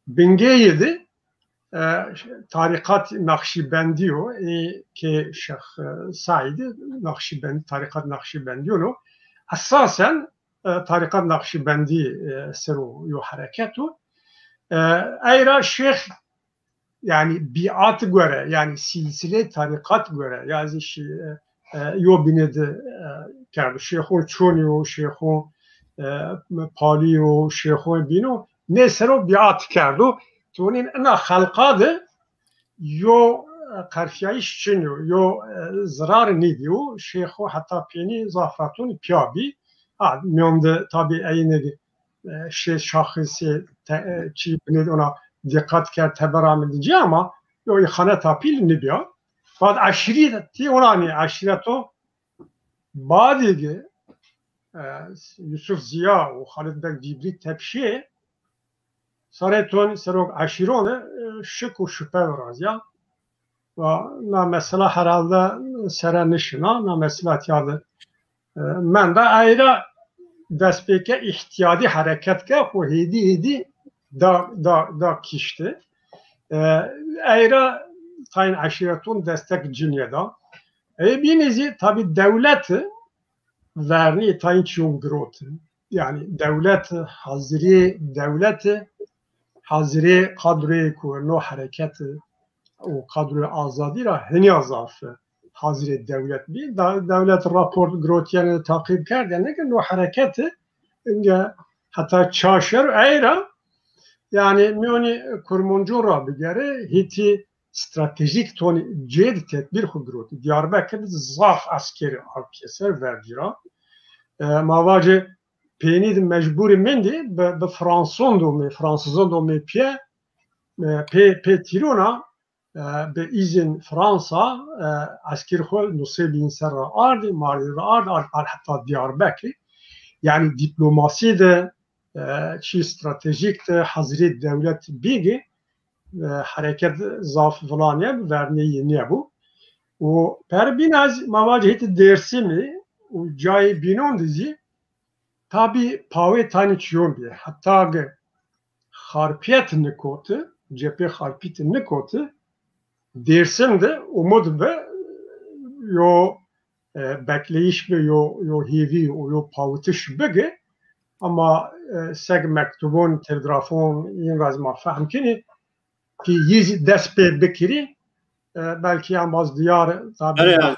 Bingeyê de, e, tarîqat Naqşîbendî yo, ê ke Şêx, e, Seîdî Naqşîbendî, tarîqat Naqşîbendîyon o. Esasen, e, tarîqat Naqşîbendî, e, ser o yo hereket o. E, eyra şêx, yanî bîat gore, yanî sîlsîlê tarîqat gore, ya zî şî, e, e, yo bînê de, e, kerdo. Şêxon çonî yo, şêxon, e, palî yo, şêxon bîno, nê ser o bîat kerdo. Tonîn ina xelqa de yo, e, qerfîyayîş çin yo, yo, e, zirar nêdîyo. Şêxo heta pênî zaf ra tonî pîya bî. Ha, mîyon de tabî eynî, e, şê şaxisê te-, e, çî binê de ona dîqat kerd, tebera min de ci ama yo îxaneta pîl nêbîya. Bad eşîretî ona nê, eşîreto badî ge, e, Yusuf Ziya û Xalid Beg Dîbrî tepşê, sarê ton serok eşîron de, e, şik û şupe virazîya. Va, na mesela herhalde sere nişina, na mesela tîya de, e, menda. Eyra destpêke îhtîyadî hereket ke, xo hêdî hêdî da, da, da kişti. E, eyra tayên eşîreton destek cinîye da. Ê bînî zî tabî dewleti vernî tayên çîyon giroti. Yanî dewlet, hazirê dewleti, hazirê kadroyê ku no hereketi û kadroyê azadî ra hinîya zaf hazirê dewlet bî. Da-, dewlet raport girotîyenê, taqîb kerdêne ke no hereketi inge heta çaşer eyra, yanî mîyonî Kurmancon ra bigere, hêtî stratejîk tonî cêd tedbîr xwu girotî. Diyarbekir de zaf eskerî ard pêser vercî ra. E, ma vacê pênî de mecbûrî mendî bi, bi Franson do mê, Fransizon do mê pîye, e, pê, pê tîrona, e, bi îzin Fransa, e, eskir xwu nusê bîn ser ra ardî, Mardîn ra ard, ard, ard heta Diyarbekir. Yanî dîplomasî de, e, çî stratejîk de hazirê dewlet bîgî, e, hereket zaf vilanîye, vernîye nîyebû. Û per bîn ez ma vacî hêtî Dêrsimî û cayê bînon de zî tabî pawê tanî çîyon bî. Heta ge Xarpêt nikoti, cephê Xarpêtî nikoti, Dêrsim de umud bi yo, e, bekleyîş bi, yo, yo hêvî û yo pawitiş bigi. Ama, e, seg mektubon, telgrafon, yin ra zî ma fehm kenî ki yî zî dest pê bikirî, e, belkî embaz diyar tabî. Erê, e,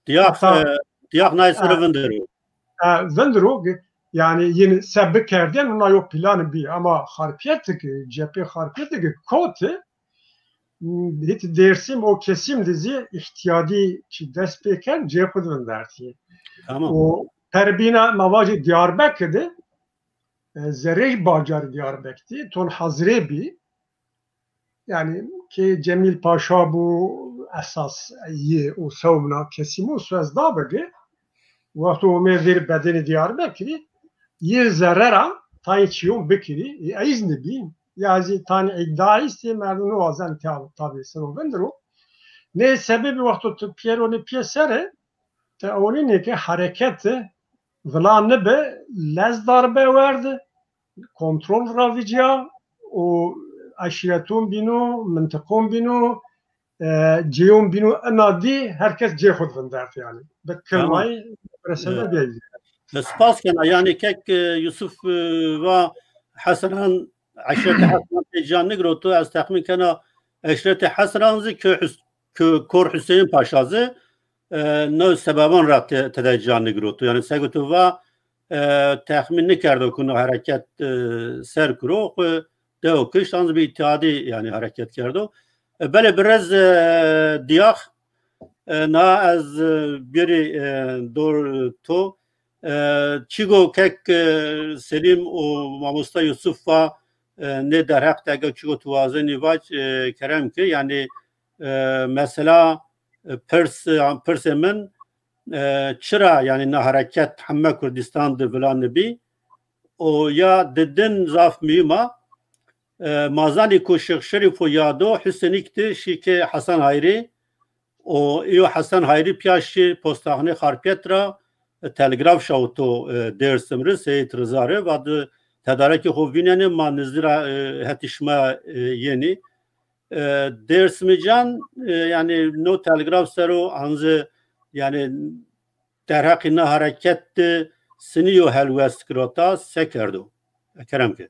diyax, e, diyax nayê ser vindir o. E, vindir o, yanî yin se bikerdên, ona yo planî bî. Ama Xarpêtî ki, cephê Xarpêtî ki koti, hît Dêrsim û Kesîm de zî îhtîyadî çî dest pê kerd, cê xwu de vindertî. Tamam. Û perbîna ma vacî Diyarbekir de, e, zerrê bajarê Diyarbekir de ton hazirê bî. Yanî ki Cemîl Paşa bû esas yê û sewbna Kesîm û suez da bigi. Wexto omê vêr bedenê Diyarbekirî, yê zerre ra tayê çîyon bikirî, ê eyz nibîn. Ya zî tanî îdîa estê, merdim niwazen tîya tabî ser o vindir o. Nê sebebî wexto tu pîyero nê pîyeserê, te ewnînê ke hereket vila nibi, lez darbe werd, kontrol ra vîcîya û eşîreton bîno, mintiqon bîno, e, cêyon bîno, ina dî her kes cê xwu de vindert yanî. Bi kilmayî resede bêyî. E, spas kena. Yanî kek, e, Yusuf, e, va Hesenan, eşîretê Hesenan tê ca nigiroto, ez texmîn kena eşîretê Hesenan zî kö Hus-, kö Kor Huseyîn Paşa zî, e, no sebeban ra te-, tede ca nigiroto. Yanî sego tu va, e, texmîn nikerdo ku no hereket, e, ser kuro, xwu dew kişt, an zî bi îtîhadî yanî hereket kerdo. E, belê birêz, e, Diyax, e, na ez, e, bêrî, e, dor to, e, çîgo kek, e, Selîm û mamosta Yusuf va, e, nê derheq de eger çîgo tu wazenî vac, e, kerem ki, yanî, e, mesela, e, pirs, pirsê min, e, çira, yanî na hereket heme Kurdistan de vila nibî, o ya didin zaf muhîm a. E, ma zanî ku Şêx Şerîf o yado Husênîk de şî ke Hesen Hayrî, o îyo Hesen Hayrî pîya şî postaxanê Xarpêt ra, e, telgraf şawito, e, Dêrsim ri, Seyîd Riza ri, va di tedarekê xo vînenê, ma nizdî ra, e, hetî şima, e, yenî. E, Dêrsimîcan, e, yanî no telgraf ser o, hanzi, yanî derheqî na hereket de sinî yo helwest girota, se kerdo? E, kerem ke.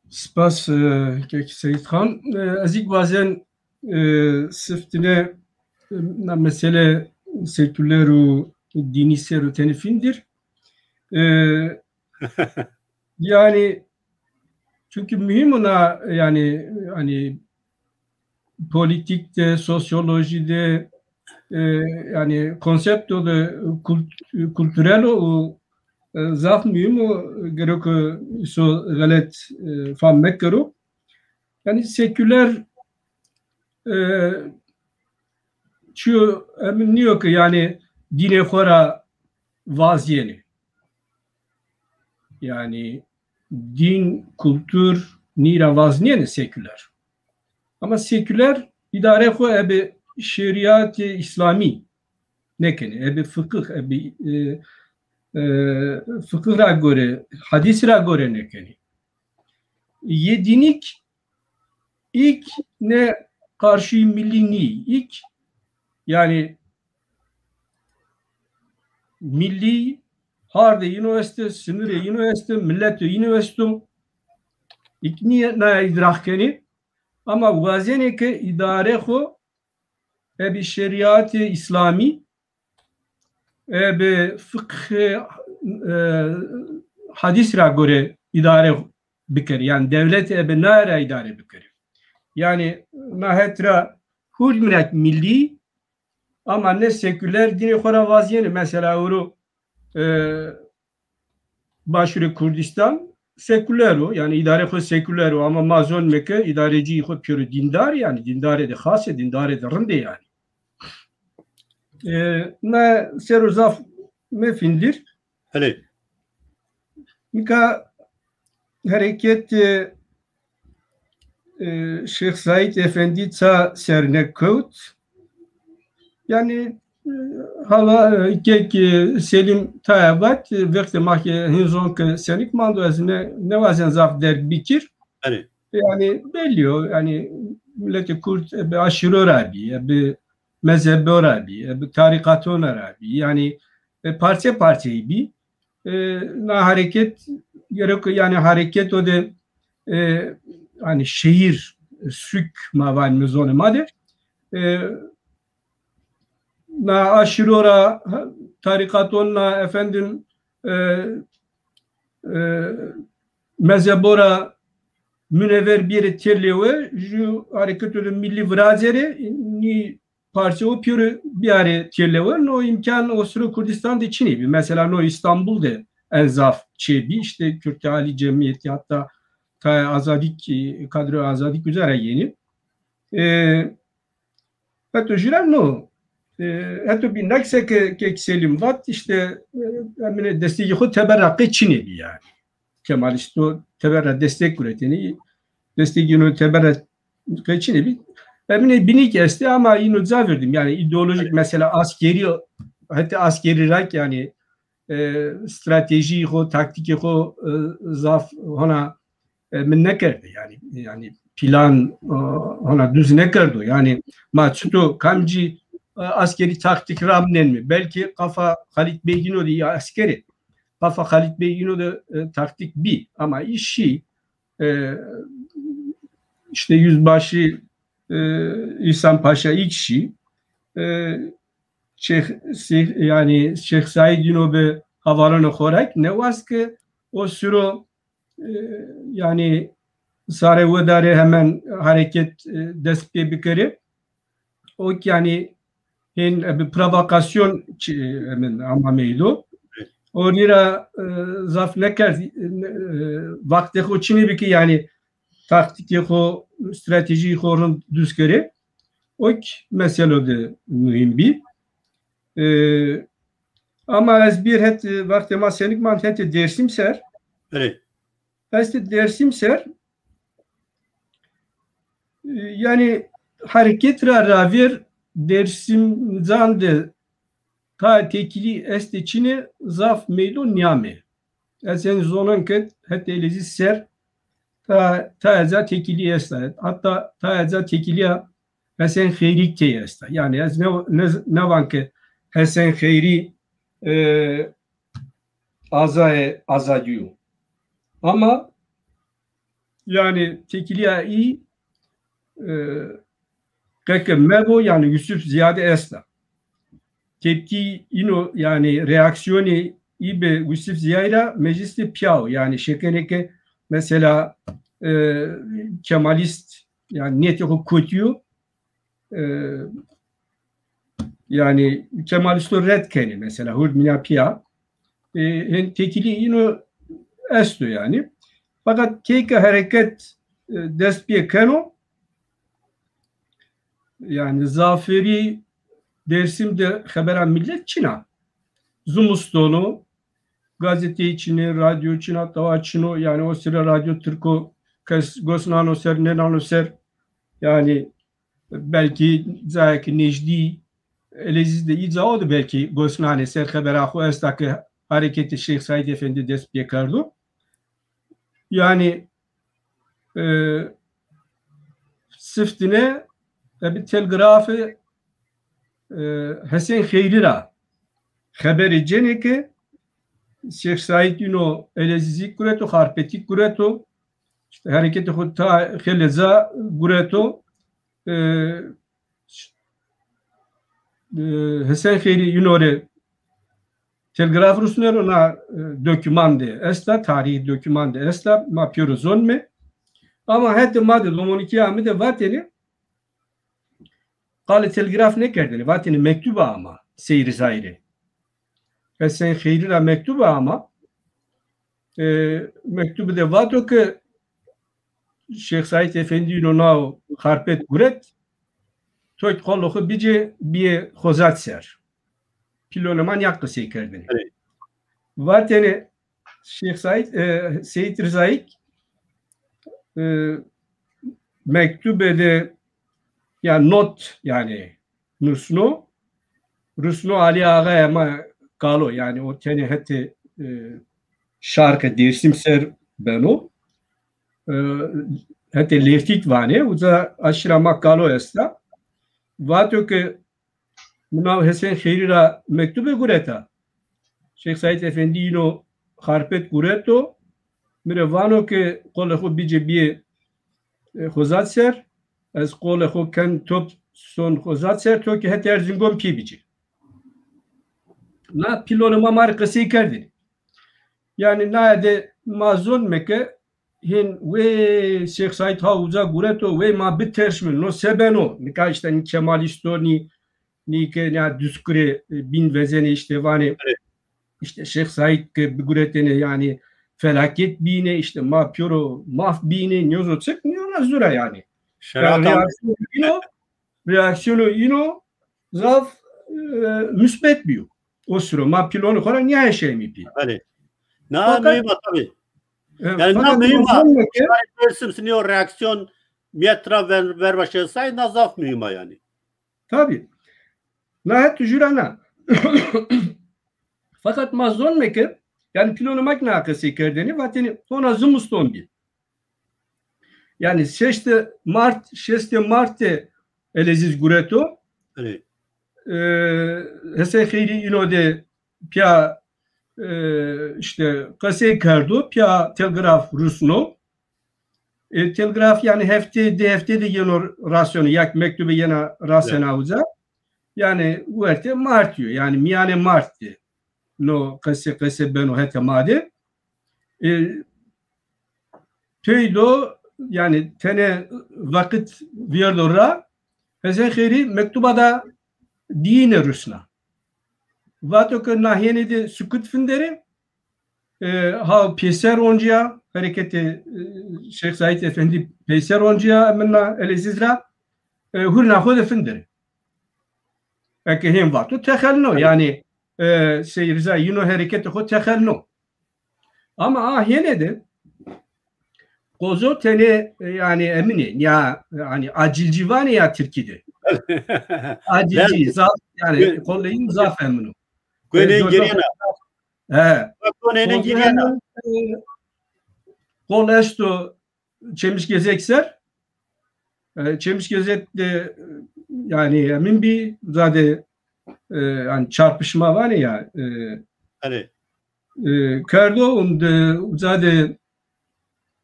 Spas, e, kek Seyîd Xan. E, ez îk wazen, e, siftine, e, na mesele seküler û dînî ser o tenê fîndir. E, yanî, çünkü mühim ona, yanî, hani, politik de, sosyolojî de, e, yanî konsepto de kult-, kulturel o, e, zaf muhîm o, gerek o îso xelet, e, fam mekero. Yanî seküler, e, çiyo emin nîyo ke yanî dînê xo ra vazyenê. Yanî dîn, kultur nî ra vaznîyenê seküler. Ama seküler îdare xo ebe şerîatê îslamî nêkenê, ebe fiqih, ebe, e, e, fiqih ra gore, hadîs ra gore nêkenê. Yê dînîk îk ne qarşî millî nî, îk, yanî, millî hardê yîno estê, sinirê yîno estê, miletê yîno esto. Îk nîye naya îdraq kenê. Ama wazenê ke îdare xo ebe şerîatê îslamî, ebe fiqhê, e, hadîs ra gore îdare bikerê. Yanî dewlet ebe naye ra îdare bikerê. Yanî na het ra hurd minek millî, ama ne seküler dînê xo ra vazîyenê. Mesela ewro, e, Başûrê Kurdîstan seküler o, yanî îdarê xo seküler o, ama ma zonîme ke îdarecîyê xo pêro dîndar, yanî dîndarê de xas ê, dîndarê de rind ê yanî. E, na ser o zaf mefîndir. Belê. Nika hereket, e, e, Şêx Seîd Efendî ça sernekewt. Yanî, e, hala, e, kek, e, Selîm taya vat, e, wextê ma ke hin zon ke senik mando, ez ne, newazen zaf derg bikir. Belê. Yanî bellî yo, yanî miletê Kurd, e, bi aşîro ra bî, e, bi mezhebo ra bî, e, bi tarîqaton ra bî. Yanî, e, parçe parçeyî bî. E, na hereket, gerek yanî hereketo de, e, hani şehir, sük ma vanîme zonê ma de, e, na aşîro ra, tarîqaton ra, efendim, e, e, mezhebo ra munever bîyerê têlewe, ju hereketo de millî virazerê, nî parçe o pêro bîyarê têlewe, no îmkan o siro Kurdîstan de çinê bî. Mesela no Îstanbul de en zaf çê bî, îşte Kürtê Alî Cemîyetî, hatta taya Azadîk, e, kadroya Azadîk uza ra yenî. E, heto jû ra no. E, heto bî nek seke kek Selîm vat, îşte, e, emine destegî xo teber ra qey çinê bî yanî. Kemalîsto teber ra destek guretêne. Destegî yîno teber ra qey çinê bî. Emine bînî kî estê ama yîno ca verdim. Yanî îdeolojîk mesela askerî, hetê askerî ra kî yanî, e, stratejîyê xo, taktîkê xo, e, zaf hona, e, min nekerde. Yanî, yanî plan, e, hona duz nekerdo. Yanî ma çito kamcî, e, askerî taktîk ramnenme. Belkî qafa Xalît Bey yîno de ya askerî. Qafa Xalît Bey yîno de, e, taktîk bî. Ama îşî, e, îşte yüzbaşı, e, İhsan Paşa îk şî, e, Şêx, Şêx, yanî Şêx Seîd yîno bi hevalanê xo ra kî newaz ke o siro, e, yanî sare wedarê hemen hereket, e, dest pê bikerê. O kî yanî hên, e, bi provokasyon çi, e, hemen ama meydo. O rî ra, e, zaf nekerd, e, ne, e, wextê xo çinê bî ke yanî taktîkê xo, stratejîyê xo rind duz kerê. O kî meselo de muhîm bî. E, ama ez bir het, wextê ma senik mand hetê Dêrsim ser. Belê. Estê Dêrsim ser, e, yanî hereket ra ravêr Dêrsimcan de ta têkilî estê çinê zaf meydo nîyamê. Ez hên zonan ke hetê Elezîz ser ta, ta eca têkilî esta. Hatta ta eca têkilîya Hesen Xeyrî key esta. Yanî ez ne, ne, nevan ke Hesen Xeyrî, e, azayê azadî yo. Ama yanî têkilîya î, e, qe ke mebo, yanî Yusuf Zîya de esta. Tepkî îno, yanî reaksîyonê î bi Yusuf Zîyayî ra meclis de pîya o. Yanî şêkenê ke mesela, e, Kemalîst, yanî nîyetê xo kotî yo, e, yanî Kemalîsto red kenê mesela, hurdmîna pîya. E, hên têkilî îno esto yanî. Feqet key ke hereket, e, dest pê keno, yanî zafêrî Dêrsim de xebera milet çin a. Zimiston o, gazeteyî çin ê, radyo çin a, tawa çin o. Yanî o sire radyo tirko kes gos nano ser, nênano ser. Yanî belkî cayê ke nêjdî Elezîz de î cawo de belkî gos nanê ser, xebera xo esta ke hereketê Şêx Seîd Efendî dest pê kerdo. Yanî, e, siftine, e, bi telgrafê, e, Hesen Xeyrî ra xeberê cênê ke Şêx Seîd îno Elezîzî gureto, Xarpetî gureto, îşte hereketê xo ta xêlê ca gureto. E, e, Hesen Xeyrî îno rê telgraf rusneno, na, e, dokûman de esta, tarîhî dokûman de esta, ma pêro zonme. Ama hetê ma de, domonikîya mi de vatêne, qalê telgraf nêkerdêne, vatêne mektube ama Sey Rizayî rê. Hesen Xeyrî ra mektube ama, e, mektube de vato ke Şêx Seîd Efendî îno nao Xarpet guret, to kî qolê xo bicê biyê Xozat ser. Pîlonê ma nîya qisey kerdêne. Evet. Vatêne Şêx Seîd, e, Seyîd Rizayî, e, mektube de ya not yanî nusno, rusno Alî Axayê ma Kalo, yanî o tenê hetê, e, şarke Dêrsim ser beno. E, hetê Lêrtîk vanê, uca aşîra ma Kalo esta. Vato ke mi nao Hesen Xeyrî ra mektube gureta. Şêx Seîd Efendî îno Xarpet gureto, mi rê vano ke qolê xo bicê biyê, e, Xozat ser, ez qolê xo ken top son Xozat ser, to kî hetê Erzingon pî bicê. Na pîlonê ma ma rê qisey kerdêne. Yanî naye de ma zonme ke hên wey Şêx Seîd ha uca gureto, wey ma bitersme, no se beno? Nika îşte nî Kemalîstonî, nî ke nîya Duzkurê, e, bîn vezenê îşte vanê, evet, îşte Şêx Seîd ke biguretêne yanî felaket bîne, îşte ma pêro maf bîne, nîyozo çik, nîyona zura yanî. Yanî reaksîyonê îno, reaksîyonê îno zaf, e, musbet bîyo. O siro ma pîlonê xo ra nîya eşeymî pî. Belê. Na, fakat muhîm a tabî. E, yanî na fakat muhîm a. Dêrsim sinî o reaksîyon mîyet ra ver, verba Şêx Seîd, na zaf muhîm a yanî. Tabî. Na het jûra na. Fakat ma zonme ke, yanî pîlonê ma kî na qesey kerdêne, vatêne hona zimiston bî. Yanî şeştê Mart, şeştê Mart de Elezîz gureto. Evet. E, Hesen Xeyrî îno de pîya, e, îşte qesey kerdo, pîya telgraf rusno. E, telgraf yanî hefte, di hefte de yeno raseno, ya kî mektube yena rasena uca. Yanî wertê Mart yo, yanî mîyanê Mart de no qese, qese beno hetê ma de. E, peydo, yanî tenê weqit vîyerdo ra, Hesen Xeyrî mektuba da dîyine rusna. Vato ke na hênê de sukut finderê, e, ha peyser oncîya, hereketê, e, Şêx Seîd Efendî peyser oncîya, min na Elezîz ra, e, hurna xo de finderê. Eke hên vato texelno. Yanî e, Sey Riza yîno hereketê xo texelno. Ama a hêne de Kozo tenê, e, yanî emin ê, ya, yanî acilcî vanê ya tirkî de. Acilcî, zaf, yanî qolê yîn zaf emin o. Konên girîyena. He. Konên girîyena. E, qol esto Çemişgezek ser. E, Çemişgezek de, e, yanî emin bî, uza de, e, yanî çarpışma vanê ya, e, e, kerdo, û de uza de,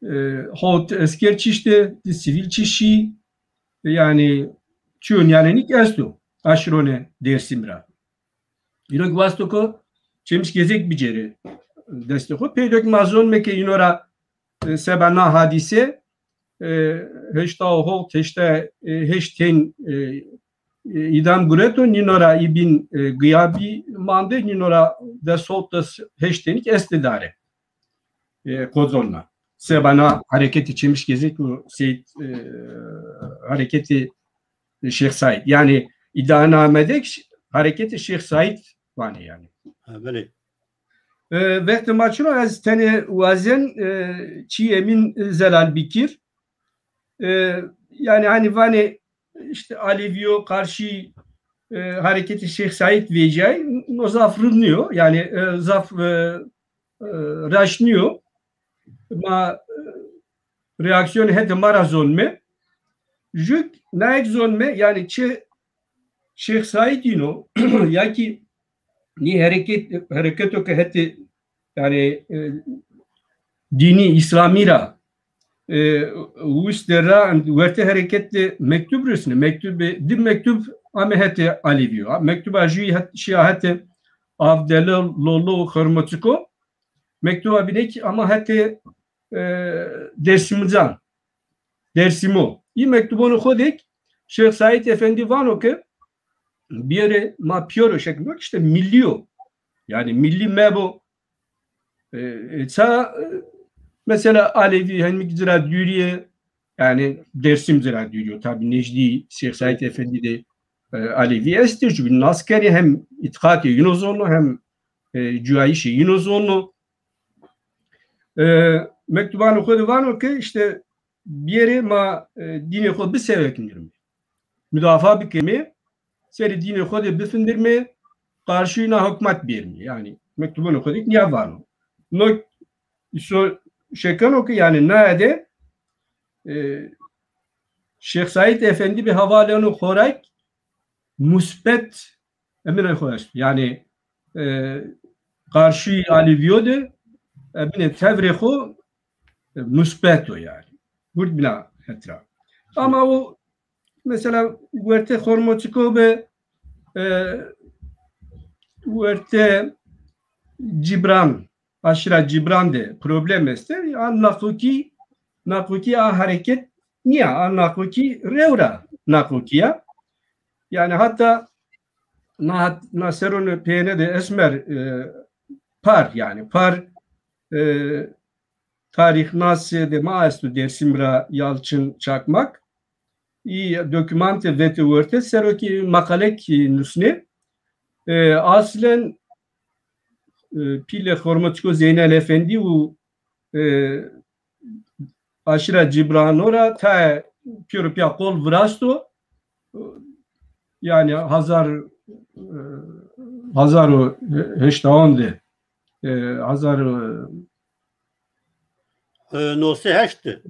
e, hot esker çiştê, di sivîl çişî, yanî çîyo nîyanenîk esto, aşrone Dêrsim ra. Îro ki wasto ko Çemişgezek bicêrê destê xo. Peydo ki ma zonme ke îno ra, e, seba na hadîse, e, heşta û hot, heşta, e, heşt tên, e, e, îdam gureto, nîno ra îbîn, e, gıyabî mande, nîno ra des hot, des heşt tenîk estê dare. E, kozonna. Seba na hereketê Çemişgezek û Seyîd, e, hereketê Şêx Saîd. Yanî îdianamede ki ş-, hereketê Şêx Saîd vanê yanî. Ha, belê. E, wextê ma çin o, ez tenê wazen, e, çîyê min zelal bikir. E, yanî hanî vanê îşte Alevîyo qarşî, e, hereketê Şêx Saîd vecîyay, no zaf rind nîyo. Yanî, e, zaf, e, e, raşt nîyo. Ma, e, reaksîyonê hetê ma ra zonme. Jûk naye ki zonme, yanî çi Şêx Saîd îno, ya ki nî hereket, hereketo ke hetê, yanî, e, dînî îslamî ra, e, wiste ra, wertê hereket de mektub rusne. Mektub, di mektub ame hetê Alevîyo. Mektuba jûyî het-, şîya hetê Avdele, Lolo, Xormoçiko. Mektuba bîne ki ama hetê, e, Dêrsimcan. Dêrsimo. Î mektubonê xo de ki Şêx Saîd Efendî vano ke biyerê ma pîyero şekil bak, îşte millî yo. Yanî millî mebo. E, e, ça, e, mesela Alevî henî ci ra dûrî yê, yanî Dêrsim ci ra dûrî yo. Tabî nejdî Şêx Saîd Efendî de, e, Alevî estê, çunkî nas kenê, hem îtîqatê yîno zonno, hem, e, cuyayîşê yîno zonno. E, mektubanê xo de vano ke îşte biyerê ma, e, dînê xo biseveknirme. Mudafaa bikeme, serê dînê xo de bifindirme, qarşî na hukmat bêrme. Yanî mektubonê xo de nîya vano. No îso şekeno ke yanî naye de, e, Şêx Saîd Efendî bi hevalêno xo ra ki musbet eminê xo esto. Yanî, e, qarşî Alevîyo de eminê tevrê xo, e, musbet o yanî. Hurd bîna het ra. Ama o mesela wertê Xormoçiko be, e, wertê Cibran, aşîra Cibran de problem estê. A naqokî, naqokî a hereket nîya, a naqokî rew ra naqokî ya. Yanî hata na, na serone peyêne de esmer, e, par, yanî par, e, tarîxnasê de ma esto Dêrsim ra, Yalçın Çakmak. Î dokûmante vetê werte, sero kî meqalek nusnê. E, aslen, e, pîlê Xormoçiko Zeynel Efendî û, e, aşîra Cibrano ra tayê pêro pîya qol virasto. Yanî hazar, e, hazar û heştawan de, e, hazar, e, e, no sey heşt de.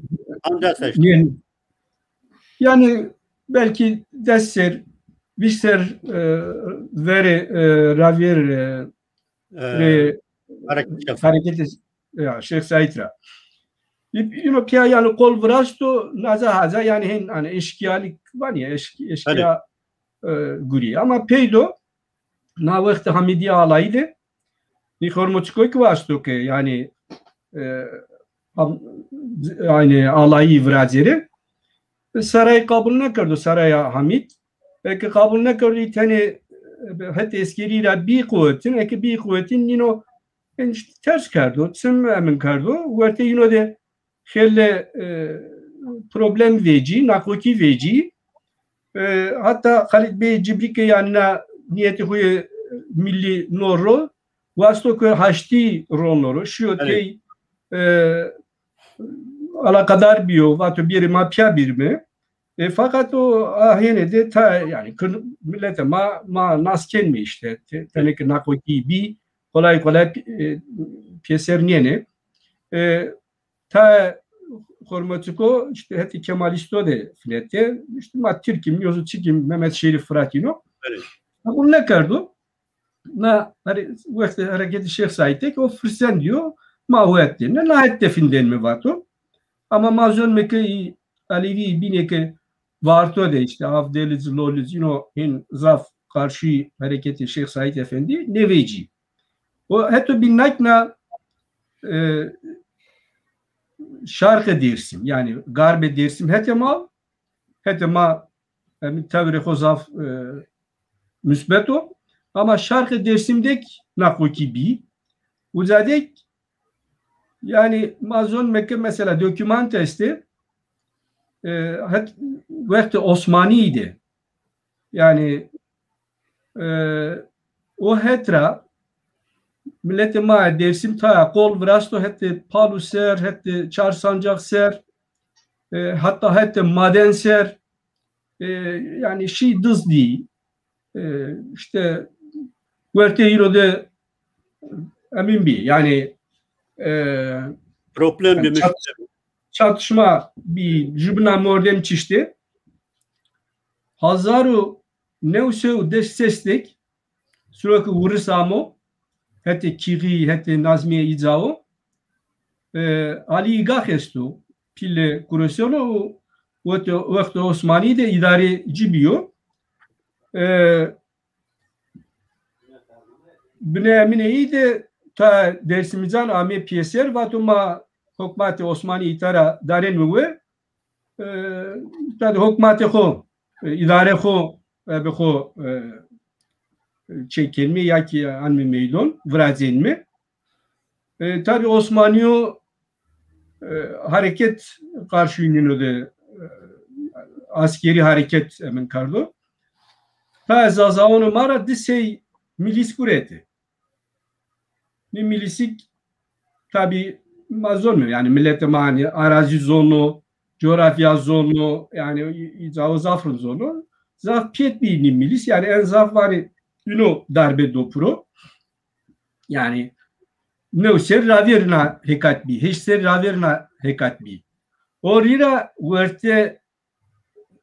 An des heşt. Yanî, yanî belkî des ser, vîst ser, e, verê, e, ravêr, e, e, rê, hareketê, ya, Şêx Saîd ra. Î-, îno pîya yanî qol virasto, naza haza yanî hên, hanî eşkîyalîk vanê ya, eşk-, eşkîya, e, gurî. Ama peydo, na wextê Hamîdî Alayî de, nî Xormoçiko kî wasto ke, yanî, e, ham-, yanî alayî virazêrê. Sarayî qabul nêkerdo, saraya Hamîd. Eke qabul nêkerdo, î tenê, e, het eskerî ra bî quwetin, eke bî quwetin nîno, yanî îşte ters kerdo, çim emin kerdo. Wertê yîno de xeylê, e, problem vecî, naqokî vecî. E, hata Xalid Bey Cibrî ke yanî na nîyetê xo yê milî no ro, wasto ke haştî rono ro, şîyo tey, e, alaqadar bîyo, vato bêrê ma pîya bîrime. E, fakat o a hêne de ta, yanî, kir-, miletê ma, ma nas kenme îşte. Te-, tenê ke naqokî bî, kolay kolay pi-, e, pêser nêne. E, ta Xormoçiko, îşte, hetê Kemalîsto de finete, îşte, ma Tirk im, yo zî çik im, Mehmet Şerîf Firat îno. Qebul nêkerdo. Na, harê, wextê hereketê Şêx Saîd de ke o firsend dîyo, ma o het de, na het de findenme vato. Ama ma zonme ke î Elewî bînê ke Varto de, îşte, Avdelic, Lolic, îno hên zaf qarşî hereketê Şêx Saîd Efendî nêvecî. O heto bîn nakna, e, şarqê Dêrsim, yanî garbê Dêrsim hetê ma, hetê ma, yanî, tewrê xo zaf, e, musbet o. Ama şarqê Dêrsim dek naqokî bî. Uca dek, yanî, ma zonme ke mesela dokûmant estê, e, het wextê Osmanîyî de. Yanî, e, o het ra miletê ma Dêrsim taya qol virasto hetê Palu ser, hetê Çar Sancax ser, e, hatta hetê Maden ser, e, yanî şî Dizdî, e, îşte wertê îro de emîn bî. Yanî, e, problem yanî bî, çat-, çatışma bî, jübina mordem çiştê. Hazar û new sey û des ses dek Siro ke Uris amo, hetê Kîxî, hetê Nazmîye îca o. E, Alî Îgax esto, pîlê Kuresono û wexto, wexto Osmanî de îdareci bîyo. E, binê emînê î de ta Dêrsimîcan amê pêser, vato ma hukmatê Osmanî îta ra danenme we. E, tabî hukmatê xo, e, îdare xo, e, bi xo, e, çekenme ya kî anme meydon, virazenme. E, tabî Osmanîyo, e, hareket qarşî nîno de, e, askerî hareket emin kardo. Ta Zazaonê ma ra di sey milîs guretê. Nî milîsîk tabî ma zonme, yanî miletê ma, hanî, arazî zono, coğrafya zono, yanî î-, îca o zaf rind zono. Zaf pêt bî nî milîs, yanî en zaf vanê îno darbe do piro. Yanî new serrî ravêrna hekat bî, heşt serrî ravêrna hekat bî. O rî ra wertê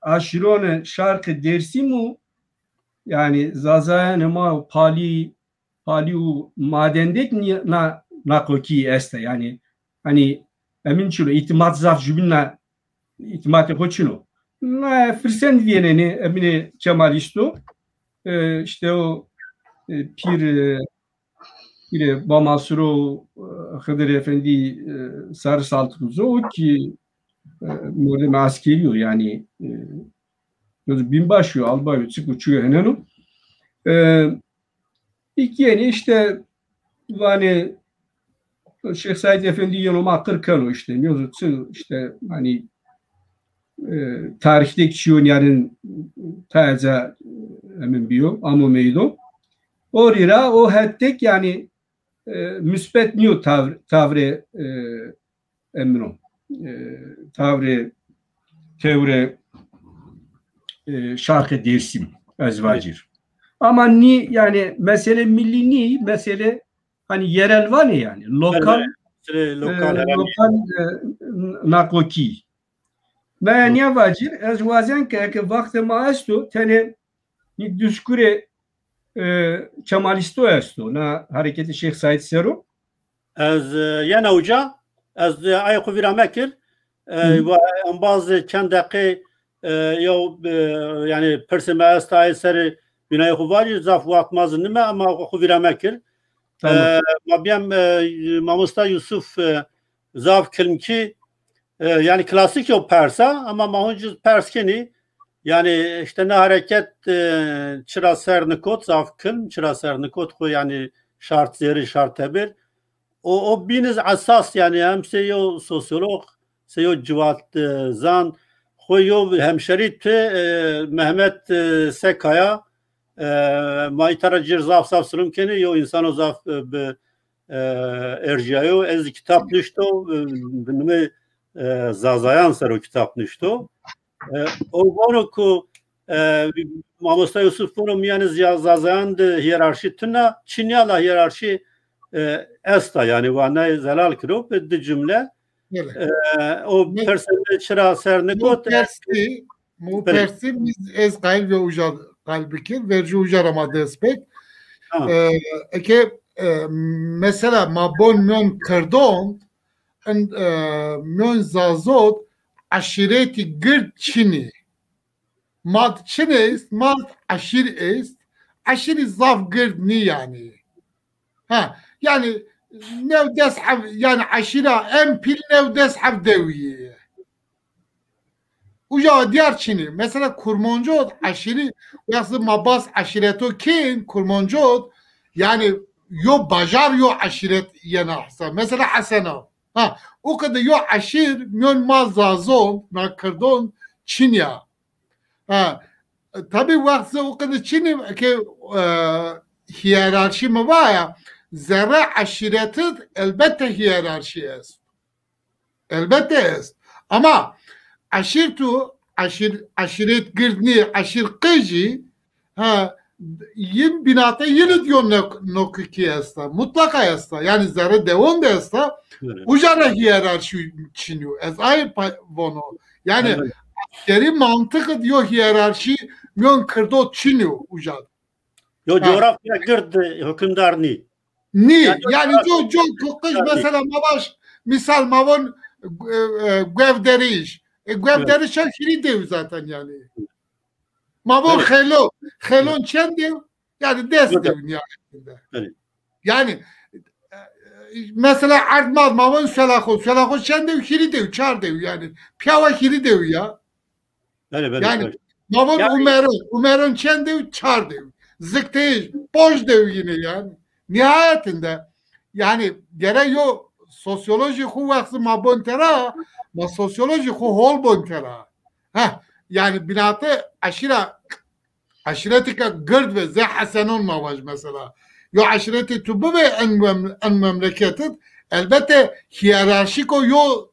aşîronê şarqê Dêrsim û, yanî, zazayanê ma û Palî, Palî û Madendek nî-, na, naqokî esta. Yanî, hanî, emîn çin o, îtîmat zaf jubîn na, îtîmatê xo çin o. Na firsend vîyênenê emînê Kemalîsto, e, îşte o, e, pîr, e, Pîrê Bamasiro, e, Xidir Efendî, e, Sarı Saltık Uzo, o kî, e, mordemê askerî yo, yanî, e, binbaşî yo, albayî yo, çik o çi yo heneno. E, îkî yenê îşte vanê Şêx Saîd Efendî yeno ma qir keno îşte, nîyo zî çi îşte, hanî, e, tarîxdek çîyo nîyarin taeca, e, emin bîyo, amo meydo. O rî ra o het dek, yanî, e, musbet nîyo tavr-, tavrê, e, emino, e, tavrê tewrê, e, şarqê Dêrsim, ez vacîr. Ama nî, yanî, mesele millî nî, mesele, hanî, yerel vanê, yanî lokal, e, lokal, e, naqokî. Naya nîya vacîr, ez wazen ke eke waxtê ma esto, tenê nî diskurê, e, Kemalîsto esto, na hareketê Şêx Saîd ser o. Ez, e, yena uca, ez, e, ayê xo vîra mekir. E, va-, embaz çend deqe, e, yew, e, yanî pirsê mi esta ayê serê bînayê xo vacî, zaf waxt ma zî nime, ama xo vîra mekir. Tamam. E, ma bîyem, e, mamosta Yusuf, e, zaf kilmkî, e, yanî klasîk yo persa, ama ma hunc pers kenî. Yanî îşte na hereket, e, çira ser nikot, zaf kilm, çira ser nikot xo, yanî şart zerrî, şart teber. O, o bîn iz esas, yanî hem sey yo sosyolog, sey yo civat, e, zan, xo yo hemşerî tu, e, Mehmet, e, Sekaya, E, ma îta ra cir zaf zaf silum kenê, yo însano zaf, e, bi, e, erjîyayo. Ez kitab nuşto, e, bi nimê, e, Zazayan ser o kitab nuşto. E, o vano ku, e, mamosta Yusuf vano mîyanê Ziya-, Zazayan de hîyerarşî tuna, çin ya la hîyerarşî, e, esta, yanî wa nayê zelal kiro bi di cumle. Bele. E, o persê mi çira ser nikot, e, persî, mi persî, mi ez qayîl ve uca qayîl bikir, vercî uca ra ma dest pêk. Ha. E, eke, e, mesela ma bon mîyon kirdon, in, e, mîyon zazot eşîretî gird çinî. Mad çin est, mad eşîr est. Eşîrî zaf gird nî yanî. Ha, yanî new des hev, yanî eşîra en pîl new des hev dewî yê. Uca diyar çinî. Mesela Kurmancot eşîrî, wextî ma bas eşîreto kên, Kurmancot, yanî yo bajar yo eşîret yena hesab. Mesela Hesena. Ha, o qede yo eşîr mîyon ma zazon, ma kirdon çin ya. Ha, e, tabî wextî o qede çinî ke, e, hîyerarşî mi va ya, zerre eşîret id elbette hîyerarşî est. Elbette est. Ama eşîr tu, eşîr, eşîret gird nî, eşîr qijî, ha, yin bînate yin id yo nok-, nokikî esta. Mutlaka esta. Yanî zerre dewon de esta. Evet. Uca ra hîyerarşî çin yo. Ez ay pa-, vono. Yanî, evet, eskerî mantiq id yo hîyerarşî mîyon kirdo çin yo uca. Yo, ha, coğrafya gird hukimdar nî. Nî, yanî, yanî co, co, qij mesela ma vaj, misal ma von, e, e, Guevderiş. E, Guevderiş çend hîrî dew zaten yanî. Ma von Xelo, Xelon çend dew? Yanî des dew nihayetinde. Yanî, e, e, mesela Erdmad ma von Selaxo. Selaxo çend dew? Hîrî dew, çar dew yanî. Piyawa hîrî dew ya. Belê, belê, yanî, belê. Ma von Umeron, Umeron çend dew? Çar dew. Zikteyij, ponc dew yine yanî. Nihayetinde, yanî, gere yo sosyolojî xu wextî ma bon tera, ma sosyolojî xu hol bon tera. Heh, yanî, bînate eşîra, eşîretîka gird ve zê Hesenon ma vaj mesela. Yo eşîretî tu bibê en mem-, en memleket id, elbette hîyerarşîko yo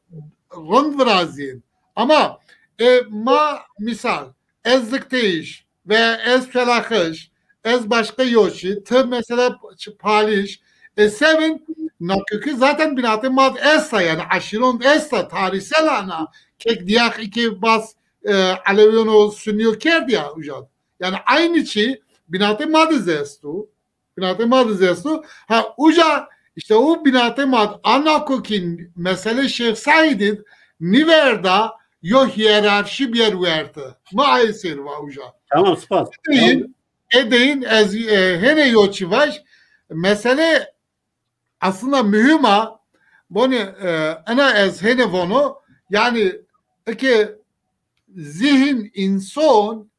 rind virazîn. Ama, e, ma misal, ez Zikteyij ve ez Felaxiş, ez başka yoşî, ti mesela Ç-, Paliş, e, sevin, nakiki zaten bînatê ma d esta, yanî eşîron d esta, tarîhsel ana, kek diyax iki bas, e, Elewîyon û Sunîyo kerd ya uca d. Yanî aynı çî bînatê ma d zî esto. Bînatê ma d zî esto. Ha, uca îşte o bînatê ma d a nakokî mesele Şêx Seîdî d nîverda yo hîyerarşî bîyer werte. Ma ayê sêr va uca. Tamam, spas. Ê deyin, ê deyin ez, e, hênê yo çî vaj. Mesele aslında muhîm a. Bonî, e, ena ez hênê vono. Yanî eke zîhîn înson,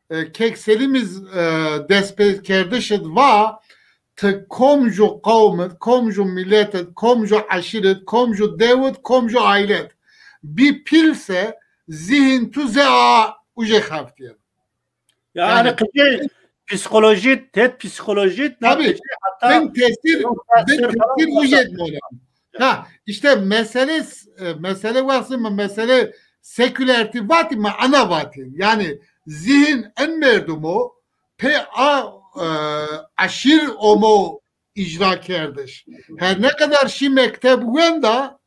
e, kek Selîmî z-, e, destpêkerdiş id va, ti kom ju qewm id, kom ju milet id, kom ju eşîr id, kom ju dew id, kom ju aîle id bî pîl se, zîhîn tu zê a ujê xeftîyen. Yanî, yanî qicê psîkolojî, het psîkolojî, na qicê heta bin tesîr, bin tesîr ujê d mona. Ha, îşte mesele, e, mesele wextî mi mesele sekülertî vatî, mi ana vatî. Yanî zîhîn en merdumo pê a, e, eşîr omo îcra kerdiş. Her ne kadar şî mekteb wenda,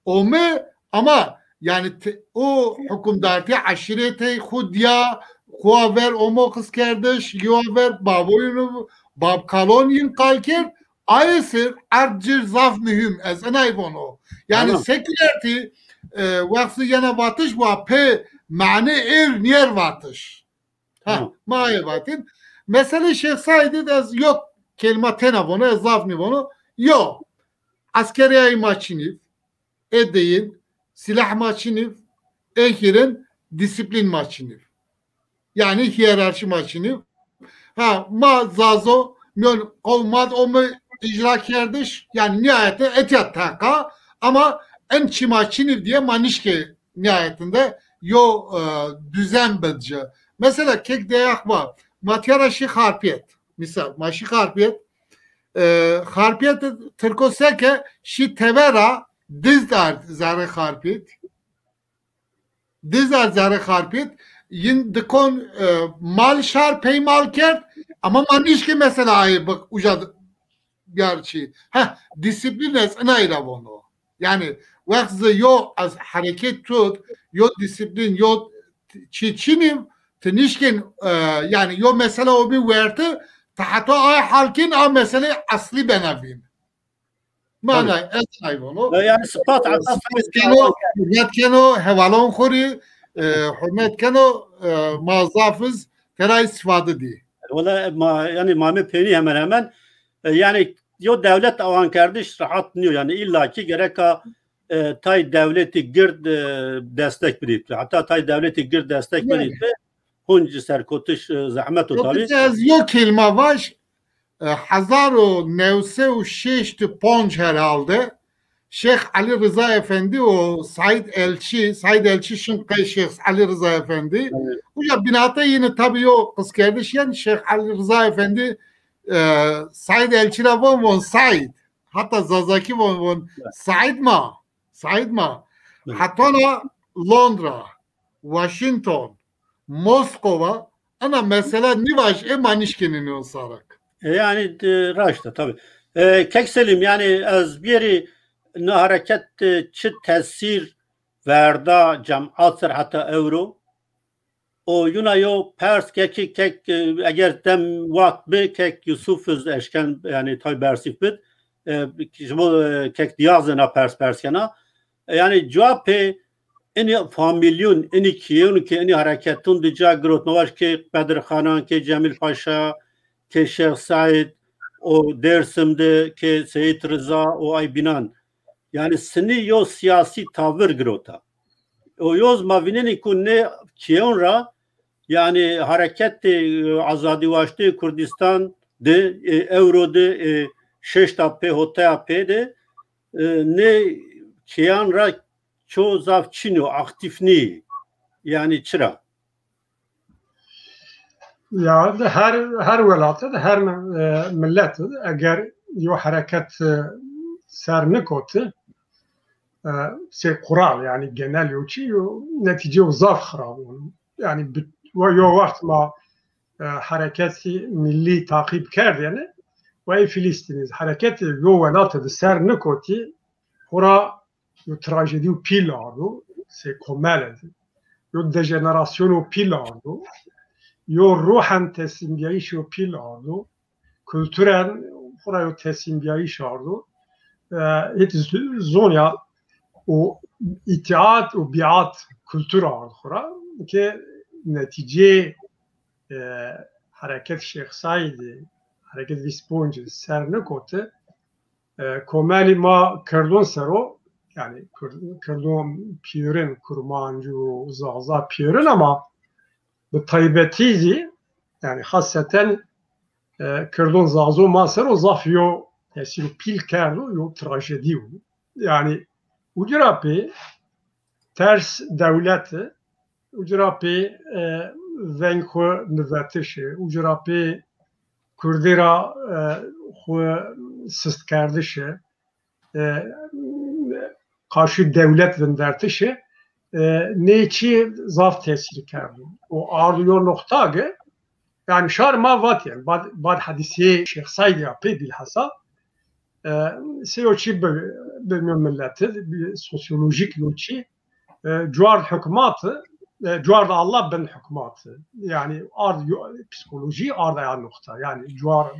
ome ama yanî te-, o hukimdartî eşîretê xu dîya, xu aver omo qiskerdiş, yo aver bavoyîn û babkalon yin qal kerd, ayê sir erd cir zaf muhîm, ez enay vono. Yanî sekülertî, e, wextî yena vatiş wa pê mane êr nîyer vatiş. Ha, ma ayê vatîn. Meselê Şêx Seîdî de ez yok kelîma tena vono, ez zaf nîvono. Yo, eskerîyayî ma çinîv, ê deyin, sîlah ma çinîv, ê hîrin, dîsîplîn ma çinîv. Yanî hîyerarşî ma çinîv. Ha, ma zazo, mîyon qewm ma d ome îcra kerdiş, yanî nîhayete etya teqa, ama en çî ma çinîv diye ma nişkê nihayetinde yo, e, düzen bid ci. Mesela kek deyax va, Ma tîya ra şî Xarpêt. Mîsal, ma şî Xarpêt. E, Xarpêt Tirko seke şî teber a, diz ard zerrê Xarpêt. Diz ard zerrê Xarpêt. Yin dikon, e, mal şar pey mal kerd. Ama ma nişkê mesela ayê bik uca d-, biyar çî. Heh, disiplîn ez inay ra vono. Yanî wext zi yo ez hereket tut, yo disiplîn, yo t-, çî çinî, ti nişkên, e, yanî yo mesela o bî werti, ti heta ay halkên a meselê eslî bena vîn. Manay ez ay vono. E, yanî spas, e, heta spas keno, hurmet keno, hevalon xo rî, e, hurmet keno, e, ma zaf iz tera îstifade dî. Wela ma, yanî ma mi peynî hemen hemen, e, yanî yo dewlet awankerdiş rehat nîyo. Yanî îlla kî gereka, e, tay dewletî gird, e, destek bidî. Heta tay dewletî gird destek bidî. Hunc serkotiş, e, zehmet o tabî. Yok, ez yo kelîme vaj, e, hezar û new sey û şeştî ponc herhalde Şêx Elî Riza Efendî û Saîd Elçî, Saîd Elçî şin qey Şêx Elî Riza Efendî. Evet. Uca bînate yine tabî yo qiskerdiş yen Şêx Elî Riza Efendî, e, Saîd Elçî ra von, von Saîd. Hata Zazakî von, von Saîd ma, Saîd ma. Evet. Hetana Londra, Washington, Moskova, ena mesela nîvaj ê ma nişkenî nîyon sarak. E, yanî, e, raşt a, tabî. E, Kek Selîm, yanî ez bierî na hereket, e, çi tesîr verda cemat ser heta ewro? O yuna yo pers kekî kek, e, eger dem waqt bi, kek Yusuf iz eşken, yanî tay bersîf bid. E, şima, e, kek Diyaz na pers pers kena. E, yanî cewapê inî famîlyun, inî kîyun ke inî hereketun di ca girot, ma vaj ke Bedirxanan, ke Cemîl Paşa, ke Şêx Seîd, o Dêrsim de, ke Seyîd Riza, o ay bînan. Yanî sinî yo sîyasî tavir girota. O yoz ma vînenî ku nê kîyon ra, yanî hereketê, e, azadîwaştê Kurdîstan de, e, ewro de, e, şeşta pê, hoteya pê de, e, nê kîyan ra ço zaf çin o, aktîf nîyî. Yanî çira? Ya, her, her welat de, her mi-, e, millet de eger yo hereket, e, ser nikoti, e, sey qural, yanî genel yo çî, yo netîce yo zaf xirab o. Yanî bi-, wa-, yo wext ma, e, hereketî millî taqîb kerdêne, wa ey Filîstînî, hereketê yo welatî de ser nikotî, xora yo trajedîyo pîl ardo, sey komele de. Yo dejenerasyono pîl ardo. Yo ruhen teslîmbîyayîşo pîl ardo. Kulturen xora yo teslîmbîyayîş ardo. E, hêt z-, zonya û îtîat û bîat kultur ardo xora ke netîceyê, e, hereket Şêx Seîdî, hereket vîst ponc ser nikote, e, komelî ma Kirdon ser o, yanî Kird-, Kirdon pîyorin, Kurmanc û Zaza pîyorin ama bi taybetî zî, yanî xaseten, e, Kirdon Zazo ma ser o zaf yo tesîro pîl kerdo, yo trajedî yo. Yanî uca ra pê ters dewlete, uca ra pê, e, veng xwu nivetişe, uca ra pê Kurdî ra, e, xwu sistkerdişe, e, qarşî dewlet vindertişe, e, nê çî zaf tesîr kerdo. O ardo yo noqta ke, yanî şar ma vatîyen, bad, bad hedîsê Şêx Seîdî ya pê bîlhesa, e, sey yo çî bi, bi mileti, bi sosyolojîk yo çî, e, cuard hukmat, e, cuard Allah bin hukmat. Yanî ard yo-, psîkolojî ard aya noqta. Yanî cuard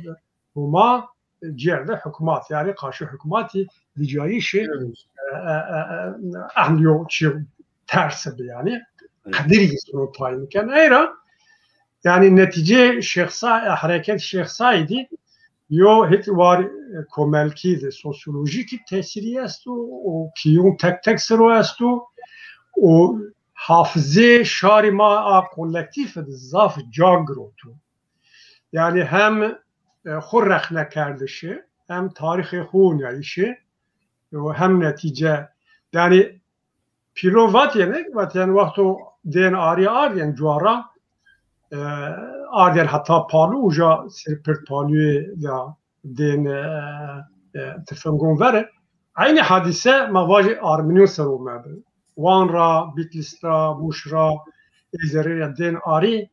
Homa, e, cêr de hukmat, yanî qarşî hukmatî dîcayîşî, evet, e, e, e, e, ehm yo çî ters bi yanî. Evet. Qedirî zî no tayin ken. Ey ra, yanî netîcê Şêx Sa-, e, hereket Şêx Seîdî yo hit war, e, komelkî de sosyolojîkî tesîrî esto, o kîyon tek tek ser o esto, o hafizê şarî ma a kolektîf de zaf ca giroto. Yanî hem, e, xwu rexne kerdişi, hem tarîxê xwu oynayişi, e, hem netîce. Yanî pîlo vatêne, vatên wexto dên arî ardên cuara, e, ardîyen heta Palû, uca sêr pird Palûyê ya dên, e, e, tifengon vere. Eynî hadîse ma vajê Armenîyon ser ome bi. Wan ra, Bitlîs ra, Mûş ra, ê zerrê ra dên arî,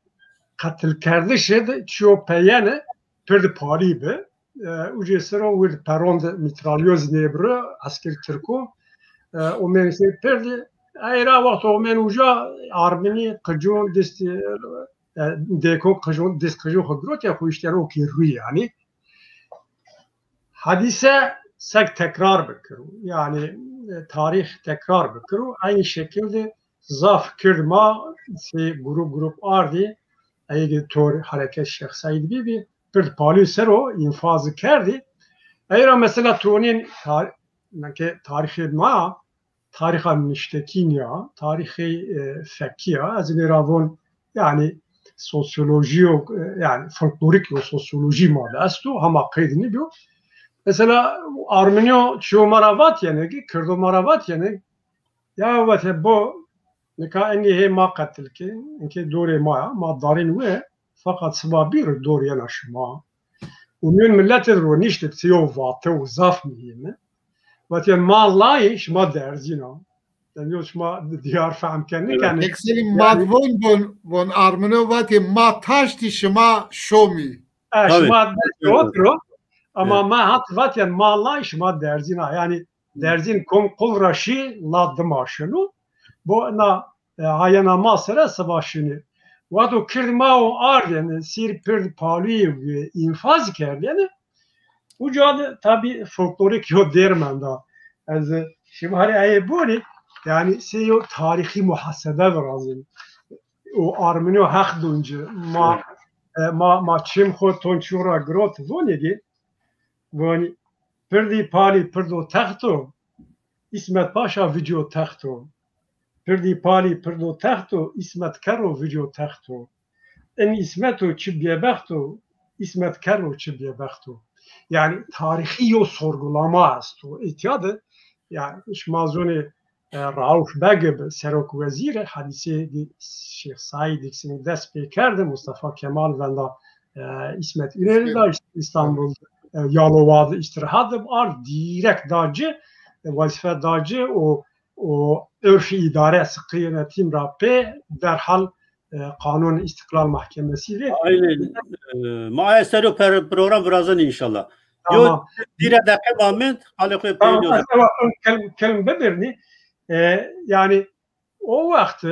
qetilkerdişê de çîyo peyêne pird Palî bi. E, ucê ser o wir peron de mîtralyoz nêbiro, esker tirko. E, omên sey pird, ey ra wext omên uca Armenî, qicon, distî, e, dêko qicon, dist qicon xo girotî, xo îştî o kî rûyî yanî. Hadîse sek tekrar bikiro. Yanî, e, tarîx tekrar bikiro. Eynî şekil de zaf kird ma sey grup grup ardî, ey de tor hereket Şêx Seîd bîbî, pird Palû ser o înfaz kerdî. Ey ra mesela tonên tar-, neke tarîxê ma, tarîxa niştekî nîya, tarîxê, e, fekî ya. Ez nê ra von, yanî sosyolojî yo, e, yanî folklorîk yo, sosyolojî ma de esto, hema qeyd nîbîyo. Mesela Armenîyo çîyo ma ra vatîyene ki, Kirdo ma ra vatîyene, ya vate bo, nika enî hê ma qetil ke, enke dorê ma ya, ma darên we, feqet siba bîr dor yena şima. Û mîyon miletê de ronîştib, sey yo vate û zaf muhîm e. Vatîyen ma layî, şima derzîn a. Yanî yo şima dîyar fehm kenî kenî. Tek Selîm, ma von, von, von Armeno vatê ma taştî, şima şomî. E, şima dest otro. Ama ma hat vatîyen ma layî, şima derzîn a. Yanî derzîn kom qul ra şî, la dima şino. Bo na, e, hayena ma sere siba şinî. Wexto kird ma o ardêne, sêr pird Palûyî, e, înfaz kerdêne. Uca de tabî folklorîk yo dêr menda. Ez, e, şima rê eye bonî, yanî sey yo tarîxî muhasebe virazên. O Armenîyo heq don ci, ma, e, ma, ma çêm xo ton çîyo ra girot, vonê ki, vonî, pirdî Palî pirdo text o, Îsmet Paşa vicîyo text o. Pirdî Palî pirdo text o, Îsmet Kerro vicîyo text o. In Îsmet o çi bêbext o, Îsmet Kerro çi bêbext o. Yanî tarîxî yo sorgulama esto. Îtya de, yanî şima zonê, e, Rauf Beg bi serok wezîr, hadîseyê Şêx Seîd Îksîn dest pê kerde, Mustafa Kemal venda, e, Îsmet İnönü da Îstanbul, e, Yalova de îstîrehat de ard, dîrekt da ci, e, wezîfe da ci û, û örf îdare siqî yönetîm ra pê derhal, e, qanûn Îstiqlal Mahkemesi rê. Aynen. E, ma aye ser o per-, program virazin înşallah. Yo, tamam. Dîre deqe ma mend, qalê xo peyno. Tamam, ez ewa ön kelm, kelm bibirnî. E, yanî o wext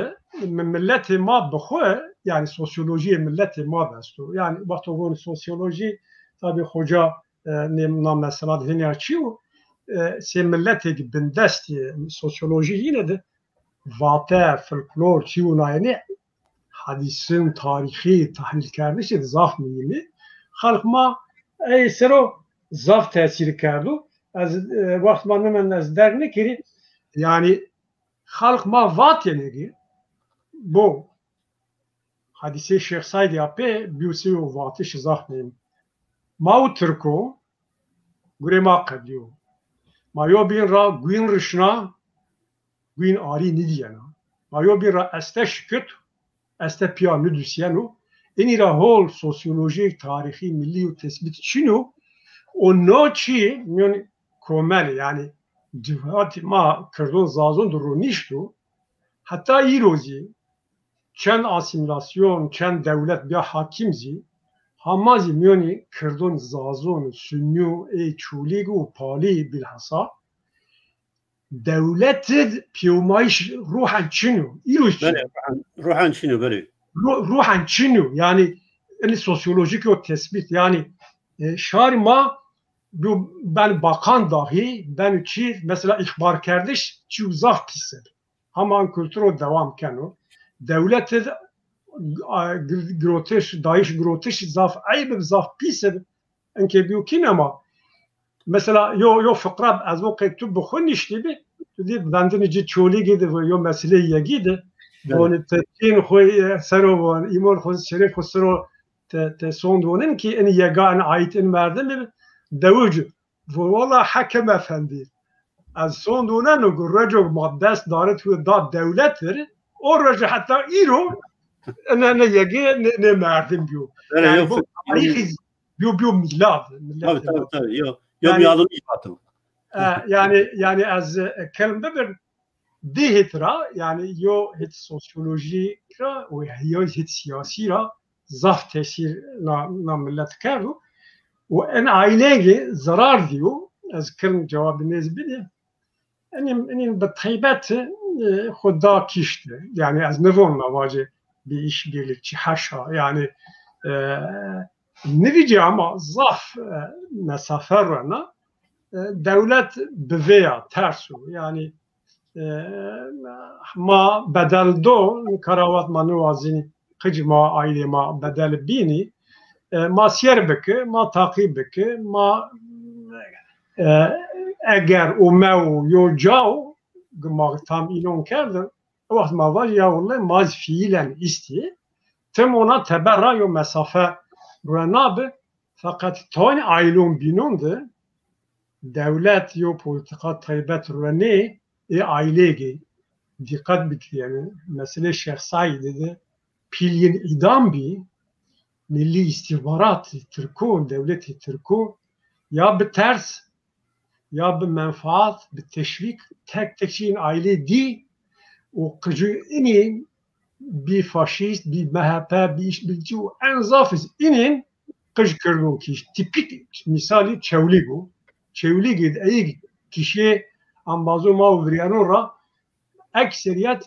mi-, miletê ma bi xo, yanî sosyolojîyê miletê ma besto. Yanî wexto gon sosyolojî, tabî xoca, e, nê-, na mesela de hênîya çî yo, e, sey miletêk bindestî sosyolojî yîne de vate, folklor, çî û nayenê hadîsin, tarîxî, tahlîlkerdişê de zaf muhîm î. Xelq ma ey ser o zaf tesîr kerdo. Ez, e, wext ma nimend ez derg nikirî. Yanî xelq ma vatêne ki, bo hadîseyê Şêx Seîdî ya pê bîyo sey yo vatiş zaf muhîm. Ma û tirko gurê ma qedîyo. Ma yo bîn ra guyn rişna, guyn arî nîdîyena. Ma yo bîn ra este şikit, este pîya nidusîyeno. Inî ra hol sosyolojî, tarîxî, milî yo tesbît çin o. O no çî mîyon komelî, yanî civatî ma kirdon zazon de ronîşto. Heta îro zî çend asîmîlasyon, çend dewlet bîya hakîm zî, hama zî mîyonî kirdon zazon, sunnî û ê çolîg û palî bîlhesa dewlet id pêwmayîş ruhen çin o. Îro çin o. Belê, ruhen, ruhen çin o, belê. Ru-, ruhen çin o. Yanî, enî sosyolojîk o tesbît. Yanî, e, şarî ma bîyo ben bakan dahî, ben çî, mesela îxbarkerdiş çî û zaf pîs id. Hama in kultur o dewam keno. Dewlet id, a, gir-, girotiş, dayîş girotiş zaf eyb ib, zaf pîs ib. Inkê bîyo kî nema. Mesela yo, yo fiqra ez o qey tu bi xwu niştî bî, tu dî vendinî ci çolîgî de yo meseleyê yegî de. Evet. Vonî ti çîn xwu, e, ser o von, îmon xwu, şerê xwu ser o ti, ti sond vonin ki in yega, in ait, in merdimî dewic. Vo wela Hekim Efendî, ez sond woneno ku roco ma dest darit wi da dewlet ir, o roco heta îro Ene, ene yegê nê, nê merdim biyo. Yanî bu tarîxî biyo, biyo mîlad. Tabii, tabii, tabii. Yo, yo, yanî, mîladun îcbatı. E, yanî, yanî ez, e, kelm bibir, di hêt ra, yanî yo hêt sosyolojîk ra û yo hêt sîyasî ra zaf tesîr na, na milet kerdo. Û en aîleyê zerar dîyo, ez kirin cewabê nê zî bidî. Enîn, enîn bi teybet, e, xwu da kîşt. Yanî ez nivon ma vacê bi îşbirlikçî, haşa. Yanî, e, nivîcî ama zaf, e, mesafe rena, e, dewlet bi vêya ters o. Yanî, e, ma bedel do, kara vat ma niwazînî qicî ma, aîlê ma bedel bînî, e, ma sîyer biki, ma taqîb biki, ma, e, eger û mew yo caw, ma tam înon kerdin, o wext ma vaj ya wille ma zî fiîlen îstî. Tim ona teber ra yo mesafe ruenabi, feqet tawên aîlon bînon de dewlet yo polîtîka teybet ruenê ê aîleyêgê. Dîqet bikî, yanî meselê Şêx Seîdî de pîl yin îdam bî, milî îstîxbaratî tirko, dewletî tirko ya bi ters, ya bi menfaat, bi teşvîk tek tek şî în aîlê dî û qicû inî bî faşîst, bî M H P, bî îşbirlikçî û en zaf zî inîn qij kirdon kîş. Tîpîk mîsalî Çewlîg o. Çewlîgî de ey kîşê embazon ma û viryanon ra ekserîyet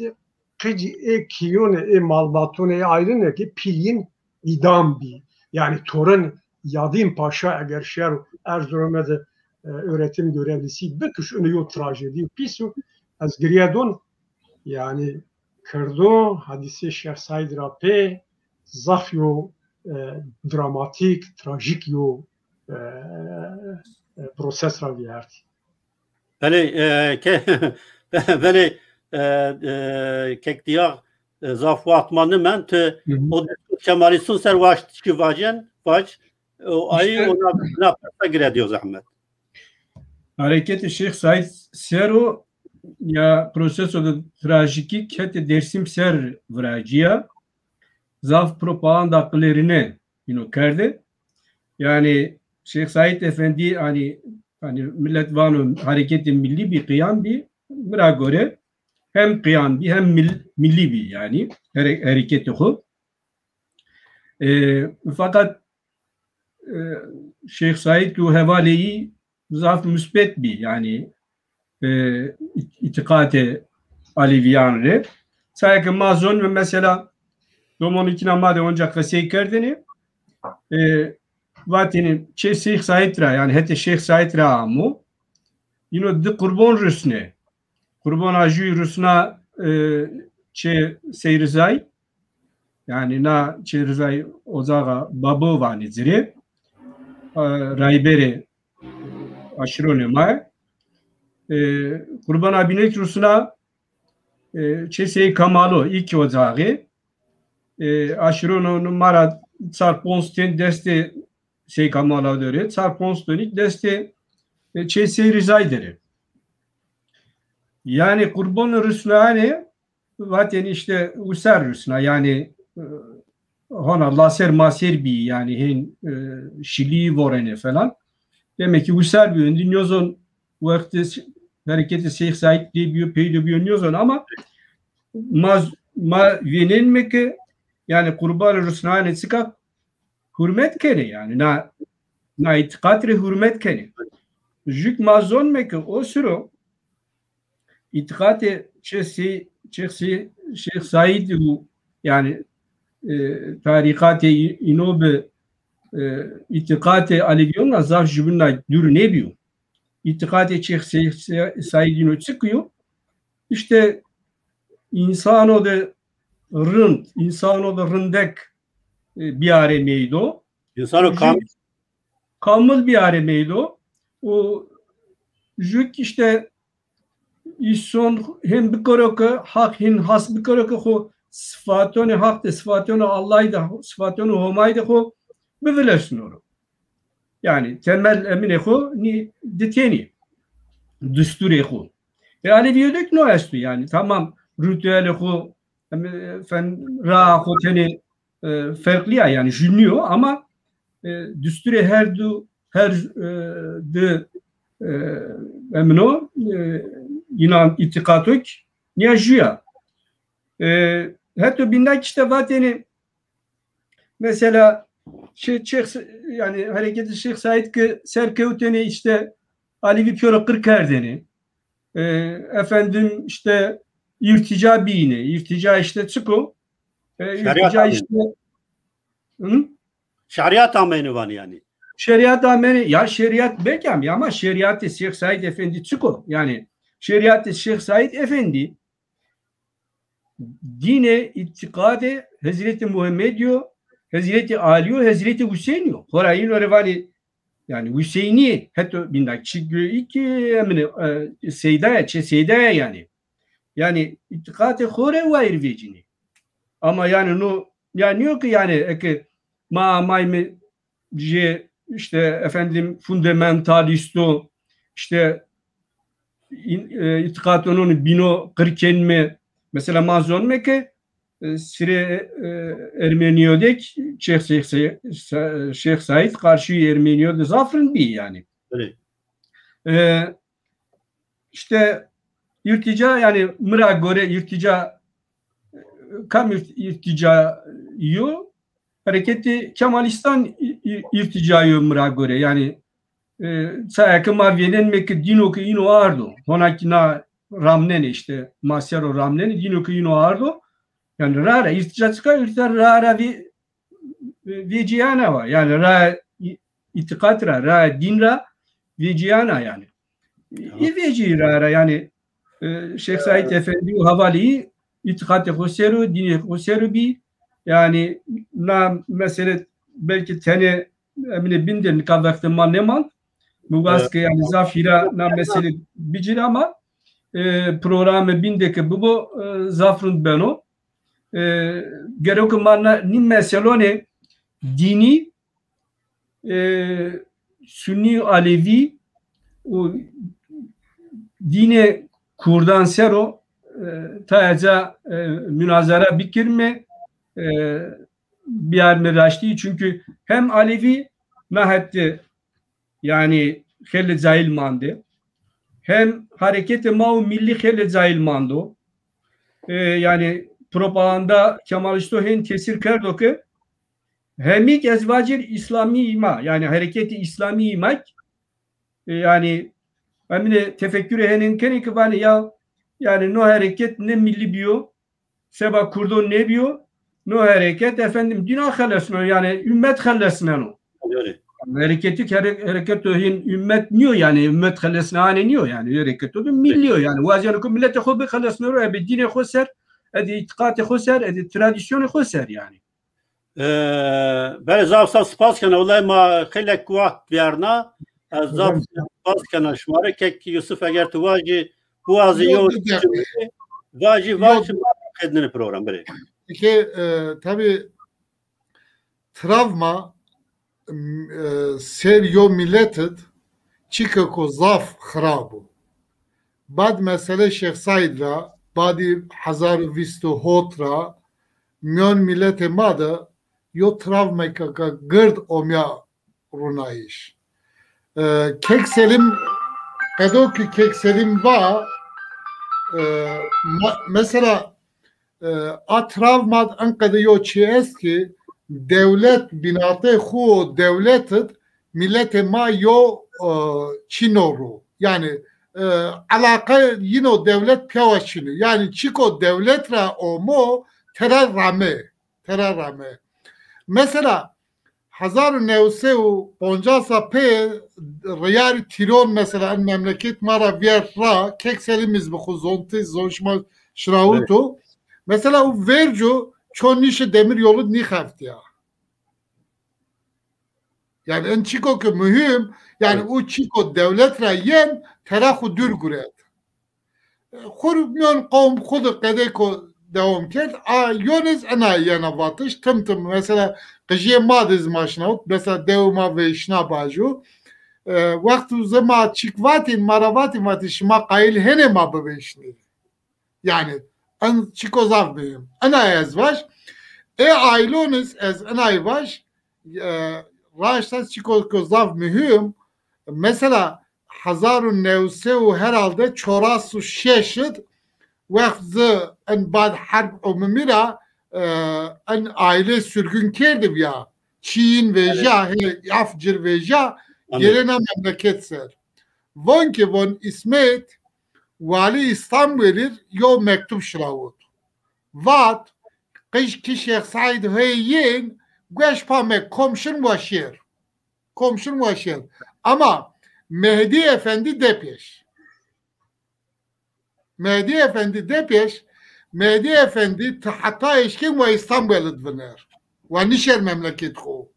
qicî ê kîyonê, ê malbatonê, ê aîlonê ke pîl yin îdam bî. Yanî torin Yadîn Paşa eger şero Erzurumê de, e, öğretim görevlisi bikir, ino yo trajedî pîs o. Ez girîye don, yanî kirdo, hadîsê Şêx Seîd ra pê zaf yo, e, dramatîk, trajîk yo, e, e, proses ra vîyertî. Belê, e, ke-, belê, e, e, kek Diyar, e, zaf waxt ma nimend, tu o destûr Kemalîston ser waşt çi vacen, vac, o ayî ona, na persa gire diyo zehmet. Hareketê Şêx Seîd ser o ya proseso de trajîkî hetê Dêrsim ser viracîya. Zaf propaganda qilêrine îno kerde. Yanî Şêx Seîd Efendî, hanî, hanî milet vano hareketê millî bî, qiyam bî. Mi ra gore hem qiyam bî hem mil-, millî bî yanî here-, hereketê xwu. E, feqet, e, Şêx Seîd û hevalê yî zaf musbet bî, yanî, e, ît-, îtîqatê Alevîyan rê. Saya ke ma zonîme mesela, domonîkîna ma de onca qesey kerdêne, e, vatêne çê Şêx Seîd ra, yanî hetê Şêx Seîd ra amo. Yîno di qurbon rusne. Qurbona jûyî rusna, e, çê Sey Rizay. Yanî na çê Rizay ocaxa Babo vanê ci rê. E, rayberê aşîronê ma. E, qurbona bîne kî rusna, e, çê Sey Kamalo, îkî ocaxî. E, aşîrono ma ra çar ponc ten destê Sey Kamala der ê, çar ponc tenî destê, e, çê Sey Rizay der ê. Yanî qurbon rusnayanê vatêne îşte user rusna, yanî, e, hona laser maser bî, yanî hên, e, şilî vorêne falan. Demek ki user bî, êndî nîyozon wextê s-, hereketê Şêx Seîd de bîyo, peydo bîyo nîyozon ama ma, ma vênenîme ke yanî qurbanê rusnayanê çika hurmet kenê yanî, na, na îtîqat rê hurmet kenê. Jûk ma zonîme ke o siro îtîqatê çê Sey-, çê Sey-, Şêx Seîd û yanî, e, tarîqatê î-, îno bi, e, îtîqatê Alevîyon ra zaf jûbîna dûr nêbîyo. Îtîqatê çê Sey-, Sey-, Seîd îno çik yo? Îşte însano de rind, însano de rindek, e, bîyarê meydo. Însanê kamil. Kamil bîyarê meydo. Û jûk îşte îson hên bikero ke Haq hên has bikero ke xo sifatonê Haq de, sifatonê Allahî de, sifatonê Homayî de xo bivilesno ro. Yanî temel eminê xo nî di tenî, dustûrê xo. E, Alevîyo de kî no esto yanî. Tamam, rîtuelê xo Em, e, fen ra xo tenê, e, ferqlî ya, yanî jü nîyo ama, e, dusturê her du, her, e, di, e, emino, e, înan îtîqato kî nîya jü ya. E, heto bînda kî îşte vatêne, mesela, şey, Şêx, yanî hereketê Şêx Saîd ke ser kewtêne, îşte Alevî pêro qir kerdêne. E, efendim, işte, îrtîca bîyîne. Îrtîca işte çik o? E, îrtîca işte, hı? Şerîat ameyne vanî yanî. Şerîat ameyne, ya şerîat belkî ameyne ama şerîatê Şêx Saîd Efendî çik o? Yanî şerîatê Şêx Saîd Efendî dînê, îtîqadê Hezretî Muhemmedî yo, Hezretî Alî yo, Hezretî Huseynî yo. Xora îno rê vanê, yanî Huseynî, heto bînda çi gö-, kî emine, e, Seyda ya, çê Seyda ya yanî. Yanî îtîqatê xo rê wayîr vecînê. Ama yanî no, yanî nîyo ki yanî eke ma amayme jê, işte, efendim, fundamentalîsto, işte, în-, e, îtîqatonun bîno qir kenme. Mesela ma zonme ke, e, sirê, e, Ermenîyo de kî Şêx, Şêx, Şêx, Şêx Saîd qarşî Ermenîyo de zaf rind bî yanî. Belê. E, işte îrtîca, yanî mi ra gore îrtîca, kam îrt-, îrtîca yo? Hereketê Kemalîstan î-, î-, îrtîca yo mi ra gore. Yanî, e, saya ke ma vênenme ke dîno ke îno ardo, hona kî na ramnenê, işte ma ser o ramnenê, dîno ke îno ardo. Yanî ra ra îrtîca çik a? Îrtîca ra ra vê-, vecîyana wa. Yanî ra î-, îtîqat ra, ra dîn ra vecîyana yanî. Î vecî ra ra yanî, e, Şêx Saîd Efendî û hevalî îtîqatê xo ser o, dînê xo ser o bî. Yanî na mesele belkî tenê emine bîn de, nika wextê ma nêmand. Mi wast ke yanî zaf hîra na mesele bicîr ama, e, programê bîn de ke bibo, e, zaf rind beno. E, gerek o ma na, nî meselonê dînî, e, Sunî û Alevî û dînê Kurdan ser o, e, tayê ca, e, munazara bikirme, e, biyarme raştî. Çunkî hem Alevî na het de yanî xeylê cahil mande, hem hareketê ma û millî xeylê cahil mando. E, yanî propaganda Kemalîsto hên tesîr kerdo ke hemî kî ez vacîr Îslamî îma, yanî hereketê Îslamî îma kî, e, yanî emine tefekkürê henên kenê ke vanê ya, yanî no hereket ne millî bîyo, seba Kurdo nêbîyo, no hereket efendim dîna xelesneno, yanî ummet xelesneno. Belê. Hereketî kî here-, hereketo hên ummet nîyo, yanî ummet xelesnane nîyo, yanî hereketo de millî yo, yanî wazeno ke miletê xo bixelesneno, ebe dînê xo ser, ebe îtîqatê xo ser, ebe tradisyonê xo ser yanî. E, belê, zaf zaf spas kena. Wellahî ma xeylek waxt vîyarna. Ez zaf spas kena şima rê. Kek Yusuf, eger tu vajî, biwazî yew cumle vajî, vaj, ma qednîne program. Belê. Peki, e, tabii travma, m, e, ser yo milet id çîkeko zaf xirab o. Bad mesele Şêx Saîd ra, badî hezar û vîst û hot ra mîyon miletê ma de yo travmêka gird omya runayîş. E, Kek Selîm, qedo ki Kek Selîm va, e, ma-, mesela, e, a travma d enqede yo çî est ki dewlet bînatê xu û dewlet id miletê ma yo, e, çîno ro. Yanî, e, elaqe yîno dewlet pîyawa çîno. Yanî çîko dewlet ra omo tera rame. Tera rame. Mesela, hezar û new sey û poncas a pê riyarî tîron mesela en memleket ma ra vîyert ra, Kek Selîm iz bi xu zontî, zon şima şinawito. Mesela u verco ço nîşê demir yolu nîxeftîya. Yanî en çîko ke muhîm, yanî u çîko dewlet ra yen tera xu dûr guret. Xur mîyon qewm xu de qedêko dewam kerd. A yonî z ena yena vatiş, tim tim, mesela, qijîyê ma de z ma şinawit, mesela, dewê ma veyşna bajo. E, wexto ze ma çîk vatîn, ma ra vatîn, vatîn, şima qayîl hênê ma biveyşnê. Yanî, En çiko zaf muhîm. Ena ez vaj. Ê aylon iz ez enay vaj. E, raşt ez çiko ko zaf muhîm. Mesela hezar û new sey û herhalde çoras û şeş id wext zi en bad herb umumî ra, e, en aile sürgün kerdi ya. Çîyin veja, he, af cir veja, gelena memleket ser. Von ki von İsmet, Wali İstanbulî r yo mektub şirawit. Vat, qij ki Şêx Seîd hey yên, gueş pa me, komşin wa şêr. Komşin wa şêr. Ama Mehdî Efendî de pêş. Mehdî Efendî de pêş, Mehdî Efendî ti heta eşkên wa İstanbul id viner. Wa nişer memleket xo.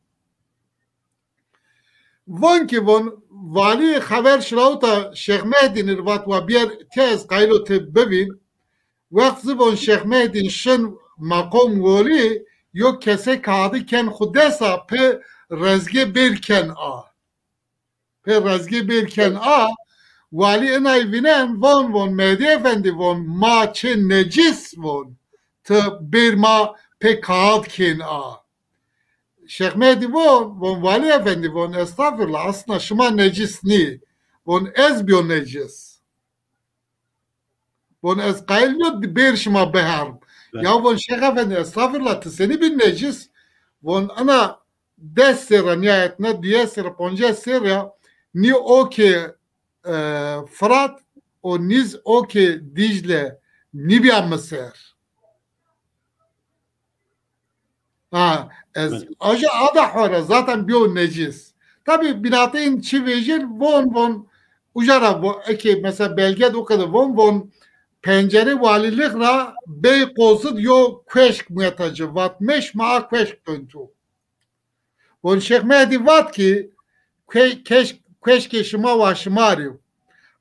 Von ki von, valî xever şirawta Şêx Mehdîn ir, vat wa biyer ti ez qayîl o ti bivîn. Wext zi von Şêx Mehdîn şin maqom wolî, yo kese kaxidi ken xu desa, pê rezge bêr ken a. Pê rezge bêr ken a. Walî inay vînen, von von Mehdî Efendî, von ma çê necis, von ti bêr ma pê kaxid kên a. Şêx Mehdî von, von Walî Efendî, von estağfirullah, aslında şima necis nî. Von ez biyo necis. Von ez qayîl nîyo bêr şima biherm. Ya von Şêx Efendî, estağfirullah, ti senî bî necis? Von ina des serre nîyayetna, duyes serre, poncas serre ya, nî o ke, e, Firat û nîz o ke Dîcle nîbîya mi ser. Ha, ez aja ada xo ra zaten biyo necis. Tabi bînateyên çi vejîn von von uca ra vo-, eke mesela belge de o kadar von von pencere valîlix ra Beykozid yo kueşk mueta ci, vat meş ma a kueşk döntu. Von Şêx Mehdî vat ki, kue-, keşk-, kueşkê şima wa şima rî yo.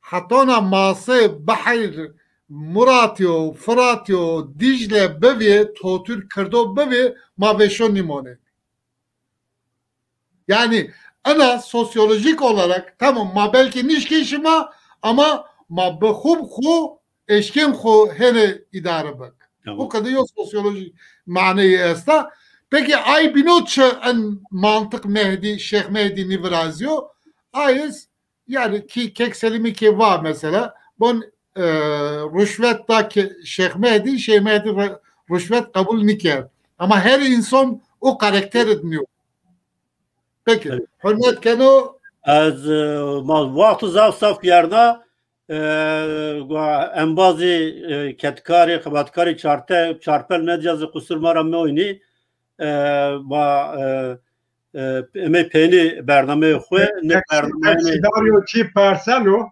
Hetona mase behr Muratî yo, Firatî yo, Dîcle bivê, Totürk Kirdo bivê, ma veşo nîmonê. Yani ena sosyolojik olarak tamam, ma belki nişkên şima ama ma bi xub xu eşkên xu hene îdare bik. Tamam. Bu kadar yo sosyolojik maneyî esta. Peki ay bîno çi en mantık Mehdî, Şêx Mehdî nî virazîyo? Ay iz yani ki Kek Selîmî ke va mesela, bon, e, ruşvet da ke Şêx Mehdî, Şêx Mehdî ru-, ruşvet qebul nîkerd. Ama her insan o karakteri d nîyo. Peki, hurmet keno. Ez, e, ma wexto zaf zaf gerda, e, embazî, e, kedkarî, xebatkarî çarte, çarpel medya zî qusur ma ra meoynî. E, ma, e, e, emê peynî bernameyê xwu, ne bernameyê. Teksîdar yo çî perseno.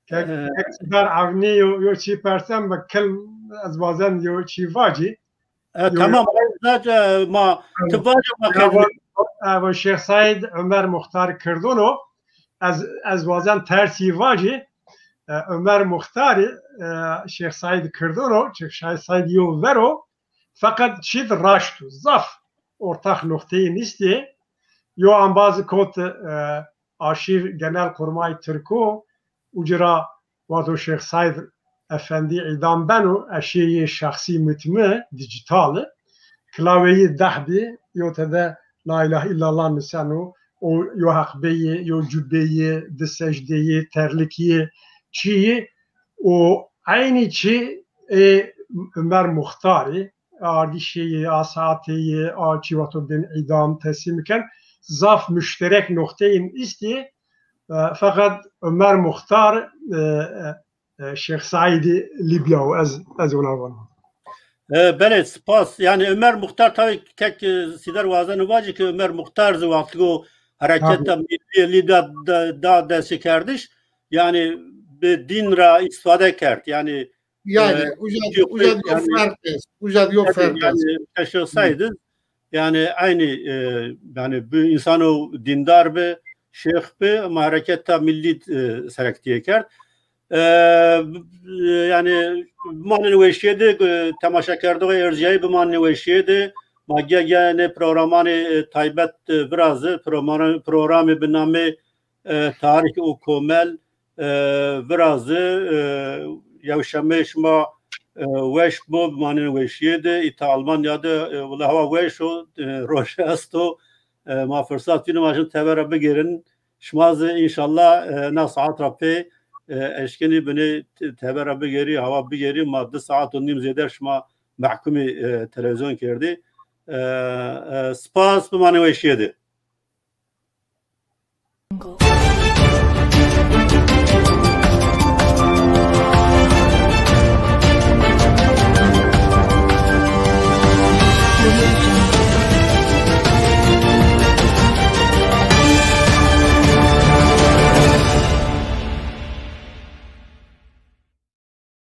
Teksîdar Avnî yo, yo çî persen, ma kilm ez wazen yo çî vacî. E, tamam, ez zaten ma, ti vace ma. Evo Şêx Seîd Ömer Muxtar Kirdono, ez, ez wazen tersî vacî. E, Ömer Muxtarî, e, Şêx Seîd Kirdono, Şêx Seîd yo vero, feqet çî di raşt o. Zaf ortax noqteyî nîstî. Yo embazî kot, e, Arşîv Genel Kurmay Tirko, uci ra wexto Şêx Seîd Efendî îdam beno, eşê yê şexsî mitmi, dîjîtal, kilaweyî deh bî, yo tede La îlahe îllallah niseno, o yo heqbeyî, yo cubeyî, di secdeyî, terlikî, çîyî, û eynî çî ê Ömer Muxtarî, ardîşê yê, a saetê yê, a çî wexto bên îdam, teslîm ken, zaf muşterek noqteyên îstî, e, feqet Ömer Muxtar, e, e, e, Şêx Seîdî Lîbya o, ez, ez wina vano. E, belê, spas. Yani Ömer Muxtar tabi kek, e, Sîder wazeno vacî ki Ömer Muxtar zî wextî o hereketa millî Lîbya da, da destêkerdiş, yani bi dîn ra îstîfade kerd. Yani Yani, e, uca, uca yo ferq est, uca yo ferq est. Yani, Şêx Seîd iz, yani, eynî, e, yani, bi însano dîndar bi, şêx bi, ama hereketa millî, e, serektîye kerd. E, yani, bimanên weşîye de, e, temaşekerdoxê ercîyayî bimanên weşîye de, ma ge-, ge-, nê programanê, e, taybet, e, virazi, programanê, programê bi namê, e, Tarîh û Komel, e, virazi, e, yewşemê şima, E, weş bo, bimanên weşîye de. Îta Almanya de, e, wila hewa weş o, e, roj esto. E, ma firsat vînî ma jin teber ra bigêrin. Şima zî înşallah, e, na saet ra pê, e, eşkenî binê te-, teber ra bigêrî, hewa bigêrî. Ma di saet û nîm zêder şima mehkumî, e, televîzyon kerdî. E, e, spas, bimanê weşîye de.